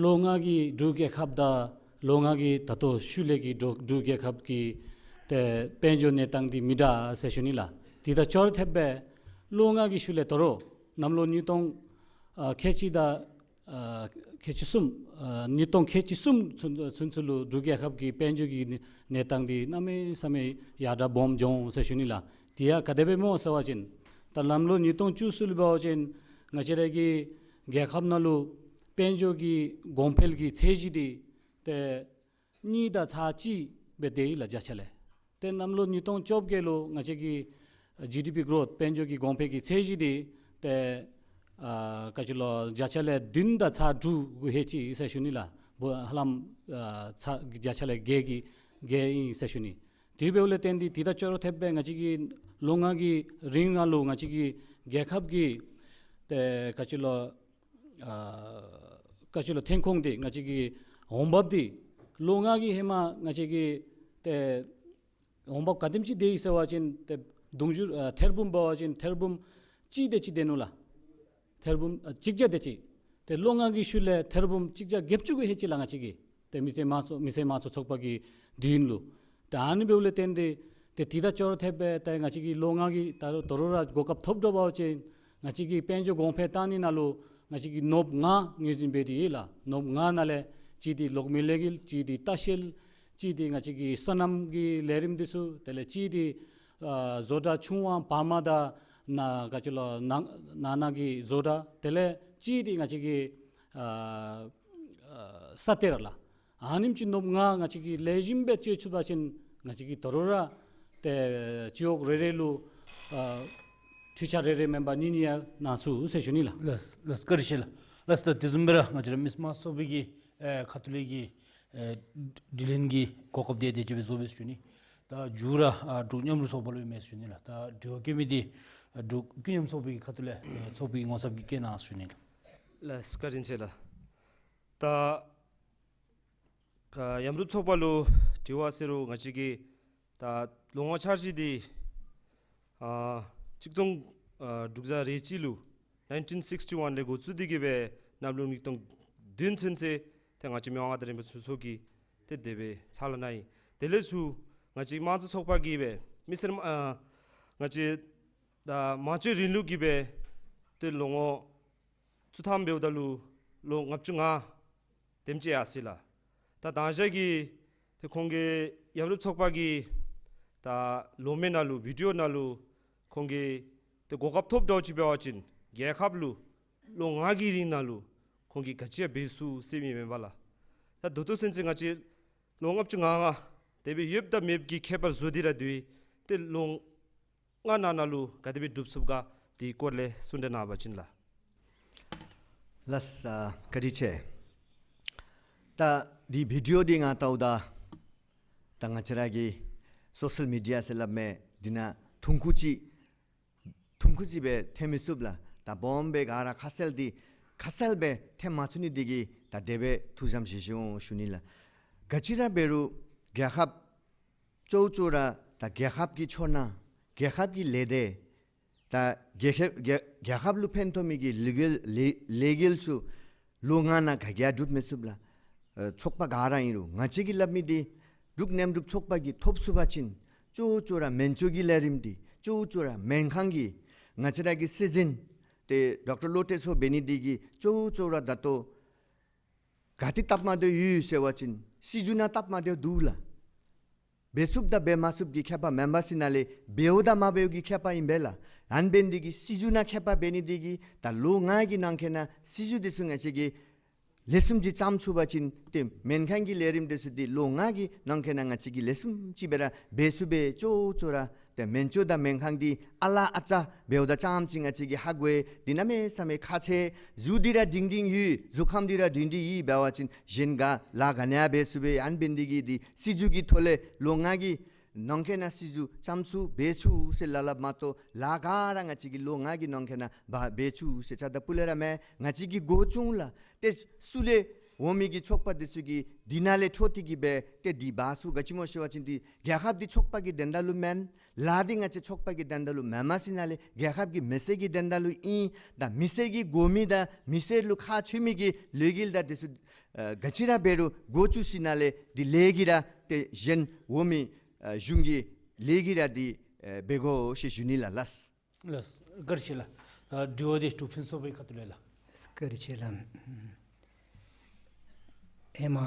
ལོ་ལྔ་གི་འབྲུག་རྒྱལ་ཁབ་དང་ལོ་ལྔ་གི་ད་ལྟོ་ཤུལ་ལས་ཀྱི་འབྲུག་འབྲུག་རྒྱལ་ཁབ་ཀྱི་ཏེ་དཔལ་འབྱོར་གནས་སྟངས་འདི་མི་འདྲ་ཟེར་ཞུ་ནི་ལགས། དེ་དང་ཅོག་ར་འཐདཔ་སྦེ་ལོ་ལྔ་གི་ཤུལ་ལས་དོ་རུང་གནམ་ལོ་ཉིས་སྟོང་ཨ་ཁལ་གཅིག་དང་ཨ་ཁལ་གཅིག་གསུམ་ཨ་ཉིས་སྟོང་ཁལ་གཅིག་གསུམ་ཚུན་ཚུན་ཚོད་ལུ་འབྲུག་རྒྱལ་ཁབ་ཀྱི་དཔལ་འབྱོར་གྱི་གནས་གནས་སྟངས་འདི་གནམ་མེད་ས་མེད་ཡར་དྲག་སྦོམ་བྱུང་ཟེར་ཞུ་ནི་ལགས། དེ་ཡང་ག་དེ་སྦེ་སྨོ་ཟེར་བ་ཅིན་ད་གནམ་ལོ་ཉིས་སྟོང་བཅུ་གསུམ་ལུ་འབད་བ་ཅིན་ང་བཅས་ར་གི་རྒྱལ་ཁབ་ནང་ལུ་དཔལ་འབྱོར་གྱི་གོང་འཕེལ་གྱི་ཚད་གཞི་འདི་ཏེ་གཉིས་དང་ཚག་གཅིག་སྦེ་སྡོད་ཡི་ལགས་བརྒྱ་ཆ་ལས། ཏེ་གནམ་ལོ་ཉིས་སྟོང་བཅོ་བརྒྱད་ལུ་ང་བཅས་ཀྱི་ཇི་ཌི་པི་གོ་རོཐ་དཔལ་འབྱོར་གྱི་གོང་འཕེལ་གྱི་ཚད་གཞི་འདི་ཏེ་ཨ་ག་ཅི་ལོ་བརྒྱ་ཆ་ལས་བདུན་དང་ཚག་དྲུག་གུ་ལྷོད་ཅི་ཟེར་ཞུ་ནི་ལགས། བུ་ཧ་ལམ་ཨ་ཚག་བརྒྱ་ཆ་ལས་བརྒྱད་ཀྱི་བརྒྱད་ཨིན་ཟེར་ཞུ་ནི། དེ་འབདཝ་ལས་བརྟེན་ཏེ་དེ་དང་ཅོག་ར་འཐདཔ་སྦེ་ང་བཅས་ཀྱི་ལོ་ལྔ་གི་རིང་ནང་ལུ་ང་བཅས་ཀྱི་རྒྱལ་ཁབ་ཀྱི་ཏེ་ག་ཅི་ལོ་ཨ་ག་ཅི་ལོ་ཐོན་ཁུངས་འདི་ང་བཅས་ཀྱི་འོང་འབབ་འདི་ལོ་ལྔ་གི་ཧེ་མ་ང་བཅས་ཀྱི་ཏེ་འོང་འབབ་ག་དེམ་ཅིག་སྡོད་ཡི་ཟེར་བ་ཅིན་ཏེ་དུང་ཕྱུར་ཨ་ཐེར་འབུམ་འབད་བ་ཅིན་ཐེར་འབུམ་གཅིག་དེ་ཅིག་སྡོད་ནུག་ལགས། ཐེར་འབུམ་ཨ་གཅིག་བརྒྱ་དེ་ཅིག། ཏེ་ལོ་ལྔ་གི་ཤུལ་ལས་ཐེར་འབུམ་གཅིག་བརྒྱ་བརྒྱད་ཅུ་གུ་ལྷོད་ཅི་ལགས་ང་བཅས་ཀྱི། ཏེ་མི་སེར་དམངས་གཙོ་མི་སེར་དམངས་གཙོ་ཚོགས་པ་གི་དུས་ཡུན་ལུ། ཏེ་ཨ་ནི་འབདཝ་ལས་བརྟེན་ཏེ་ཏེ་དེ་དང་ཅོག་ར་འཐདཔ་སྦེ་ཏེ་ང་བཅས་ཀྱི་ལོ་ལྔ་གི་ད་རུང་དོ་རུང་ར་གོ་སྐབས་ཐོབ་འགྱོ་བ་ཅིན་ང་བཅས་ཀྱི་དཔལ་འབྱོར་གོང་འཕེལ་བཏང་ནི་ནང་ལུ་ང་བཅས་ཀྱིས་ནོར་བུ་ལྔ་ངོས་འཛིན་འབད་དེ་ཡོད་ལགས། ནོར་བུ་ལྔ་ནང་ལས་གཅིག་འདི་གློག་མེ་ལས་འགུལ། གཅིག་འདི་ལྟ་བཤལ། གཅིག་འདི་ང་བཅས་ཀྱི་སོ་ནམ་གྱི་ལས་རིམ་འདི་ཚུ། དེ་ལས་གཅིག་འདི་ཨ་བཟོ་གྲྭ་ཆུང་བ་བར་མ་དང་ནང་ག་ཅི་ལོ་ནང་ནང་ན་གི་བཟོ་གྲྭ། དེ་ལས་གཅིག་འདི་ང་བཅས་ཀྱི་ཨ་ཨ་ས་གཏེར་ལགས། ཨ་ནེམ་ཅིག་ནོར་བུ་ལྔ་ང་བཅས་ཀྱིས་ལེགས་ཤོམ་སྦེ་སྤྱོད་ཚུགས་པ་ཅིན་ང་བཅས་ཀྱིས་དོ་རུང་ར་ཏེ་སྤྱི་འོག་རེ་རེ་ལུ་ཨ་འཕྲུལ་ཆས་རེ་རེ་མེན་པར་གཉིས་གཉིས་ཡང་གནང་ཚུགས་ཟེར་ཞུ་ནི་ལགས། ལགས་ལགས། བཀའ་དྲིན་ཆེ་ལགས། ལགས། ད་དེ་བཟུམ་སྦེ་ར་ང་བཅས་ར་མི་སེར་དམངས་གཙོ་ཚོགས་པའི་གི་ཨེ་ཁ་ཐུག་ལས་ཀྱི་ཨེ་དྲི་ལན་གྱི་གོ་སྐབས་དེ་དེ་ཅིག་སྦེ་བཟོ་སྦེ་ཞུ་ནི། ད་མཇུག་ར་ཨ་འབྲུག་མཉམ་རུབ་ཚོགས་པ་ལུ་ཨིན་མས་ཞུ་ནི་ལགས། ད་དྲི་བ་བཀོད་མི་འདི་ཨ་འབྲུག་ཀུན་མཉམ་ཚོགས་པའི་གི་ཁ་ཐུག་ལས་ཨེ་ཚོགས་པའི་ངོ་ཚབ་ཀྱིས་བཀོད་གནང་ཞུ་ནི་ལགས། ལགས། བཀའ་དྲིན་ཆེ་ལགས། ད་ཨ་མཉམ་རུབ་ཚོགས་པ་ལུ་དྲི་བ་ཟེར་རུང་ང་བཅས་ཀྱི་ད་ལོ་ལྔ་འཆར་གཞི་འདི་ ཨ་གཅིག་སྟོང་ཨ་དྲུག་བརྒྱ་རེ་གཅིག་ལུ་nineteen sixty one ལས་འགོ་བཙུགས་ཏེ་གི་སྦེ་གནམ་ལོ་ཉིས་སྟོང་བདུན་ཚུན་ཚོད་ཏེ་ང་བཅས་མི་དབང་མངའ་བདག་རིན་པོ་ཆེ་མཆོག་གིས་ཏེ་དེ་སྦེ་ཕྱག་ལཱ་གནང་ཡི། དེ་ལས་ཚུར་ང་བཅས་དམངས་གཙོ་ཚོགས་པ་གིས་སྦེ་མི་སེར་ཨ་ང་བཅས་ད་མང་གཙོའི་རིང་ལུགས་ཀྱི་སྦེ་ཏེ་ལོ་ངོ་བཅུ་ཐམ་འབདཝ་ད་ལུ་ལོ་ལྔ་བཅུ་ང་དེམ་ཅིག་ཡར་སོ་ཡི་ལགས། ད་དང་ཞག་གི་ཏེ་ཁོང་གི་ཡབ་རོབ་ཚོགས་པ་གི་ད་ལོ་མེ་ནང་ལུ་བི་ཌི་ཨོ་ནང་ལུ་ཁོང་གིས་ཏེ་གོ་སྐབས་ཐོབ་འདྲཝ་ཅིག་འབད་བ་ཅིན་རྒྱལ་ཁབ་ལུ་ལོ་ལྔ་གི་རིང་ནང་ལུ་ཁོང་གིས་ག་ཅི་ཡང་འབད་ཚུགས་ཟེར་མི་མེན་པ་ལགས། ད་ད་ལྟོ་ཚུན་ཚོད་ང་བཅས་ལོ་ལྔ་བཅུ་ང་ལྔ་དེ་སྦེ་ཡོདཔ་དང་མེདཔ་གི་ཁྱད་པར་བཟོ་སྟེ་ར་སྡོད་ཡི། ཏེ་ལོ་ལྔ་ནང་ན་ལུ་ག་དེ་སྦེ་སྒྲུབ་ཚུགས་ག་དེའི་སྐོར་ལས་གསུང་བཤད་གནང་བ་ཅིན་ལགས། ལགས་སོ། བཀའ་དྲིན་ཆེ། ད་འདི་བི་ཌི་ཨོ་འདི་ང་བལྟཝ་ད་ད་ང་བཅས་ར་གི་སོ་ཤལ་མི་ཌི་ཡ་ཟེར་སླབ་མི་འདི་ནང་ཐུང་ཀུ་ཅིག་ཐུང་ཀུ་ཅིག་སྦེ་ཐོན་མི་ཚུགས་ལགས། ད་སྦོམ་སྦེ་ག་ར་ཁ་གསལ་འདི་ཁ་གསལ་སྦེ་ཐོན་མ་ཚུགས་ནི་འདི་གིས་ད་དེ་སྦེ་ཐུགས་བཞེས་ཞུ་ཞུ་ནི་ལགས། ག་ཅི་ར་འབད་རུང་རྒྱལ་ཁབ་ཅོག་ཅོག་ར་ད་རྒྱལ་ཁབ་ཀྱི་ཕྱོགས་ནང་རྒྱལ་ཁབ་ཀྱི་ལས་སྡེ་ད་རྒྱལ་ཁབ་རྒྱལ་རྒྱལ་ཁབ་ལུ་ཕན་ཐོགས་མི་གི་ལས་འགུལ་ལས་ལས་འགུལ་ཚུ་ལོ་ལྔ་ནང་ག་གིས་ཡང་སྒྲུབ་མི་ཚུགས་ལགས། ཨ་ཚོགས་པ་ག་ར་ཨིན་རུང་ང་བཅས་ཀྱིས་སླབ་མི་འདི་འབྲུག་གནས་སྒྲུབ་ཚོགས་པ་གིས་ཐོབ་ཚུགས་པ་ཅིན་ཅོག་ཅོག་ར་སྨན་བཅོས་ཀྱི་ལས་རིམ་འདི་ཅོག་ཅོག་ར་སྨན་ཁང་གི་ང་བཅས་ར་གི་སྲིད་འཛིན་ཏེ་ཌོག་ཊར་བློ་གྲོས་མཆོག་འབད་ནི་འདི་གིས་ཅོག་ཅོག་ར་ད་ལྟོ་ག་ཏེ་སྟབས་མ་བདེཝ་ཡོད་ཟེར་བ་ཅིན་སྲིད་བྱུས་ནང་སྟབས་མ་བདེཝ་འདུག་ལགས། འབད་ཚུགསཔ་དང་འབད་མ་ཚུགསཔ་ཀྱི་ཁྱད་པར་མེན་པར་ཞིནམ་ལས་འབདཝ་དང་མ་འབདཝ་གི་ཁྱད་པར་ཨིན་པས་ལགས། ཨ་ནི་འབད་ནི་འདི་གིས་སྲིད་བྱུས་ནང་ཁྱད་པར་འབད་ནི་འདི་གིས་ད་ལོ་ལྔ་གི་ནང་འཁོད་ནང་སྲིད་བྱུས་འདི་ཚུ་ང་བཅས་ཀྱིས་ལེགས་ཤོམ་ཅིག་བརྩམ་ཚུགས་པ་ཅིན་ཏེ་སྨན་ཁང་གི་ལས་རིམ་འདི་ཚུ་འདི་ལོ་ལྔ་གི་ནང་འཁོད་ནང་ང་བཅས་ཀྱིས་ལེགས་ཤོམ་ཅིག་སྦེ་ར་འབད་ཚུགས་པས། ཅོག་ཅོག་ར་ཏེ་སྨན་བཅོས་དང་སྨན་ཁང་འདི་ཨ་ལ་ཨ་ཙ་འབདཝ་ད་ཙམ་ཅིག་ང་བཅས་ཀྱིས་ཧ་གོ་ཡི། འདི་གནམ་མེད་ས་མེད་ཁག་ཆེ། གཟུགས་འདི་ར་སྒྲིང་སྒྲིང་ཡོད། གཟུགས་ཁམས་འདི་ར་སྒྲིང་སྒྲིང་ཡོད་འབད་བ་ཅིན་གཞན་ག་ལཱ་ག་ནི་ཡང་འབད་ཚུགས་པས། ཨ་ནི་འབད་ནི་འདི་གིས་འདི་སྲིད་བྱུས་ཀྱི་ཐོག་ལས་ལོ་ལྔ་གི་ནང་འཁོད་ནང་སྲིད་བྱུས་བརྩམ་ཚུགས་འབད་ཚུགས་ཟེར་སླབ་སླབ་མ་གཏོགས་ལཱ་ག་ར་ང་བཅས་ཀྱིས་ལོ་ལྔ་གི་ནང་འཁོད་ནང་འབད་འབད་ཚུགས་ཟེར་རྐྱབ་ད་སྤུ་ལས་ར་མེན། ང་བཅས་ཀྱིས་འགོ་བཙུགས་ལགས། ཏེ་ཚུར་ལས་འོང་མི་གི་ཚོགས་པ་འདི་ཚུ་གིས་འདི་ནང་ལས་འཕྲོ་སྟེ་གི་སྦེ་ཏེ་འདི་འབད་ཚུགས། ག་ཅི་སྨོ་ཟེར་བ་ཅིན་འདི་རྒྱལ་ཁབ་འདི་ཚོགས་པ་གི་དོན་དག་ལུ་མེན། ལཱ་འདི་ང་བཅས་ཚོགས་པ་གི་དོན་དག་ལུ་མེན་པར་ཞིནམ་ལས་རྒྱལ་ཁབ་ཀྱི་མི་སེར་གྱི་དོན་དག་ལུ་ཨིན། ད་མི་སེར་གྱི་དགོ་མི་དང་མི་སེར་ལུ་ཁག་ཆེ་མི་གི་ལས་འགུལ་དང་འདི་ཚུ་ཨ་ག་ཅི་ར་འབད་རུང་འགོ་བཙུགས་ཞིནམ་ལས་འདི་ལས་ཀྱི་ར་ཏེ་གཞན་འོག་མའི་ཨ་གཞུང་གི་ལས་ཀྱི་ར་འདི་ཨ་འབད་དགོ་ཞེས་ཞུ་ནི་ལགས། ལགས། ལགས། བཀའ་དྲིན་ཆེ་ལགས། ད་དྲི་བ་འདི་འབྲུག་ཕུན་སུམ་ཚོགས་པའི་ཁ་ཐུག་ལས་ལགས། བཀའ་དྲིན་ཆེ་ལགས། ཨེ་མ་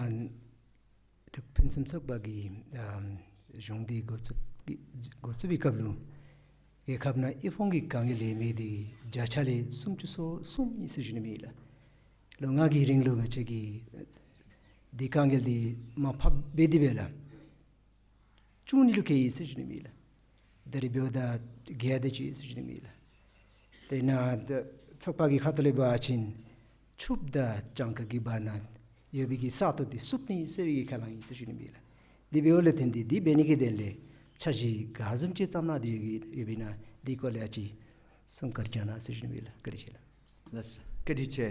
འབྲུག་ཕུན་སུམ་ཚོགས་པ་གི་ཨམ་གཞུང་འདི་འགོ་བཙུགས་ཀྱི་འགོ་བཙུགས་པའི་སྐབས་ལུ་རྒྱལ་ཁབ་ནང་དབུལ་ཕོངས་ཀྱི་དཀའ་ངལ་ཡོད་མི་འདི་བརྒྱ་ཆ་ལས་སུམ་ཅུ་སོ་གསུམ་ཨིན་ཟེར་ཞུ་ནི་མས་ལགས། ལོ་ལྔ་གི་རིང་ལུ་ང་བཅས་ཀྱིས་འདི་དཀའ་ངལ་འདི་མར་ཕབ་འབད་དེ་སྦེ་ལགས། བཅུ་གཉིས་ལུ་བཀལ་ཡི་ཟེར་ཞུ་ནི་མས་ལགས། ད་རེས་འབདཝ་ད་བརྒྱད་དེ་ཅིག་ཟེར་ཞུ་ནི་མས་ལགས། དེ་ནང་ད་ཚོགས་པ་གི་ཁ་ཐུག་ལས་འབད་བ་ཅིན་ཕྱུགཔོ་དང་སྤྱང་ཀ་གི་བར་ན་ཡོད་པའི་གི་ས་སྟོང་འདི་བསུབ་ནི་ཟེར་བའི་གི་ཁས་བླངས་ཡི་ཟེར་ཞུ་ནི་མས་ལགས། འདི་འབདཝ་ལས་བརྟེན་ཏེ་འདི་འབད་ནི་གི་དོན་ལས་འཆར་གཞི་ག་བཟུམ་ཅིག་བརྩམས་གནང་སྟེ་ཡོད་ཀྱི་ཡོད་པས་ན་འདི་སྐོར་ལས་ཨ་ཙི་གསུང་བཀའ་དྲིན་བསྐྱང་གནང་ཟེར་ཞུ་ནི་མས་ལགས། བཀའ་དྲིན་ཆེ་ལགས། ལགས་སོ། བཀའ་དྲིན་ཆེ།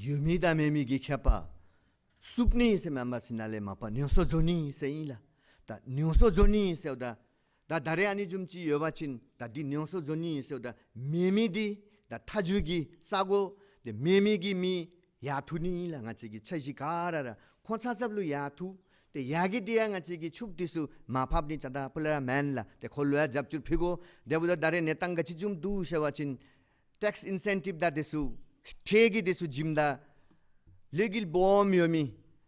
ཡོད་མི་དང་མེད་མི་གི་ཁྱད་པར་བསུབ་ནི་ཟེར་མེན་པར་ཞིནམ་ལས་མ་པ་ཉམས་གསོ་བཟོ་ནི་ཟེར་ཨིན་ལགས། ད་ཉམས་གསོ་བཟོ་ནི་ཟེརཝ་ད་ད་ད་རེས་ཨ་ནི་བཟུམ་ཅིག་ཡོད་པ་ཅིན་ད་འདི་ཉམས་གསོ་བཟོ་ནི་ཟེརཝ་ད་མེད་མི་འདི་ད་མཐའ་མཇུག་གི་ས་གོ་འདི་མེད་མི་གི་མི་ཡར་འཐུ་ནི་ཨིན་ལགས། ང་བཅས་ཀྱི་འཆར་གཞི་ག་ར་ར་ཁོང་ཚབ་ཚབ་ལུ་ཡར་འཐུ། ཏེ་ཡར་གི་འདི་ཡང་ང་བཅས་ཀྱིས་ཕྱུགཔོ་འདི་ཚུ་མར་ཕབ་ནི་རྐྱབ་ད་སྤུ་ལས་ར་མེན་ལགས། ཏེ་ཁོང་ལུ་ཡང་རྒྱབ་སྐྱོར་ཕུལ་དགོ། དེ་འབདཝ་ད་ད་རེས་གནས་སྟངས་ག་ཅི་བཟུམ་འདུག་ཟེར་བ་ཅིན་ཊེགསི་ཨིན་སེན་ཊིབ་དང་འདི་ཚུ་ཁྲལ་གྱི་འདི་ཚུ་བྱིནམ་ད་ལས་འགུལ་སྦོམ་ཡོད་མི་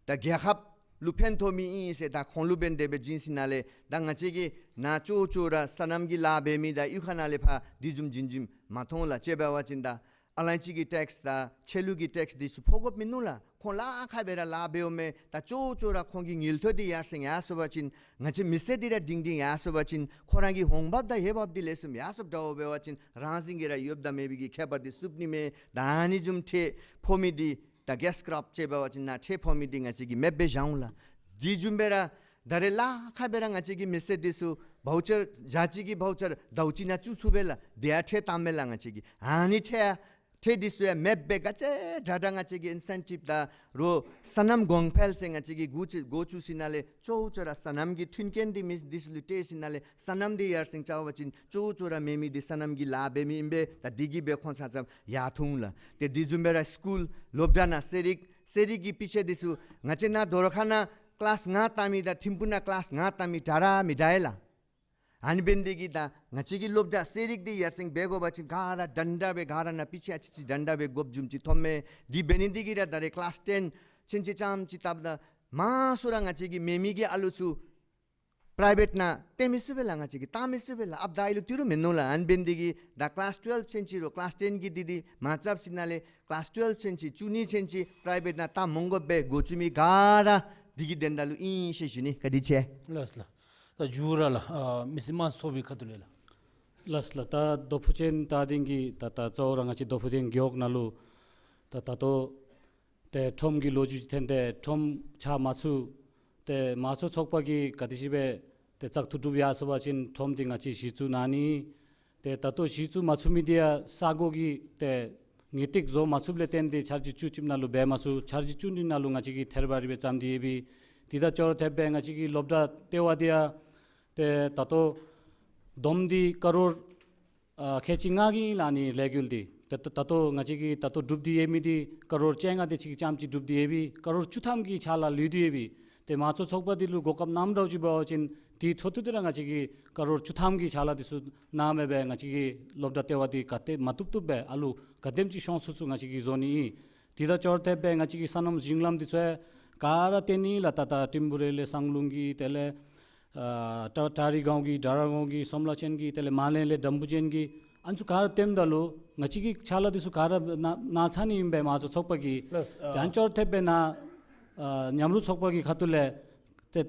ད་རྒྱལ་ཁབ་ལུ་ཕན་ཐོགས་མི་ཨིན་ཟེར་ད་ཁོང་ལུ་འབདན་དེ་སྦེ་བྱིན་ཞིནམ་ལས་ད་ང་བཅས་ཀྱི་ནཱ་ཅོག་ཅོག་ར་སོ་ནམ་གྱི་ལཱ་འབད་མི་དང་གཡུས་ཁ་ནང་ལས་ཕར་འདི་བཟུམ་བྱིན་བྱིནམ་མ་མཐོང་ལགས། དཔྱེ་འབད་བ་ཅིན་ད་ཨ་ལན་ཅི་གི་ཊེགསི་དང་ཆོས་ལུགས་ཀྱི་ཊེགསི་འདི་ཚུ་ཕོག་དགོཔ་མིན་ནུག་ལགས། ཁོང་ལཱ་ཁག་སྦེ་ར་ལཱ་འབདཝ་མས། ད་ཅོག་ཅོག་ར་ཁོང་གི་ངལ་རྩོལ་འདི་ཡར་སེང་ཡར་སོང་པ་ཅིན་ང་བཅས་མི་སེར་འདི་ར་སྒྲིང་སྒྲིང་ཡར་སོང་པ་ཅིན་ཁོང་ར་གི་འོང་འབབ་དང་ཧེ་བག་འདི་ལེགས་ཤོམ་ཡར་སོངམ་འདྲཝ་འབད་བ་ཅིན་རང་བཞིན་གྱིས་ར་ཡོདཔ་དང་མེད་པའི་གི་ཁྱད་པར་འདི་བསུབ་ནི་མས། ད་ཨ་ནི་བཟུམ་ཁྲལ་ཕོག་མི་འདི་ད་ཀེཤ་ཀརོབ་དཔྱེ་འབད་བ་ཅིན་ནཱ་ཁྲལ་ཕོག་མི་འདི་ང་བཅས་ཀྱིས་མེདཔ་སྦེ་བཞག་འོང་ལགས། འདི་བཟུམ་སྦེ་ར་ད་རེས་ལཱ་ཁག་སྦེ་ར་ང་བཅས་ཀྱི་མི་སེར་འདི་ཚུ་བའུ་ཅར་བརྒྱ་གཅིག་གི་བའུ་ཅར་ཟླཝ་གཅིག་ནང་བཙུགས་ཚུགས་པས་ལགས། དེ་ཡང་ཁྲལ་བཏངམ་མས་ལགས། ང་བཅས་ཀྱིས་ཨ་ནི་ཁྲལ་ ཁྲལ་འདི་ཚུ་ཡང་མེདཔ་སྦེ་ག་ཅི་དྲག་དྲག་ང་བཅས་ཀྱིས་ཨིན་སེན་ཊིབ་དང་རོགས་སོ་ནམ་གོང་འཕེལ་ཟེར་ང་བཅས་ཀྱིས་འགོ་བཙུགས་འགོ་བཙུགས་ཞིནམ་ལས་གཙོ་བོ་གཙོ་བོ་ར་སོ་ནམ་གྱི་མཐུན་རྐྱེན་འདི་མི་འདི་ཚུ་ལུ་སྤྲོད་ཞིནམ་ལས་སོ་ནམ་འདི་ཡར་སེང་རྐྱབ་པ་ཅིན་གཙོ་བོ་གཙོ་བོ་ར་མེན་མི་འདི་སོ་ནམ་གྱི་ལཱ་འབད་མི་ཨིན་པས། ད་འདི་གིས་སྦེ་ཁོང་ཆ་ཁྱབ་ཡར་ཐོན་ལགས། ཏེ་འདི་བཟུམ་སྦེ་ར་སི་ཀུལ་སློབ་གྲྭ་ནང་ཚན་རིག་ཚན་རིག་གི་དཔེ་ཆ་འདི་ཚུ་ང་བཅས་ནཱ་དོ་རུང་ཁ་ནང་ཀི་ལཱསི་ལྔ་བཏང་མི་དང་ཐིམ་ཕུག་ནང་ཀི་ལཱསི་ལྔ་བཏང་མི་འདྲ་ར་མི་འདྲ་ཡི་ལགས། ཨ་ནི་འབད་ནི་འདི་གིས་ད་ང་བཅས་ཀྱི་སློབ་གྲྭ་ཚན་རིག་འདི་ཡར་སེང་འབད་དགོ་པ་ཅིན་ག་ར་འདྲན་འདྲ་སྦེ་ག་ར་ནང་དཔེ་ཆ་ཨ་ཙི་ཅིག་འདྲན་འདྲ་སྦེ་དགོཔ་བཟུམ་ཅིག་ཐོནམ་མས། འདི་འབད་ནི་འདི་གིས་ར་ད་རེས་ཀི་ལཱསི་ཊེན་ཚུན་ཚོད་རྐྱངམ་ཅིག་བཏབ་ད་མང་སུ་ར་ང་བཅས་ཀྱི་མེན་མི་གི་ཨ་ལུ་ཚུ་པི་རའི་བེཊ་ནང་སྟོན་མི་ཚུགས་པས་ལགས། ང་བཅས་ཀྱིས་བཏང་མི་ཚུགས་པས་ལགས། ཨཔ་དང་ཨའི་ལུ་ཏི་རུ་མིན་ནུག་ལགས། ཨ་ནི་འབད་ནི་འདི་གིས་ད་ཀི་ལཱསི་ཊུ་ཝེལབ་ཚུན་ཚོད་རོགས་ཀི་ལཱསི་ཊེན་གྱི་འདི་འདི་མར་རྐྱབ་ཞིནམ་ལས་ཀི་ལཱསི་ཊུ་ཝེལབ་ཚུན་ཚོད་བཅུ་གཉིས་ཚུན་ཚོད་པི་རའི་བེཊ་ནང་བཏང་མི་དགོཔ་སྦེ་འགོ་བཙུགས་མི་ག་ར་འདི་གི་དོན་དག་ལུ་ཨིན་ཟེར་ཞུ་ནི། བཀའ་དྲིན་ཆེ། ལགས་ལགས། ད་མཇུག་ར་ལགས་ཨ་མི་སེར་དམངས་གཙོའི་ཚོགས་པའི་ཁ་ཐུག་ལས་ལགས། ལགས་ལགས། ད་རྡོ་ཕུ་ཅན་རྟ་སྡིང་གི་ད་ད་གཙོ་བོ་ར་ང་བཅས་རྡོ་ཕུ་ཅན་རྒེད་འོག་ནང་ལུ་ད་ད་ལྟོ་ཏེ་ཁྲོམ་གྱི་ལོ་རྒྱུས་ཐོན་ཏེ་ཁྲོམ་ཆགས་མ་ཚུགས། ཏེ་དམངས་གཙོའི་ཚོགས་པ་གིས་ག་དེ་ཅིག་སྦེ་ཏེ་བཙག་འཐུ་གྲུབ་ཡར་སོང་པ་ཅིན་ཁྲོམ་འདི་ང་བཅས་གཞི་བཙུགས་གནང་ནི། ཏེ་ད་ལྟོ་གཞི་བཙུགས་མ་ཚུགས་མི་འདི་ཡང་ས་གོ་གི་ཏེ་ངེས་ཏིག་བཟོ་མ་ཚུགསཔ་ལས་བརྟེན་ཏེ་འཆར་གཞི་བཅུ་གཅིག་ནང་ལུ་འབད་མ་ཚུགས། འཆར་གཞི་བཅུ་གཉིས་ནང་ལུ་ང་བཅས་ཀྱིས་ཐེར་འབའ་རེ་སྦེ་བརྩམས་ཏེ་ཡོད་པས། དེ་དང་ཅོག་ར་འཐདཔ་སྦེ་ང་བཅས་ཀྱི་སློབ་གྲྭ་ལྟེ་བ་འདི་ཡང་ཏེ་ད་ལྟོ་བསྡོམས་ཏེ་ཀ་རོར་ཨ་ཁལ་གཅིག་ལྔ་གི་ཨིན་ལགས་ཨ་ནི་ལས་འགུལ་འདི། ད་ད་ད་ལྟོ་ང་བཅས་ཀྱིས་ད་ལྟོ་གྲུབ་སྟེ་ཡོད་མི་འདི་ཀ་རོར་བཅོ་ལྔ་དེ་ཅིག་ཙམ་ཅིག་གྲུབ་སྟེ་ཡོད་པས། ཀ་རོར་བཅུ་ཐམ་གྱི་ཕྱག་ལཱ་ལུས་ཏེ་ཡོད་པས། ཏེ་དམངས་གཙོའི་ཚོགས་པ་འདི་ལུ་གོ་སྐབས་གནངམ་འདྲཝ་ཅིག་འབད་བ་ཅིན་འདི་འཕྲོ་མཐུད་དེ་ར་ང་བཅས་ཀྱིས་ཀ་རོར་བཅུ་ཐམ་གྱི་ཕྱག་ལཱ་འདི་ཚུ་གནངམ་སྦེ་ང་བཅས་ཀྱི་སློབ་གྲྭ་ལྟེ་བ་འདི་ག་ཏེ་མ་བཏུབ་བཏུབ་སྦེ་ཨ་ལུ་ག་དེམ་ཅིག་ཤོང་ཚུགས་ཚུགས་ང་བཅས་ཀྱིས་བཟོ་ནི་ཨིན། དེ་དང་ཅོག་ར་འཐདཔ་སྦེ་ང་བཅས་ཀྱི་སོ་ནམ་ཞིང་ལམ་འདི་ཚུ་ཡང་ག་ར་བཏོན་ནི་ལགས། ད་ད་ཏྲིམ་ཕུ་རེ་ལས་སང་ལུང་གི་དེ་ལས་ཨ་ཏ་ཏ་རི་སྒང་གི་དྲ་ར་སྒང་གི་སོམ་ལ་ཅན་གྱི་དེ་ལས་མ་ལན་ལས་དམ་བུ་ཅན་གྱི་ཨ་ནི་ཚུ་ག་ར་བཏོནམ་ད་ལུ་ང་བཅས་ཀྱི་ཕྱག་ལཱ་འདི་ཚུ་ག་ར་གནང་གནང་ཚར་ནི་ཨིན་པས་དམངས་གཙོའི་ཚོགས་པ་གིས། ལགས། ཨ་དེ་ཡང་ཅོག་ར་འཐདཔ་སྦེ་ནཱ་ཨ་མཉམ་རུབ་ཚོགས་པ་གི་ཁ་ཐུག་ལས་ཏེ་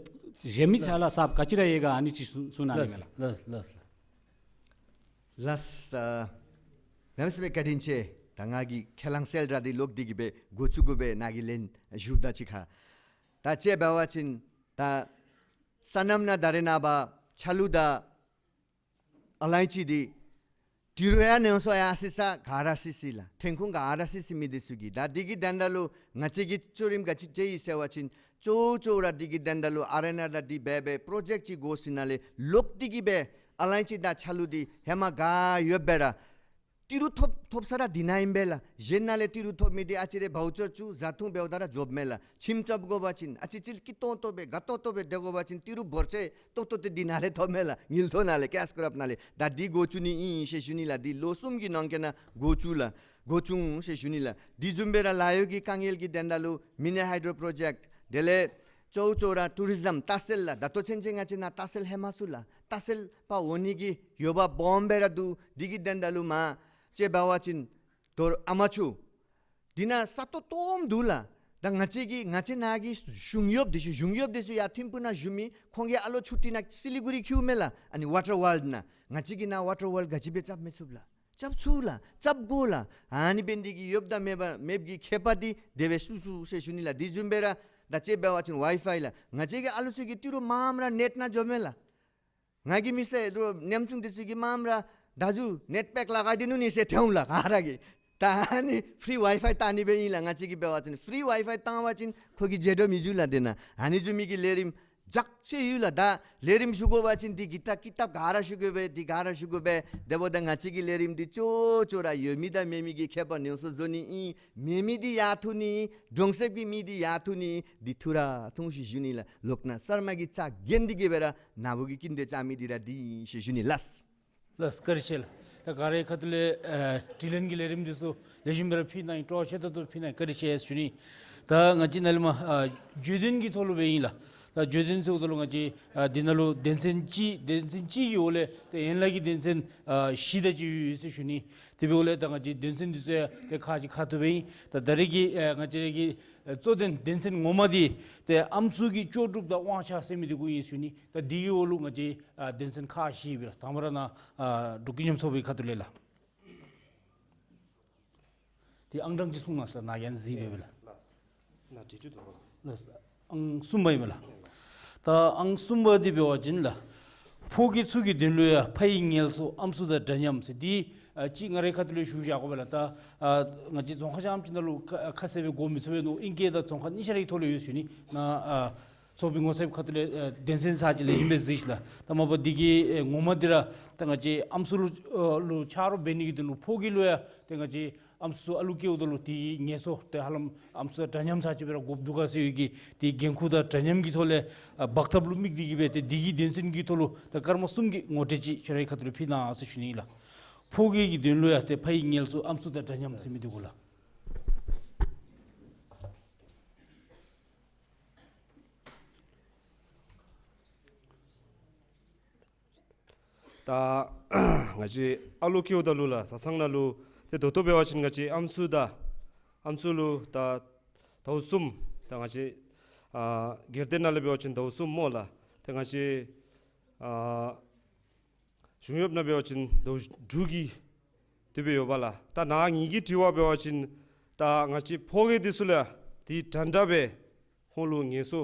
གཞན་མི་ཕྱག་ལཱ་གསརཔ་ག་ཅི་ར་ཡོད་ག་ཨ་ནི་ཅིག་གསུང་གསུང་གནང་ནི་མས་ལགས། ལགས་ལགས་ལགས། ལགས། ཨ་གནམ་མེད་ས་མེད་བཀའ་དྲིན་ཆེ། ད་ང་གིས་ཁས་བླངས་གསལ་བསྒྲགས་འདི་ལོག་སྟེ་གི་སྦེ་འགོ་བཙུགས་དགོ་པས། ནཱ་གི་ལན་ཞུཝ་ད་གཅིག་ཁར་ད་དཔྱེ་འབད་བ་ཅིན་ད་སོ་ནམ་ནང་ད་རེས་ནངས་པ་ཆ་ལུ་དང་ཨ་ལཱའི་ཅི་འདི་ཏི་རུ་ཡང་ནང་སོ་ཡང་སི་ས་ག་ར་སི་སི་ལགས། ཐོན་ཁུངས་ག་ར་སི་སི་མི་འདི་ཚུ་གིས། ད་འདི་གི་དོན་དག་ལུ་ང་བཅས་ཀྱིས་གཙོ་རིམ་ག་ཅི་བཏོན་ཡི་ཟེར་བ་ཅིན་གཙོ་བོ་གཙོ་བོ་ར་འདི་གི་དོན་དག་ལུ་ཨར་ཨེན་ཨར་དང་འདི་འབད་འབད་པྲོ་ཇེཀཊ་ཅིག་བསྒོར་ཞིནམ་ལས་ལོག་སྟེ་གི་སྦེ་ཨ་ལཱའི་ཅི་དང་ཆ་ལུ་འདི་ཧེ་མ་ག་ཡོདཔ་སྦེ་ར་ཏི་རུ་ཐོབ་ཐོབ་ས་ར་འདི་ནང་ཨིན་པས་ལགས། གཞན་ནང་ལས་ཏི་རུ་ཐོབ་མི་འདི་ཨ་ཙི་རེ་བའུ་ཅར་བཙུགས་བཟའ་འཐུང་འབདཝ་ད་ར་འགྱོཝ་མས་ལགས། ཁྱིམ་རྐྱབ་དགོ་པ་ཅིན་ཨ་ཙི་ཅིག་སྐྱིད་ཏོང་ཏོ་སྦེ་དགའ་ཏོག་ཏོ་སྦེ་སྡོད་དགོ་པ་ཅིན་ཏི་རུ་འབོར་ཆེ་ཏོག་ཏོ་འདི་འདི་ནང་ལས་ཐོབ་མས་ལགས། དངུལ་ཐོག་ནང་ལས་ཀེཤ་ཀརབ་ནང་ལས། ད་འདི་འགོ་བཙུགས་ནི་ཨིན་ཟེར་ཞུ་ནི་ལགས། འདི་ལོ་གསུམ་གྱི་ནང་འཁོད་ནང་འགོ་བཙུགས་ལགས། འགོ་བཙུགས་ཟེར་ཞུ་ནི་ལགས། འདི་བཟུམ་སྦེ་ར་ལཱ་གཡོག་གི་དཀའ་ངལ་གྱི་དོན་དག་ལུ་མི་ནི་ཧའི་ཌོ་པྲོ་ཇེཀཊ་དེ་ལས་གཙོ་བོ་གཙོ་བོ་ར་ཊུ་རི་ཛིམ་ལྟ་བཤལ་ལགས། ད་ལྟོ་ཚུན་ཚོད་ང་བཅས་ནཱ་ལྟ་བཤལ་ལྷོད་མ་ཚུགས་ལགས། ལྟ་བཤལ་པ་འོང་ནི་གི་འོས་འབབ་སྦོམ་སྦེ་ར་འདུག། འདི་གི་དོན་དག་ལུ་མ་དཔྱེ་འབད་བ་ཅིན་དོ་རུང་ཨ་མ་ཆུ་འདི་ནང་ས་སྟོང་སྟོངམ་འདུག་ལགས། ད་ང་བཅས་ཀྱི་ང་བཅས་ནཱ་གི་གཞུང་གཡོགཔ་འདི་ཚུ་གཞུང་གཡོགཔ་འདི་ཚུ་ཡར་ཐིམ་ཕུག་ནང་བཞུགས་མི་ཁོང་གིས་ཨ་ལོ་ཆུ་ཊི་ནང་སི་ལི་གུ་རི་འཁྱིད་མས་ལགས། ཨ་ནི་ཝ་ཊར་ཝརལཌ་ནང་། ང་བཅས་ཀྱིས་ནཱ་ཝ་ཊར་ཝརལཌ་ག་ཅི་སྦེ་རྐྱབ་མི་ཚུགས་ལགས། རྐྱབ་ཚུགས་ལགས། རྐྱབ་དགོ་ལགས། ཨ་ནི་འབད་ནི་འདི་གིས་ཡོདཔ་དང་མེདཔ་མེདཔ་གི་ཁྱད་པར་འདི་དེ་སྦེ་ཚུད་ཚུགས་ཟེར་ཞུ་ནི་ལགས། འདི་བཟུམ་སྦེ་ར་ད་དཔྱེ་འབད་བ་ཅིན་ཝའི་ཕའི་ལགས། ང་བཅས་ཀྱི་ཨ་ལུ་ཚུ་གིས་ཏི་རུ་མངམ་ར་ནེཊ་ནང་འགྱོཝ་མས་ལགས། ང་གིས་མི་སེར་རོགས་ཉམ་ཆུང་འདི་ཚུ་གིས་མངམ་ར་ད་ཚུ་ནེཊ་པེཀ་ལག་ཁར་སྡོད་ནུག་ནི་ཟེར་ཐོན་འོང་ལགས་ག་ར་གིས། ད་ཨ་ནི་ཕི་རི་ཝའི་ཕའི་བཏང་ནི་སྦེ་ཨིན་ལགས། ང་བཅས་ཀྱིས་འབད་བ་ཅིན་ཕི་རི་ཝའི་ཕའི་བཏང་བ་ཅིན་ཁོ་གིས་བརྗེད་འགྲོ་མི་བཅུག་ལགས། དེ་ནང་ཨ་ནི་བཟུམ་མའི་གི་ལས་རིམ་རྒྱ་ཆེ་ཡོད་ལགས། ད་ལས་རིམ་ཞུ་དགོ་པ་ཅིན་འདི་གི་ད་ཀི་ཏབ་ག་ར་ཞུ་དགོ་པས། འདི་ག་ར་ཞུ་དགོ་པས། དེ་འབདཝ་ད་ང་བཅས་ཀྱི་ལས་རིམ་འདི་ཅོག་ཅོག་ར་ཡོད་མི་དང་མེད་མི་གི་ཁྱད་པར་ནང་སོ་བཟོ་ནི་ཨིན། མེད་མི་འདི་ཡར་ཐོན་ནི་ཨིན། གྲོང་གསེབ་ཀྱི་མི་འདི་ཡར་ཐོན་ནི་ཨིན། འདི་ཐུགས་ར་ཐུང་ཞིག་ཞུ་ནི་ལགས། ལོག་ནཱ་གསར་མ་གི་ཕྱག་འགན་འདི་གི་སྦེ་ར་ནཱ་བུ་གིས་སྐྱིད་འདོད་རྐྱབ་མི་འདི་ར་འདི་ཞུ་ཞུ་ནི་ལགས། ལགས་བཀའ་དྲིན་ཆེ་ལགས། ད་ག་རའི་ཁ་ཐུག་ལས་ཨ་དྲི་ལན་གྱི་ལས་རིམ་འདི་ཚུ་ལེགས་ཤོམ་སྦེ་ར་ཕུལ་གནང་ཡི། སྤྲོ་བ་ཆེ་ཏོག་ཏོ་ཕུལ་གནང་ཡི། བཀའ་དྲིན་ཆེ་ཞུ་ནི། ད་ང་བཅས་ནཱ་ལས་མར་ཨ་བརྗོད་དོན་གྱི་ཐོག་ལུ་སྦེ་ཨིན་ལགས། ད་བརྗོད་དོན་ཟེརཝ་ད་ལུ་ང་བཅས་ཨ་འདི་ནང་ལུ་དོན་ཚན་གཅིག་དོན་ཚན་གཅིག་གི་འོག་ལས་ཏེ་ཡན་ལག་གི་དོན་ཚན་ཨ་བཞི་དེ་ཅིག་ཡོད་ཡོད་ཟེར་ཞུ་ནི། དེ་འབདཝ་ལས་ད་ང་བཅས་དོན་ཚན་འདི་ཚུ་ཡང་ཏེ་ཁག་ཅིག་ཁག་ཐུག་སྦེ་ཨིན། ད་ད་རེས་ཀྱི་ཨ་ང་བཅས་ར་གི་ཨ་གཙོ་དོན་དོན་ཚན་ངོ་མ་འདི་ཏེ་ཨམ་སྲུ་གི་ལྕོགས་གྲུབ་དང་དབང་ཆ་ཟེར་མི་འདི་གུ་ཨིན་ཞུ་ནི། ད་འདི་གི་འོག་ལུ་ང་བཅས་ཨ་དོན་ཚན་ཁག་བཞི་ཡོད་པས་ལགས། དང་པ་ར་ནཱ་ཨ་འབྲུག་ཀུན་མཉམ་ཚོགས་པའི་ཁ་ཐུག་ལས་ལགས། ཏེ་ཨང་གྲངས་ཅིག་གསུང་གནང་ཟེར་ནཱ་ཡང་གཟིགས་སྦེ་ལགས། ལགས། ནཱ་དྲི་ཅིག་འདུག་ལགས། ཨང་གསུམ་པ་ཨིན་མས་ལགས། ད་ཨང་གསུམ་པ་འདི་འབད་བ་ཅིན་ལགས། ཕོ་སྐྱེས་ཚུ་གི་དོན་ལུ་ཡང་ཕ་ཡི་ངལ་གསོ་ཨམ་སྲུ་དང་འདྲ་མཉམ་ཟེར་འདི་ ཨ་ཅིག་ང་རའི་ཁ་ཐུག་ལས་ཞུ་བཞག་དགོ་པས་ལགས། ད་ཨ་ང་བཅས་རྫོང་ཁག་རྐྱངམ་ཅིག་ནང་ལུ་ཁ་ཁ་གསལ་སྦེ་གོ་མི་ཚུགས་པས་མནོ། ཨིང་སྐད་དང་རྫོང་ཁག་གཉིས་ཆ་རའི་ཐོག་ལས་ཡོད་ཞུ་ནི། ནཱ་ཨ་ཚོགས་པའི་ངོ་ཚབ་ཁ་ཐུག་ལས་ཨ་དོན་ཚན་ཚར་ཅིག་ལེགས་ཤོམ་སྦེ་གཟིགས་ཤིག་ལགས། ད་མ་པ་འདི་གི་ཨེ་ངོ་མ་འདི་ར་ད་ང་བཅས་ཨམ་སྲུ་ལུ་ཨ་ལུ་ཆ་རོགས་འབད་ནི་གི་དོན་ལུ་ཕོ་སྐྱེས་ལུ་ཡང་ཏེ་ང་བཅས་ཨམ་སྲུ་ཚུ་ཨ་ལུ་སྐྱེཝ་ད་ལུ་དེ་གི་ངལ་གསོ་ཏེ་ཧ་ལམ་ཨམ་སྲུ་དང་འདྲ་མཉམ་ཚར་ཅིག་སྦེ་ར་དགོཔ་འདུག་ག་ཟེར་བའི་གི་དེ་འགན་ཁུར་དང་འདྲ་མཉམ་གྱི་ཐོག་ལས་ཨ་འབག་ཐབས་ལུ་དམིགས་ཏེ་གིས་སྦེ་ཏེ་འདི་གི་དོན་ཚན་གྱི་ཐོག་ལུ་ད་སྐར་མ་གསུམ་གྱི་ངོ་སྤྲོད་ཅིག་ཁྱོད་རའི་ཁ་ཐུག་ལས་ཕུལ་གནང་ཟེར་ཞུ་ནི་ཨིན་ལགས། ཕོ་སྐྱེས་ཀྱི་དོན་ལུ་ཡང་ཏེ་ཕའི་ངལ་གསོ་ཨམ་སྲུ་དང་འདྲ་མཉམ་ཟེར་མི་འདི་གུ་ལགས། ད་ང་བཅས་ཨ་ལུ་སྐྱེཝ་ད་ལུ་ལགས་བཟའ་ཚང་ནང་ལུ་ཏེ་ད་ལྟོ་འབད་བ་ཅིན་ང་བཅས་ཨམ་སྲུ་དང་ཨམ་སྲུ་ལུ་ད་ཟླཝ་གསུམ་ད་ང་བཅས་ཨ་སྒེར་སྡེ་ནང་ལས་འབད་བ་ཅིན་ཟླཝ་གསུམ་སྨོ་ལགས། ཏེ་ང་བཅས་ཨ་གཞུང་གཡོགཔ་ནང་འབད་བ་ཅིན་ཟླཝ་དྲུག་གི་དེ་སྦེ་ཡོད་པས་ལགས། ད་ནཱ་ངེ་གི་དྲི་བ་འབད་བ་ཅིན་ད་ང་བཅས་ཕོ་སྐྱེས་འདི་ཚུ་ལུ་ཡང་དེ་འདྲན་འདྲ་སྦེ་ཁོང་ལུ་ངལ་གསོ་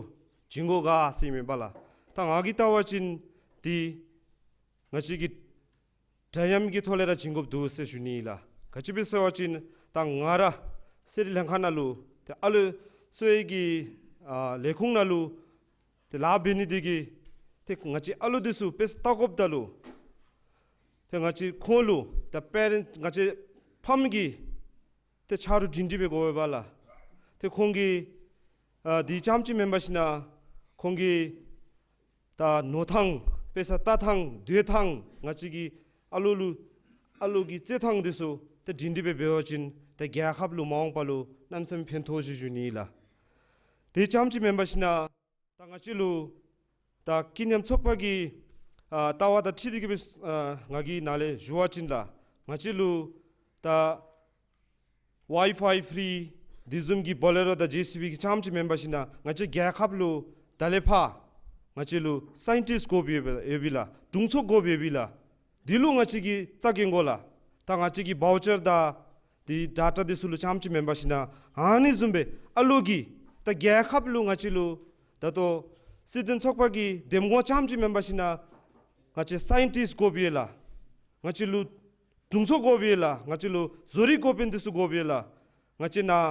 བྱིན་དགོ་ག་ཟེར་མེན་པས་ལགས། ད་ང་གིས་བལྟ་བ་ཅིན་དེ་ང་བཅས་ཀྱིས་འདྲ་མཉམ་གྱི་ཐོག་ལས་ར་བྱིན་དགོཔ་འདུག་ཟེར་ཞུ་ནི་ཨིན་ལགས། ག་ཅི་སྦེ་ཟེར་བ་ཅིན་ད་ང་ར་གསེར་ལྷ་ཁང་ནང་ལུ་ཏེ་ཨ་ལུ་གསོ་བའི་གི་ཨ་ལས་ཁུངས་ནང་ལུ་ཏེ་ལཱ་འབད་ནི་དེ་གིས་ཏེ་ང་བཅས་ཨ་ལུ་འདི་ཚུ་དཔེ་ལྟ་དགོཔ་ད་ལུ་ཏེ་ང་བཅས་ཁོང་ལུ་ད་པེ་རེནཊ་ང་བཅས་ཕམ་གྱིས་ཏེ་ཆ་རོགས་སྒྲིང་སྒྲི་སྦེ་དགོ་པས་ལགས། ཏེ་ཁོང་གིས་ཨ་དེ་རྐྱངམ་ཅིག་མེན་པར་ཞིན་ན་ཁོང་གིས་ད་ནོར་ཐངས་དཔེ་ས་ལྟ་ཐངས་སྡོད་ཐངས་ང་བཅས་ཀྱི་ཨ་ལུ་ལུ་ཨ་ལུ་གི་རྩེད་ཐངས་འདི་ཚུ་ཏེ་སྒྲིང་སྒྲི་སྦེ་འབད་བ་ཅིན་ཏེ་རྒྱལ་ཁབ་ལུ་མ་འོངས་པ་ལུ་གནམ་མེད་ས་མེད་ཕན་ཐོགས་ཟེར་ཞུ་ནི་ཨིན་ལགས། དེ་རྐྱངམ་ཅིག་མེན་པར་ཞིན་ན་ད་ང་བཅས་ལུ་ད་ཀུན་མཉམ་ཚོགས་པ་གི་ཨ་ལྟ་བ་དང་འཁྲིལ་ཏེ་གིས་སྦེ་ཨ་ང་གིས་ནཱ་ལས་ཞུ་བ་ཅིན་ལགས་ང་བཅས་ལུ་ད་ཝའི་ཕའི་ཕི་རི་དེ་བཟུམ་གྱི་བོ་ལེ་རོ་དང་ཇེ་སི་བི་གི་རྐྱངམ་ཅིག་མེན་པར་ཞིན་ན་ང་བཅས་རྒྱལ་ཁབ་ལུ་ད་ལས་ཕར་ང་བཅས་ལུ་སའིན་ཊིསཊ་དགོཔ་ཡོད་པས་ཡོད་པས་ལགས། དྲུང་འཚོ་དགོཔ་ཡོད་པས་ལགས། དེ་ལུ་ང་བཅས་ཀྱིས་རྩ་འགེངས་དགོ་ལགས། ད་ང་བཅས་ཀྱི་བའུ་ཅར་དང་དེ་ཌེ་ཊ་དེ་ཚུ་ལུ་རྐྱངམ་ཅིག་མེན་པར་ཞིན་ན་ཨ་ནི་བཟུམ་སྦེ་ཨ་ལུ་གི་ད་རྒྱལ་ཁབ་ལུ་ང་བཅས་ལུ་ད་ལྟོ་སྲིད་དོན་ཚོགས་པ་གི་འདེམས་ངོ་རྐྱངམ་ཅིག་མེན་པར་ཞིན་ན་ང་བཅས་སའིན་ཊིསཊ་དགོཔ་ཡོད་ལགས། ང་བཅས་ལུ་དྲུང་འཚོ་དགོཔ་ཡོད་ལགས། ང་བཅས་ལུ་བཟོ་རིག་འགོ་དཔོན་དེ་ཚུ་དགོཔ་ཡོད་ལགས། ང་བཅས་ནཱ་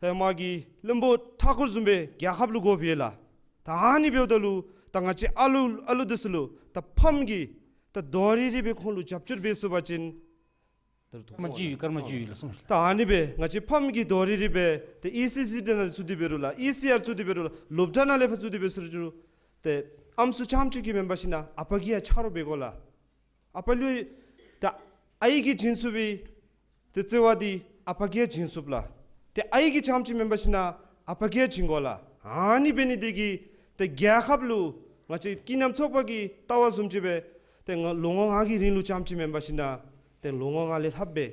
ད་མ་གི་བློན་པོ་ཐ་སྐོར་བཟུམ་སྦེ་རྒྱལ་ཁབ་ལུ་དགོཔ་ཡོད་ལགས། ད་ཨ་ནི་འབདཝ་ད་ལུ་ད་ང་བཅས་ཨ་ལུ་ཨ་ལུ་དེ་ཚུ་ལུ་ད་ཕམ་གྱིས་ད་དོ་རི་རི་སྦེ་ཁོང་ལུ་རྒྱབ་སྐྱོར་འབད་ཚུགས་པ་ཅིན་ད་རུང་སྐར་མ་བཅུ་སྐར་མ་བཅུ་ལགས་སོང་། ད་ཨ་ནི་སྦེ་ང་བཅས་ཕམ་གྱིས་དོ་རི་རི་སྦེ་ཏེ་ཨི་སི་སི་དེ་ནང་ཚུད་དེ་འབད་རུང་ལགས། ཨི་སི་ཨར་ཚུད་དེ་འབད་རུང་ལགས། སློབ་གྲྭ་ནང་ལས་ཕར་ཚུད་དེ་འབད་ཚུགས་རུང་ཏེ་ཨམ་སྲུ་རྐྱངམ་ཅིག་གིས་མེན་པར་ཞིན་ན་ཨ་པ་གིས་ཡང་ཆ་རོགས་འབད་དགོ་ལགས། ཨ་པ་ལུ་ད་ཨའི་གིས་བྱིན་ཚུགས་པའི་ཏེ་བརྩེ་བ་འདི་ཨ་པ་གིས་ཡང་བྱིན་ཚུགས་ལགས། ཏེ་ཨའི་གིས་རྐྱངམ་ཅིག་མེན་པར་ཞིན་ན་ཨ་པ་གིས་ཡང་བྱིན་དགོ་ལགས། ཨ་ནི་འབད་ནི་དེ་གིས་ཏེ་རྒྱལ་ཁབ་ལུ་ང་བཅས་ཀུན་མཉམ་ཚོགས་པ་གི་ལྟ་བ་བཟུམ་ཅིག་སྦེ་ཏེ་ང་ལོ་ངོ་ལྔ་གི་རིང་ལུ་རྐྱངམ་ཅིག་མེན་པར་ཞིན་ན་ཏེ་ལོ་ངོ་ལྔ་ལས་ལྷགཔ་སྦེ་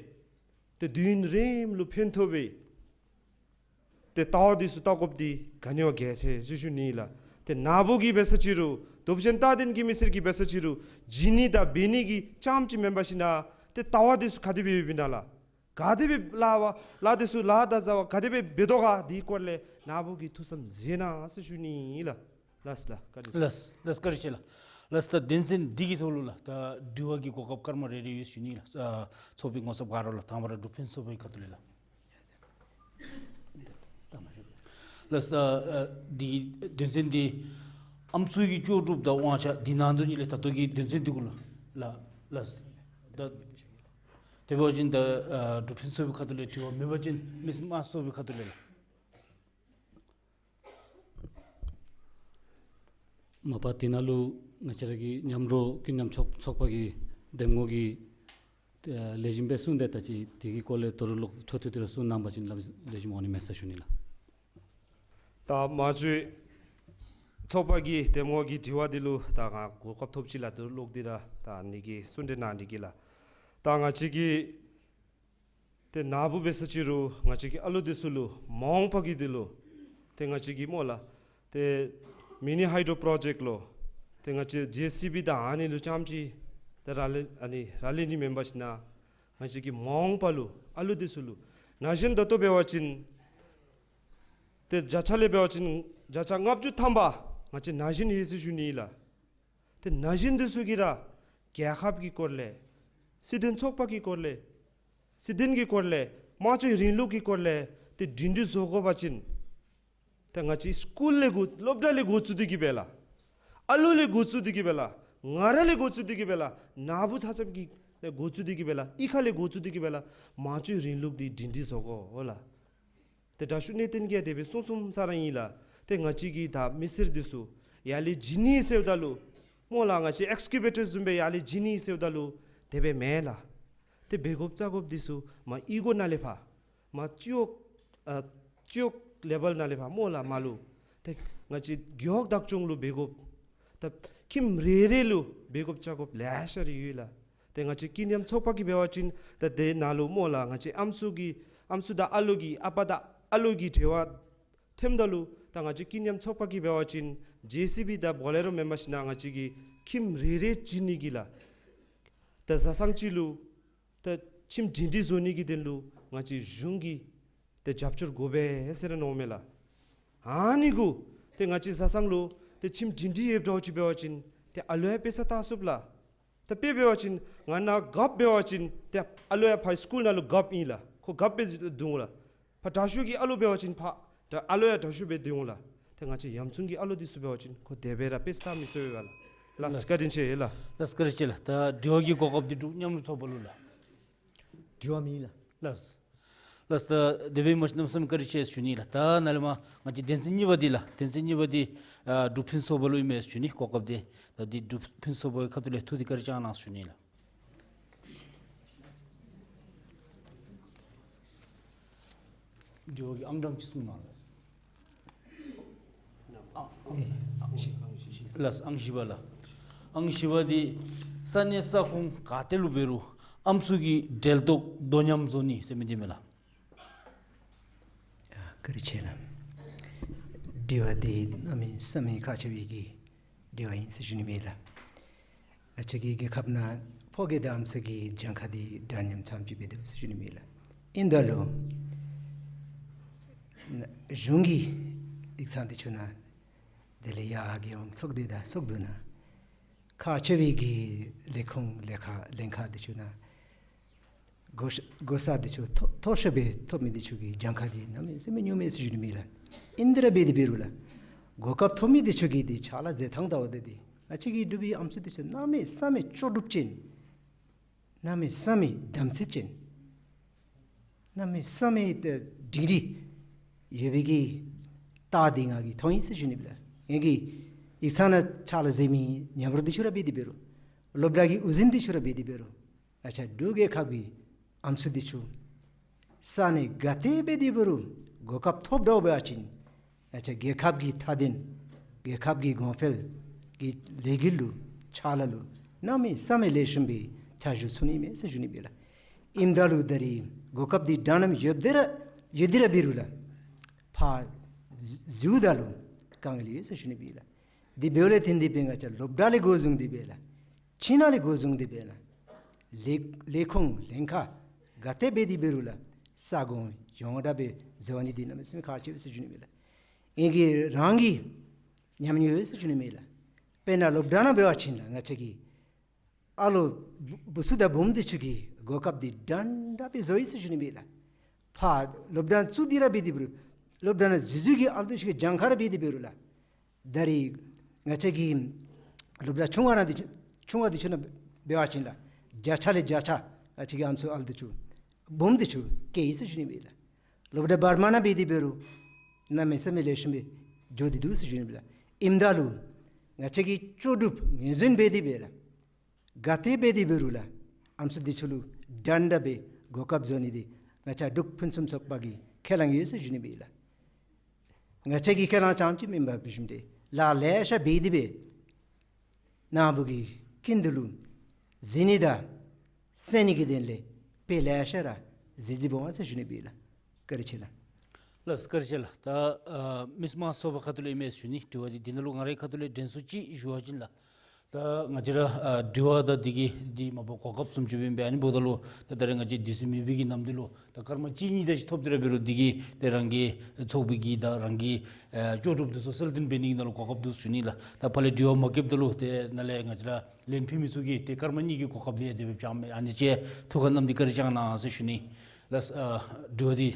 ཏེ་དུས་ཡུན་རིངམོ་ལུ་ཕན་ཐོགས་སྦེ་ཏེ་ལྟ་བ་འདི་ཚུ་བལྟ་དགོཔ་འདི་ག་ནི་བ་གལ་ཆེ་ཟེར་ཞུ་ནི་ལགས། ཏེ་ན་བུ་གིས་འབད་ས་ཅིག་རུང་སྟོབས་ཆེན་རྟ་མགྲིན་གྱི་མི་སེར་གྱིས་འབད་ས་ཅིག་རུང་བྱིན་ནི་དང་འབད་ནི་གི་རྐྱངམ་ཅིག་མེན་པར་ཞིན་ན་ཏེ་ལྟ་བ་འདི་ཚུ་ག་དེ་སྦེ་ཡོདཔ་ཨིན་ན་ལགས། ག་དེ་སྦེ་ལཱ་བ་ལཱ་འདི་ཚུ་ལཱ་དང་བཟའ་བ་ག་དེ་སྦེ་འབད་དོ་ག་དེའི་སྐོར་ལས་ན་བུ་གིས་ཐུགས་བསམ་མཛད་གནང་ཟེར་ཞུ་ནི་ལགས། ལགས་ལགས། བཀའ་དྲིན་ཆེ། ལགས་ལགས། བཀའ་དྲིན་ཆེ་ལགས། ལགས། ད་དོན་ཚན་འདི་གི་ཐོག་ལུ་ལགས་ད་དྲི་བ་གི་གོ་སྐབས་སྐར་མ་རེ་རེ་ཡོད་ཞུ་ནི་ལགས། ཨ་ཚོགས་པའི་ངོ་ཚབ་ག་ར་ལགས། དང་པ་ར་འབྲུག་ཕུན་ཚོགས་པའི་ཁ་ཐུག་ལས་ལགས། ལགས། ད་ཨ་འདི་དོན་ཚན་འདི་ཨམ་སྲུ་གི་ལྕོགས་གྲུབ་དང་དབང་ཆ་འདི་ནང་དོན་གཉིས་ལས་ད་ལྟོ་གི་དོན་ཚན་འདི་གུ་ལུ་ལགས། ལགས། ད་དེ་འབད་བ་ཅིན་ད་ཨ་འབྲུག་ཕུན་ཚོགས་པའི་ཁ་ཐུག་ལས་དྲི་བ་མེད་པ་ཅིན་མི་དམངས་ཚོགས་པའི་ཁ་ཐུག་ལས་ལགས། མ་པ་དེ་ནང་ལུ་ང་བཅས་ར་གི་མཉམ་རོགས་ཀུན་མཉམ་ཚོགས་ཚོགས་པ་གི་འདེམས་ངོ་གིས་ཨ་ལེགས་ཤོམ་སྦེ་གསུངས་ཏེ་ད་ཅི་དེ་གི་སྐོར་ལས་ད་རུང་ལོག་འཕྲོ་མཐུད་དེ་ར་གསུང་གནང་པ་ཅིན་ལགས་ལེགས་ཤོམ་འོང་ནི་མས་ཟེར་ཞུ་ནི་ལགས། ད་མ་གཞི་ཚོགས་པ་གི་འདེམས་ངོ་གི་དྲི་བ་འདི་ལུ་ད་ང་གོ་སྐབས་ཐོབ་ཅི་ལགས། ད་རུང་ལོག་སྟེ་ར་ད་ཨ་ནི་གི་གསུང་གྲོས་གནང་ནི་གི་ལགས། ད་ང་བཅས་ཀྱི་ཏེ་ན་བུ་འབད་ས་ཅིག་རུང་ང་བཅས་ཀྱི་ཨ་ལུ་འདི་ཚུ་ལུ་མ་འོངས་པ་གི་འདི་ལུ་ཏེ་ང་བཅས་ཀྱི་སྨོ་ལགས་ཏེ་མི་ནི་ཧའི་ཌོ་པྲོ་ཇེཀཊ་ལུ་ཏེ་ང་བཅས་ཇེ་སི་བི་དང་ཨ་ནི་ལུ་རྐྱངམ་ཅིག་ཏེ་རག་ལས་ཨ་ནི་རག་ལས་ནི་མེན་པར་ཞིན་ན་ང་བཅས་ཀྱི་མ་འོངས་པ་ལུ་ཨ་ལུ་འདི་ཚུ་ལུ་ན་གཞོན་ད་ལྟོ་འབད་བ་ཅིན་ཏེ་བརྒྱ་ཆ་ལས་འབད་བ་ཅིན་བརྒྱ་ཆ་ལྔ་བཅུ་ཐམ་པ་ང་བཅས་ན་གཞོན་ཡོད་ཟེར་ཞུ་ནི་ལགས། ཏེ་ན་གཞོན་འདི་ཚུ་གིས་ར་རྒྱལ་ཁབ་ཀྱི་སྐོར་ལས་ སྲིད་དོན་ཚོགས་པ་གི་སྐོར་ལས་སྲིད་དོན་གྱི་སྐོར་ལས་དམངས་གཙོའི་རིང་ལུགས་ཀྱི་སྐོར་ལས་ཏེ་སྒྲིང་སྒྲི་བཟོ་དགོ་པ་ཅིན་ཏེ་ང་བཅས་སི་ཀུལ་ལས་འགོ་སློབ་གྲྭ་ལས་འགོ་བཙུགས་ཏེ་གི་སྦེ་ལགས། ཨ་ལོ་ལས་འགོ་བཙུགས་ཏེ་གི་སྦེ་ལགས། ང་ར་ལས་འགོ་བཙུགས་ཏེ་གི་སྦེ་ལགས། ནཱ་བུ་ཚ་ཚབ་ཀྱི་ལས་འགོ་བཙུགས་ཏེ་གི་སྦེ་ལགས། གཡུས་ཁ་ལས་འགོ་བཙུགས་ཏེ་གི་སྦེ་ལགས། དམངས་གཙོའི་རིང་ལུགས་འདི་སྒྲིང་སྒྲི་བཟོ་དགོ་ལགས། ཏེ་དྲག་ཤོས་གནས་བརྟན་གྱིས་དེ་སྦེ་གསུངས་གསུངམ་ས་ར་ཨིན་ལགས། ཏེ་ང་བཅས་ཀྱི་ད་མི་སེར་འདི་ཚུ་ཡར་ལས་བྱིན་ནི་ཟེརཝ་ད་ལུ་སྨོ་ལགས། ང་བཅས་ཨེགསི་ཀེ་བེ་ཊར་བཟུམ་སྦེ་ཡར་ལས་བྱིན་ནི་ཟེརཝ་ད་ལུ་དེ་སྦེ་མེན་ལགས། ཏེ་འབད་དགོཔ་བཙག་དགོཔ་འདི་ཚུ་མར་གཡུས་སྒོ་ནང་ལས་ཕར་མར་སྤྱི་འོག་ཨ་སྤྱི་འོག་ལེ་བཱལ་ནང་ལས་ཕར་སྨོ་ལགས་མར་ལུ་ཏེ་ང་བཅས་རྒེད་འོག་བདག་སྐྱོང་ལུ་འབད་དགོཔ། ད་ཁྱིམ་རེ་རེ་ལུ་འབད་དགོཔ་བཙག་དགོཔ་ལེ་ཤ་ར་ཡོད་ལགས། ཏེ་ང་བཅས་ཀུན་མཉམ་ཚོགས་པ་གིས་འབད་བ་ཅིན་ད་དེ་ནང་ལུ་སྨོ་ལགས། ང་བཅས་ཨམ་སྲུ་གི་ཨམ་སྲུ་དང་ཨ་ལོ་གི་ཨ་པ་དང་ཨ་ལོ་གི་འབྲེལ་བ་ཐོནམ་ད་ལུ་ད་ང་བཅས་ཀུན་མཉམ་ཚོགས་པ་གིས་འབད་བ་ཅིན་ཇེ་སི་བི་དང་བོ་ལེ་རོ་མེན་པར་ཞིན་ན་ང་བཅས་ཀྱིས་ཁྱིམ་རེ་རེ་བྱིན་ནི་གི་ལགས། ད་བཟའ་ཚང་ཅིག་ལུ་ད་ཁྱིམ་སྒྲིང་སྒྲི་བཟོ་ནི་གི་དོན་ལུ་ང་བཅས་གཞུང་གི་ཏེ་རྒྱབ་སྐྱོར་དགོ་པས་ཟེར་མནོཝ་མས་ལགས། ཨ་ནི་གུ་ཏེ་ང་བཅས་བཟའ་ཚང་ལུ་ཏེ་ཁྱིམ་སྒྲིང་སྒྲི་ཡོདཔ་འདྲཝ་ཅིག་འབད་བ་ཅིན་ཏེ་ཨ་ལོ་ཡང་དཔེ་ཆ་ལྟ་ཚུགས་ལགས། ཏེ་དཔེ་འབད་བ་ཅིན་ང་ནཱ་རྒཔོ་འབད་བ་ཅིན་ཏེ་ཨ་ལོ་ཡང་ཕར་སི་ཀུལ་ནང་ལུ་རྒཔོ་ཨིན་ལགས། ཁོ་རྒཔོ་སྦེ་སྡོད་འོང་ལགས། ཕར་དྲག་ཤོས་ཀྱི་ཨ་ལོ་འབད་བ་ཅིན་ཕར་ད་ཨ་ལོ་ཡང་དྲག་ཤོས་སྦེ་སྡོད་འོང་ལགས། ཏེ་ང་བཅས་ཡམ་ཆུང་གི་ཨ་ལོ་འདི་ཚུ་འབད་བ་ཅིན་ཁོ་དེ་སྦེ་ར་དཔེ་ཆ་ལྟ་མི་ཚུགས་པས་ལགས། ལགས་ལགས། བཀའ་དྲིན་ཆེ་ལགས། ལགས་བཀའ་དྲིན་ཆེ་ལགས། ད་དྲི་བ་གི་གོ་སྐབས་འདི་འབྲུག་མཉམ་རུབ་ཚོགས་པ་ལུ་ལགས། དྲི་བ་མེད་ལགས། ལགས། ལགས། ད་དེ་སྦེ་མ་ཤེས་གནམ་མེད་ས་མེད་བཀའ་དྲིན་ཆེ་ཞུ་ནི་ལགས། ད་ནཱ་ལས་མར་ང་བཅས་དོན་ཚན་གཉིས་པ་འདི་ལགས། དོན་ཚན་གཉིས་པ་འདི་ཨ་འབྲུག་ཕུན་ཚོགས་པ་ལུ་ཨིན་མས་ཞུ་ནི། གོ་སྐབས་འདི་ད་འདི་འབྲུག་ཕུན་ཚོགས་པའི་ཁ་ཐུག་ལས་ཐུགས་བདེ་བཀའ་དྲིན་བསྐྱང་གནང་ཞུ་ནི་ལགས། དྲི་བ་གི་ཨང་གྲངས་ཅིག་གསུང་གནང་ལགས། ལགས། ཨང་བཞི་པ་ལགས། ཨང་བཞི་པ་འདི་ས་གནས་ས་ཁོངས་ག་ཏེ་ལུ་འབད་རུང་ཨམ་སྲུ་གི་འབྲེལ་གཏོགས་དོ་མཉམ་བཟོ་ནི་ཟེར་མི་འདི་མས་ལགས། ཡ་བཀའ་དྲིན་ཆེ་ལགས། དྲི་བ་འདི་གནམ་མེད་ས་མེད་ཁག་ཆེ་བའི་གི་དྲི་བ་ཨིན་ཟེར་ཞུ་ནི་མས་ལགས། ང་བཅས་ཀྱི་རྒྱལ་ཁབ་ནང་ཕོ་སྐྱེས་དང་ཨམ་སྲུ་གི་གྱངས་ཁ་འདི་འདྲ་མཉམ་ཙམ་ཅིག་སྦེ་འདུག་ཟེར་ཞུ་ནི་མས་ལགས། ཨིནམ་ད་ལུ་གཞུང་གི་ཡིག་ཚང་འདི་ཚུ་ནང་དེ་ལས་ཡར་རྒྱལ་ཡོངས་ཚོགས་སྡེ་དང་ཚོགས་འདུ་ནང་ཁག་ཆེ་བའི་གི་ལས་ཁུངས་ལས་ཁང་ལྷན་ཁག་འདི་ཚུ་ནང་གོ་ས་གོ་ས་འདི་ཚུ་མཐོ་མཐོ་ཤོས་སྦེ་ཐོབ་མི་འདི་ཚུ་གི་གྱངས་ཁ་འདི་གནམ་མེད་ས་མེད་ཉུང་མས་ཟེར་ཞུ་ནི་མས་ལགས། ཨིན་ཏེ་ར་འབད་དེ་འབད་རུང་ལགས་གོ་སྐབས་ཐོབ་མི་འདི་ཚུ་གིས་འདི་ཕྱག་ལཱ་མཛད་ཐངས་འདྲཝ་འདི་འདི་ང་བཅས་ཀྱི་འབྲུག་པའི་ཨམ་སྲུ་འདི་ཚུ་གནམ་མེད་ས་མེད་ལྕོགས་གྲུབ་ཅན། གནམ་མེད་ས་མེད་དམ་ཚིག་ཅན། གནམ་མེད་ས་མེད་ཏེ་སྒྲིང་སྒྲི་ཡོད་པའི་གི་རྟགས་འདི་ང་གིས་མཐོང་ཡི་ཟེར་ཞུ་ནི་མས་ལགས། ངེ་གི་ཡིག་ཚང་ནང་ཕྱག་ལཱ་མཛད་མི་མཉམ་རོགས་འདི་ཚུ་ར་འབད་དེ་འབད་རུང་སློབ་གྲྭ་གི་དབུ་འཛིན་འདི་ཚུ་ར་འབད་དེ་འབད་རུང་ང་བཅས་འབྲུག་རྒྱལ་ཁབ་ཀྱི་ཨམ་སྲུ་འདི་ཚུ་ས་གནས་ག་ཏེ་འབད་དེ་འབད་རུང་གོ་སྐབས་ཐོབ་འདྲཝ་འབད་བ་ཅིན་ང་བཅས་རྒྱལ་ཁབ་ཀྱི་མཐའ་དོན་རྒྱལ་ཁབ་ཀྱི་གོང་འཕེལ་གྱི་ལས་འགུལ་ལུ་ཕྱག་ལཱ་ལུ་གནམ་མེད་ས་མེད་ལེགས་ཤོམ་སྦེ་ཕྱག་ཞུ་ཚུགས་ནི་མས་ཟེར་ཞུ་ནི་མས་ལགས། ཨིནམ་ད་ལུ་ད་རིས་གོ་སྐབས་འདི་འདྲ་མཉམ་ཡོདཔ་དེ་ར་ཡོད་དེ་ར་འབད་རུང་ལགས་ཕར་གཟིགསཔ་ད་ལུ་དཀའ་ངལ་ཡོད་ཟེར་ཞུ་ནི་མས་ལགས། དེ་འབདཝ་ལས་བརྟེན་ཏེ་སྦེ་ང་བཅས་སློབ་གྲྭ་ལས་འགོ་བཟུང་སྟེ་སྦེ་ལགས། ཁྱིམ་ནང་ལས་འགོ་བཟུང་སྟེ་སྦེ་ལགས། ལས་ལས་ཁུངས་ལྷན་ཁག་ག་ཏེ་འབད་དེ་འབད་རུང་ལགས་ས་གོ་ཡོངས་གྲགས་སྦེ་བཟོ་ནི་འདི་གནམ་མེད་ས་མེད་ཁག་ཆེ་བས་ཟེར་ཞུ་ནི་མས་ལགས། ཨིན་གྱི་རང་གི་ཉམས་མྱོང་ཡོད་ཟེར་ཞུ་ནི་མས་ལགས། དཔེར་ན་སློབ་གྲྭ་ནང་འབད་བ་ཅིན་ལགས་ང་བཅས་ཀྱི་ཨ་ལོ་བུ་བུ་ཚུ་དང་བུམོ་འདི་ཚུ་གི་གོ་སྐབས་འདི་འདྲན་འདྲ་སྦེ་བཟོ་ཡི་ཟེར་ཞུ་ནི་མས་ལགས། ཕར་སློབ་གྲྭ་བཙུགས་ཏེ་ར་འབད་དེ་འབད་རུང་སློབ་གྲྭ་ནང་འཛུལ་འཛུལ་གྱི་ཨ་ལོ་འདི་ཚུ་གི་གྱངས་ཁ་ར་འབད་དེ་འབད་རུང་ལགས། ད་རིས་ང་བཅས་ཀྱི་སློབ་གྲྭ་ཆུང་བ་ནང་འདི་ཆུང་བ་འདི་ཚུ་ནང་འབད་བ་ཅིན་ལགས་བརྒྱ་ཆ་ལས་བརྒྱ་ཆ་ང་བཅས་ཀྱི་ཨམ་སྲུ་ཨ་ལོ་འདི་ཚུ་བུམོ་འདི་ཚུ་སྐྱེ་ཡི་ཟེར་ཞུ་ནི་མས་ལགས། སློབ་གྲྭ་བར་མ་ནང་འབད་དེ་འབད་རུང་གནམ་མེད་ས་མེད་ལེགས་ཤོམ་སྦེ་འགྱོ་སྟེ་འདུག་ཟེར་ཞུ་ནི་མས་ལགས། ཨིནམ་ད་ལུ་ང་བཅས་ཀྱིས་ལྕོགས་གྲུབ་ངོས་འཛིན་འབད་དེ་སྦེ་ལགས། ག་ཏེ་འབད་དེ་འབད་རུང་ལགས་ཨམ་སྲུ་འདི་ཚུ་ལུ་འདྲན་འདྲ་སྦེ་གོ་སྐབས་བཟོ་ནི་འདི་ང་བཅས་འབྲུག་ཕུན་སུམ་ཚོགས་པ་གི་ཁས་བླངས་ཡོད་ཟེར་ཞུ་ནི་མས་ལགས། ང་བཅས་ཀྱི་ཁས་བླངས་རྐྱངམ་ཅིག་མེན་པར་འབད་ཞིནམ་ཏེ་ལཱ་ལེ་ཤ་འབད་དེ་སྦེ་ནཱ་བུ་གི་ཀུན་ཏུ་ལུ་གཟིགས་ནི་དང་གསན་ནི་གི་དོན་ལས་དཔེ་ལེ་ཤ་ར་གཟིགས་གཟིགསཔ་འོང་ཟེར་ཞུ་ནི་མས་ལགས། བཀའ་དྲིན་ཆེ་ལགས། ལགས་བཀའ་དྲིན་ཆེ་ལགས། ད་ཨ་མི་དམངས་ཚོགས་པ་ཁ་ཐུག་ལས་ཨིན་མས་ཞུ་ནི། དྲི་བ་འདི་འདི་ནང་ལུ་ང་རའི་ཁ་ཐུག་ལས་དྲན་གསོ་ཅིག་ཞུ་བ་ཅིན་ལགས། ད་ང་བཅས་ར་ཨ་དྲི་བ་དང་འདི་གི་འདི་མ་པ་གོ་སྐབས་བཟུམ་ཅིག་ཨིན་པས། ཨ་ནི་འབདཝ་ད་ལུ་ད་ད་རེས་ང་བཅས་དུས་ཚོད་མེད་པའི་གི་ནམ་དུས་ལུ་ད་སྐར་མ་གཅིག་གཉིས་དེ་ཅིག་ཐོབ་སྟེ་ར་འབད་རུང་འདི་གིས་ཏེ་རང་གི་ཚོགས་པའི་གི་ད་རང་གི་ཨ་ལྕོགས་གྲུབ་འདི་ཚུ་གསལ་སྟོན་འབད་ནི་གི་ནང་ལུ་གོ་སྐབས་འདུག་ཟེར་ཞུ་ནི་ལགས། ད་ཕར་ལས་དྲི་བ་མ་བཀོདཔ་ད་ལུ་ཏེ་ནཱ་ལས་ང་བཅས་ར་ལན་ཕུལ་མི་ཚུ་གིས་ཏེ་སྐར་མ་གཉིས་ཀྱི་གོ་སྐབས་དེ་ཡང་དེ་སྦེ་བྱིནམ་མས། ཨ་ནི་ཅིག་ཐུགས་ཁར་བསྣམས་ཏེ་བཀའ་དྲིན་བསྐྱང་གནང་ཟེར་ཞུ་ནི། ལགས། ཨ་དྲི་བ་འདི་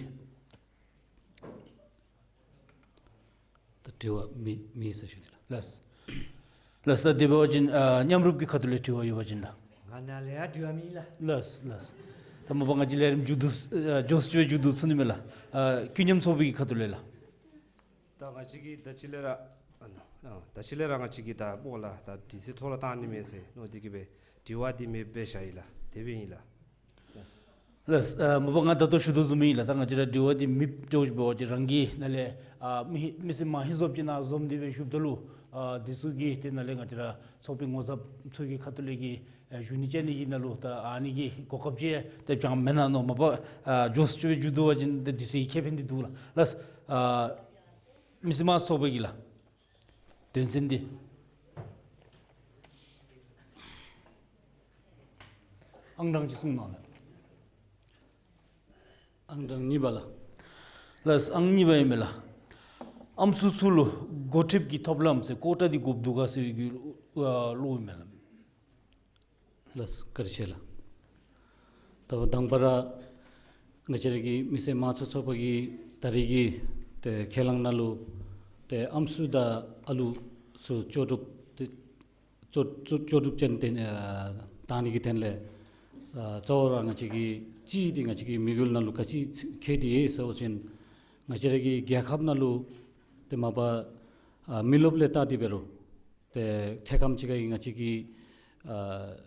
ད་དྲི་བ་མེད་མེད་ཟེར་ཞུ་ནི་ལགས། ལགས། ལགས། ད་དེ་འབད་བ་ཅིན་ཨ་མཉམ་རུབ་ཀྱི་ཁ་ཐུག་ལས་དྲི་བ་ཡོད་པ་ཅིན་ལགས། ང་ནཱ་ལས་ཡང་དྲི་བ་མེད་ལགས། ལགས་ལགས། ད་མ་པ་ང་བཅས་ལས་རིམ་མཇུག་བསྡུ་ཨ་མཇུག་སྐྱོང་མཇུག་བསྡུ་ཚུགས་ནི་མས་ལགས། ཨ་ཀུན་མཉམ་ཚོགས་པའི་གི་ཁ་ཐུག་ལས་ལགས། ད་ང་བཅས་ཀྱིས་ད་ཅི་ལས་ར་ཨ་ནོ་ཨ་ད་ཅི་ལས་ར་ང་བཅས་ཀྱིས་ད་སྤོ་ལགས་ད་དུས་ཚོད་ཐོག་ལུ་བཏང་ནི་མས་ཟེར་མནོ་སྟེ་གིས་སྦེ་དྲི་བ་འདི་མེདཔ་སྦེ་བཞག་ཡི་ལགས། དེ་སྦེ་ཨིན་ལགས། ལགས། ལགས། ཨ་མ་པ་ང་ད་ལྟོ་ཞུ་དོ་བཟུམ་ཨིན་ལགས། ད་ང་བཅས་ར་དྲི་བ་འདི་མེདཔ་འགྱོ་ཞིནམ་འབད་བ་ཅིན་རང་གི་ནཱ་ལས་ཨ་མི་མི་སེར་མང་ཧེང་བཟོཔ་ཅིག་ནང་འཛོམས་ཏེ་སྦེ་བཞུགསཔ་ད་ལུ་ཨ་འདི་ཚུ་གིས་ཏེ་ནཱ་ལས་ང་བཅས་ར་ཚོགས་པའི་ངོ་ཚབ་ཚུ་གི་ཁ་ཐུག་ལས་ཀྱི་ཨ་ཞུ་ནི་ཅིག་ནི་གི་ནང་ལུ་ད་ཨ་ནི་གི་གོ་སྐབས་ཅིག་ཏེ་བྱིནམ་མེན་ན་མནོ། མ་པ་ཨ་མཇུག་སྐྱོང་མཇུག་བསྡུ་བ་ཅིན་ཏེ་འདི་ཚུ་གི་ཁེ་ཕན་འདི་འདུག་ལགས། ལགས། ཨ་མི་སེར་མང་ཚོགས་པའི་གི་ལགས། དོན་ཚན་འདི་ཨང་གྲངས་ཅིག་གསུང་གནང་ལགས། ཨང་གྲངས་གཉིས་པ་ལགས། ལགས། ཨང་གཉིས་པ་ཨིན་མས་ལགས། ཨམ་སྲུ་ཚུ་ལུ་འགོ་ཁྲིདཔ་ཀྱི་ཐོབ་ལམ་ཟེར་ཀོ་ཊ་འདི་དགོཔ་འདུག་ག་ཟེར་བའི་གི་ཨ་བློ་ཨིན་མས་ལགས། ལགས། བཀའ་དྲིན་ཆེ་ལགས། ད་དང་པ་ར་ང་བཅས་ར་གི་མི་སེར་མང་གཙོ་ཚོགས་པ་གིས་ད་རེས་ཀྱི་ཏེ་ཁས་བླངས་ནང་ལུ་ཏེ་ཨམ་སྲུ་དང་ཨ་ལུ་ཚུ་ལྕོགས་གྲུབ་ཏེ་ལྕོགས་ལྕོགས་ལྕོགས་གྲུབ་ཅན་ཏེ་ཨ་བཏང་ནི་གི་དོན་ལས་ཨ་གཙོ་བོ་ར་ང་བཅས་ཀྱིས་གཅིག་འདི་ང་བཅས་ཀྱི་དམིགས་ཡུལ་ནང་ལུ་ག་ཅི་འཁྱེར་ཏེ་ཡོད་ཟེར་བ་ཅིན་ང་བཅས་ར་གི་རྒྱལ་ཁབ་ནང་ལུ་ཏེ་མ་པ་ཨ་མི་རློབས་ལས་བལྟ་སྟེ་འབད་རུང་ཏེ་འཕྲལ་ཁམས་ཅིག་ཁར་ང་བཅས་ཀྱི་ཨ་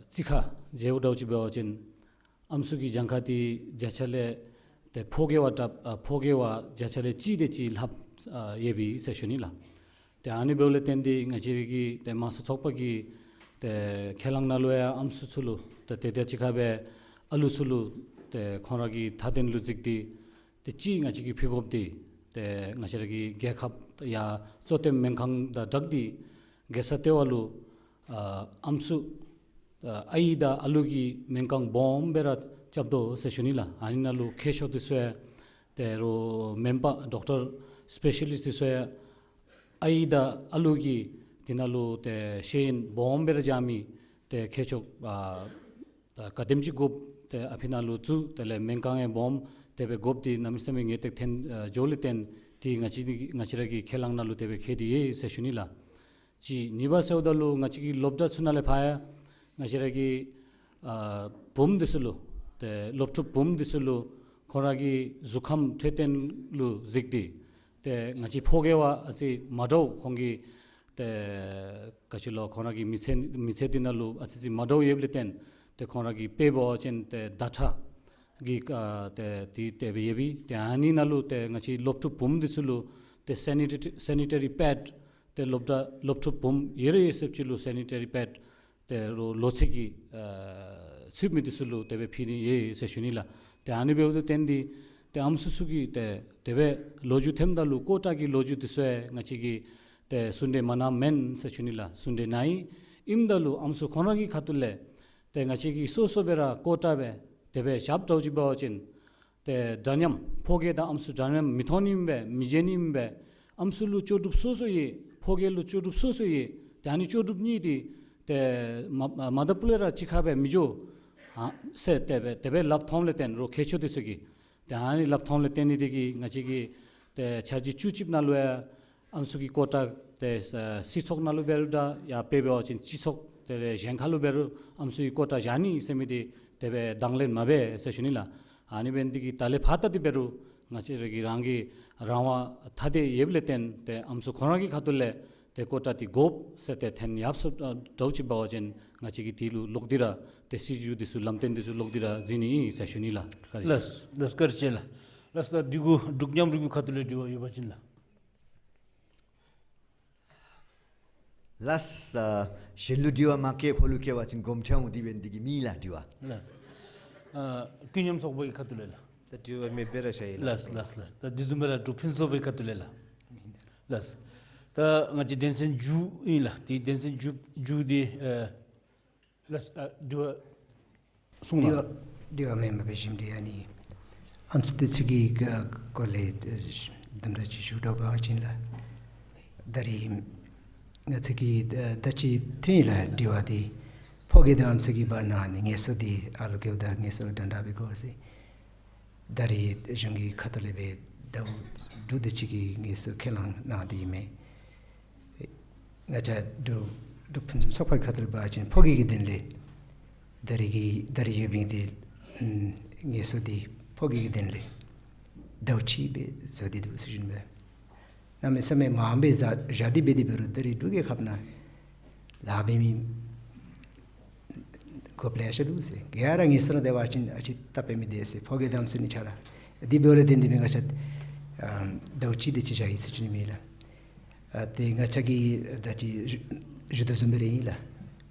རྩིས་ཁར་འཇལཝ་འདྲཝ་ཅིག་འབད་བ་ཅིན་ཨམ་སྲུ་གི་གྱངས་ཁ་འདི་བརྒྱ་ཆ་ལས་ཏེ་ཕོ་སྐྱེས་པ་དྲག་ཨ་ཕོ་སྐྱེས་པ་བརྒྱ་ཆ་ལས་གཅིག་དེ་ཅིག་ལྷགཔ་ཨ་ཡོད་པས་ཟེར་ཞུ་ནི་ལགས། ཏེ་ཨ་ནི་འབདཝ་ལས་བརྟེན་ཏེ་ང་བཅས་ར་གི་ཏེ་མང་གཙོ་ཚོགས་པ་གི་ཏེ་ཁས་བླངས་ནང་ལུ་ཡང་ཨམ་སྲུ་ཚུ་ལུ་ཏེ་དེ་དང་གཅིག་ཁར་སྦེ་ཨ་ལུ་ཚུ་ལུ་ཏེ་ཁོང་ར་གི་མཐའ་དོན་ལུ་གཟིགས་ཏེ་ཏེ་གཅིག་ང་བཅས་ཀྱིས་ཕུལ་དགོཔ་འདི་ཏེ་ང་བཅས་ར་གི་རྒྱལ་ཁབ་ཡང་གཙོ་བསྟེན་སྨན་ཁང་དང་སྦྲགས་ཏེ་རྒྱལ་ས་ལྟེ་བ་ལུ་ཨ་ཨམ་སྲུ་ཨ་ཨའི་དང་ཨ་ལུ་གི་སྨན་ཁང་སྦོམ་སྦེ་ར་རྐྱབ་དོ་ཟེར་ཞུ་ནི་ལགས། ཨ་ནི་ནང་ལུ་མཁས་མཆོག་འདི་ཚུ་ཡང་ཏེ་རོགས་སྨན་པ་ཌོག་ཊར་སི་པེ་ཤ་ལིསཊ་འདི་ཚུ་ཡང་ཨའི་དང་ཨ་ལུ་གི་འདི་ནང་ལུ་ཏེ་ཤེས་ཡོན་སྦོམ་སྦེ་ར་སྦྱང་མི་ཏེ་མཁས་མཆོག་ཨ་ད་ག་དེམ་ཅིག་དགོཔ་ཏེ་ཨ་ཕི་ནང་ལུ་བཙུགས། དེ་ལས་སྨན་ཁང་ཡང་སྦོམ་དེ་སྦེ་དགོཔ་འདི་གནམ་མེད་ས་མེད་ངེས་ཏིག་ཐོན་ཨ་འགྱོཝ་ལས་བརྟེན་ཏེ་ང་བཅས་ང་བཅས་ར་གི་ཁས་བླངས་ནང་ལུ་དེ་སྦེ་འཁྱེར་ཏེ་ཡོད་ཟེར་ཞུ་ནི་ལགས། གཅིག། གཉིས་པ་ཟེརཝ་ད་ལུ་ང་བཅས་ཀྱི་སློབ་གྲྭ་ཚུ་ནང་ལས་ཕར་ཡང་ང་བཅས་ར་གི་ཨ་བུམོ་འདི་ཚུ་ལུ་ཏེ་སློབ་ཕྲུག་བུམོ་འདི་ཚུ་ལུ་ཁོང་ར་གི་གཟུགས་ཁམས་འཕྲོད་བསྟེན་ལུ་གཟིགས་ཏེ་ཏེ་ང་བཅས་ཕོ་སྐྱེས་པ་ཨ་ཙི་མ་འདྲཝ་ཁོང་གི་ཏེ་ག་ཅི་ལོ་ཁོང་ར་གི་མི་ཚེ་མི་ཚེ་འདི་ནང་ལུ་ཨ་ཙི་ཅིག་མ་འདྲཝ་ཡོདཔ་ལས་བརྟེན་ཏེ་ཁོང་ར་གི་དཔེ་འབད་བ་ཅིན་ཏེ་ཟླ་ཁྲག་གི་ཨ་ཏེ་དེ་དེ་སྦེ་ཡོད་པས། ཏེ་ཨ་ནི་ནང་ལུ་ཏེ་ང་བཅས་སློབ་ཕྲུག་བུམོ་འདི་ཚུ་ལུ་ཏེ་སེ་ནི་ཊེ་སེ་ནི་ཊ་རི་པེཌ་ཏེ་སློབ་གྲྭ་སློབ་ཕྲུག་བུམོ་ཡོད་རེ་ཡོད་ཚད་ཅིག་ལུ་སེ་ནི་ཊ་རི་པེཌ་ཏེ་རོགས་ལོ་ཚད་ཀྱི་ཨ་ཚུད་མི་འདི་ཚུ་ལུ་དེ་སྦེ་ཕུལ་ནི་ཡོད་ཟེར་ཞུ་ནི་ལགས། ཏེ་ཨ་ནི་འབདཝ་ལས་བརྟེན་ཏེ་ཏེ་ཨམ་སྲུ་ཚུ་གི་ཏེ་དེ་སྦེ་ལོ་རྒྱུས་ཐོནམ་ད་ལུ་ཀོ་ཊ་གི་ལོ་རྒྱུས་འདི་ཚུ་ཡང་ང་བཅས་ཀྱིས་ཏེ་ཟུར་འདྲེན་མ་གནངམ་མེན་ཟེར་ཞུ་ནི་ལགས། ཟུར་འདྲེན་གནང་ཡི། ཨིནམ་ད་ལུ་ཨམ་སྲུ་ཁོང་ར་གི་ཁ་ཐུག་ལས་ཏེ་ང་བཅས་ཀྱིས་སོ་སོ་སྦེ་ར་ཀོ་ཊ་སྦེ་དེ་སྦེ་བཞགཔ་འདྲཝ་ཅིག་འབད་བ་ཅིན་ཏེ་འདྲ་མཉམ་ཕོ་སྐྱེས་དང་ཨམ་སྲུ་འདྲ་མཉམ་མི་མཐོང་ནི་ཨིན་པས། མི་མཇལ་ནི་ཨིན་པས། ཨམ་སྲུ་ལུ་ལྕོགས་གྲུབ་སོ་སོ་ཡོད། ཕོ་སྐྱེས་ལུ་ལྕོགས་གྲུབ་སོ་སོ་ཡོད། ཏེ་ཨ་ནི་ལྕོགས་གྲུབ་གཉིས་འདི་ཏེ་མ་མ་དང་ཕུ་ལས་ར་གཅིག་ཁར་སྦེ་མི་འགྱོ་ཨ་ཟེར་དེ་སྦེ་དེ་སྦེ་སླབ་ཐངས་ལས་བརྟེན་རོགས་མཁས་མཆོག་འདི་ཚུ་གིས་ཏེ་ཨ་ནི་སླབ་ཐངས་ལས་བརྟེན་ཏེ་འདི་གིས་ང་བཅས་ཀྱིས་ཏེ་འཆར་གཞི་བཅུ་གཅིག་ནང་ལུ་ཡང་ཨམ་སྲུ་གི་ཀོ་ཊ་ཏེ་ཨ་སྲིད་ཚོགས་ནང་ལུ་འབད་རུང་འདྲ་ཡང་དཔེ་འབད་བ་ཅིན་སྤྱི་ཚོགས་དེ་ལས་གཞན་ཁ་ལུ་འབད་རུང་ཨམ་སྲུ་གི་ཀོ་ཊ་བཞག་ནི་ཟེར་མི་འདི་དེ་སྦེ་དང་ལེན་མ་འབད་ཟེར་ཞུ་ནི་ལགས། ཨ་ནི་འབད་ནི་འདི་གིས་ད་ལས་ཕར་ད་འདི་འབད་རུང་ང་བཅས་ར་གི་རང་གི་རང་དབང་ཐ་དད་ཡོདཔ་ལས་བརྟེན་ཏེ་ཨམ་སྲུ་ཁོང་ར་གི་ཁ་ཐུག་ལས་ཏེ་ཀོ་ཊ་འདི་དགོ་ཟེར་ཏེ་ཐོན་ཡར་སོངམ་འདྲཝ་ཅིག་འབད་བ་ཅིན་ང་བཅས་ཀྱིས་དེ་ལུ་ལོག་སྟེ་ར་ཏེ་སྲིད་བྱུས་འདི་ཚུ་ལམ་སྟོན་འདི་ཚུ་ལོག་སྟེ་ར་མཛད་ནི་ཨིན་ཟེར་ཞུ་ནི་ལགས། བཀའ་དྲིན་ཆེ། ལགས་ལགས། བཀའ་དྲིན་ཆེ་ལགས། ལགས། ད་འདི་གུ་འབྲུག་མཉམ་རུབ་ཀྱི་ཁ་ཐུག་ལས་དྲི་བ་ཡོད་པ་ཅིན་ལགས། ལགས། ཨ་གཞན་ལུ་དྲི་བ་མ་བཀོད་ཁོ་ལུ་བཀོད་པ་ཅིན་དགོངསམ་ཁྲེལ་འོང་། དེ་འབད་ནི་འདི་གིས་མེད་ལགས་དྲི་བ། ལགས། ཨ་ཀུན་མཉམ་ཚོགས་པའི་ཁ་ཐུག་ལས་ལགས། ད་དྲི་བ་མེདཔ་སྦེ་ར་བཞག་ཡི་ལགས། ལགས་ལགས་ལགས། ད་དེ་བཟུམ་སྦེ་ར་འབྲུག་ཕུན་སུམ་ཚོགས་པའི་ཁ་ཐུག་ལས་ལགས། ལགས། ད་ང་བཅས་དོན་ཚན་མཇུག་ཨིན་ལགས། དེ་དོན་ཚན་མཇུག་མཇུག་དེ་ཨ་ལགས་ཨ་དྲི་བ་གསུང་གནང་། དྲི་བ་དྲི་བ་མེན་པར་སྦེ་ཞིནམ་དེ་ཨ་ནི་ཨམ་སྲུ་དེ་ཚུ་གི་སྐོར་ལས་དུམ་གྲ་ཅིག་ཞུ་དོ་བ་ཅིན་ལགས། ད་རིས་ང་བཅས་ཀྱིས་ད་ཅི་ཐོན་ཡི་ལགས། དྲི་བ་དེ་ཕོ་སྐྱེས་དང་ཨམ་སྲུ་གི་བར་ན་ནི་ངལ་གསོ་དེ་ཨ་ལུ་སྐྱེཝ་ད་ངལ་གསོ་འདྲན་འདྲ་སྦེ་དགོ་ཟེར། ད་རིས་གཞུང་གི་ཁ་ཐུག་ལས་སྦེ་ཟླཝ་དྲུག་དེ་ཅིག་གི་ངལ་གསོ་ཁས་བླངས་གནང་སྟེ་ཨིན་མས། ང་བཅས་འབྲུག་འབྲུག་ཕུན་སུམ་ཚོགས་པ་གི་ཁ་ཐུག་ལས་འབད་བ་ཅིན་ཕོ་སྐྱེས་ཀྱི་དོན་ལས་ད་རིས་ཀྱི་ད་རིས་ཡོདཔ་ཨིན། དེ་ཨམ་ངལ་གསོ་དེ་ཕོ་སྐྱེས་ཀྱི་དོན་ལས་ཟླཝ་གཅིག་སྦེ་བཟོ་སྟེ་འདུག་ཟེར་ཞུ་ནི་ཨིན་པས། གནམ་མེད་ས་མེད་མངམ་སྦེ་བཞག་བཞག་སྟེ་འབད་དེ་འབད་རུང་ད་རིས་འབྲུག་རྒྱལ་ཁབ་ནང་ལཱ་འབད་མི་དགོཔ་ལེ་ཤ་འདུག་ཟེར། ག་ར་ངལ་གསོ་ནང་སྡོད་པ་ཅིན་ཨ་ཙི་ཏ་སྦེ་མི་སྡོད་ཟེར། ཕོ་སྐྱེས་དང་ཨམ་སྲུ་གཉིས་ཆ་ར། དེ་འབདཝ་ལས་བརྟེན་ཏེ་མི་ང་བཅས་ཨ་ཟླཝ་གཅིག་དེ་ཅིག་བཞག་ཡི་ཟེར་ཞུ་ནི་ཨིན་ལགས། ཨ་དེ་ང་བཅས་ཀྱིས་ད་ཅི་ཞུ་ཞུ་དོ་བཟུམ་སྦེ་ར་ཨིན་ལགས།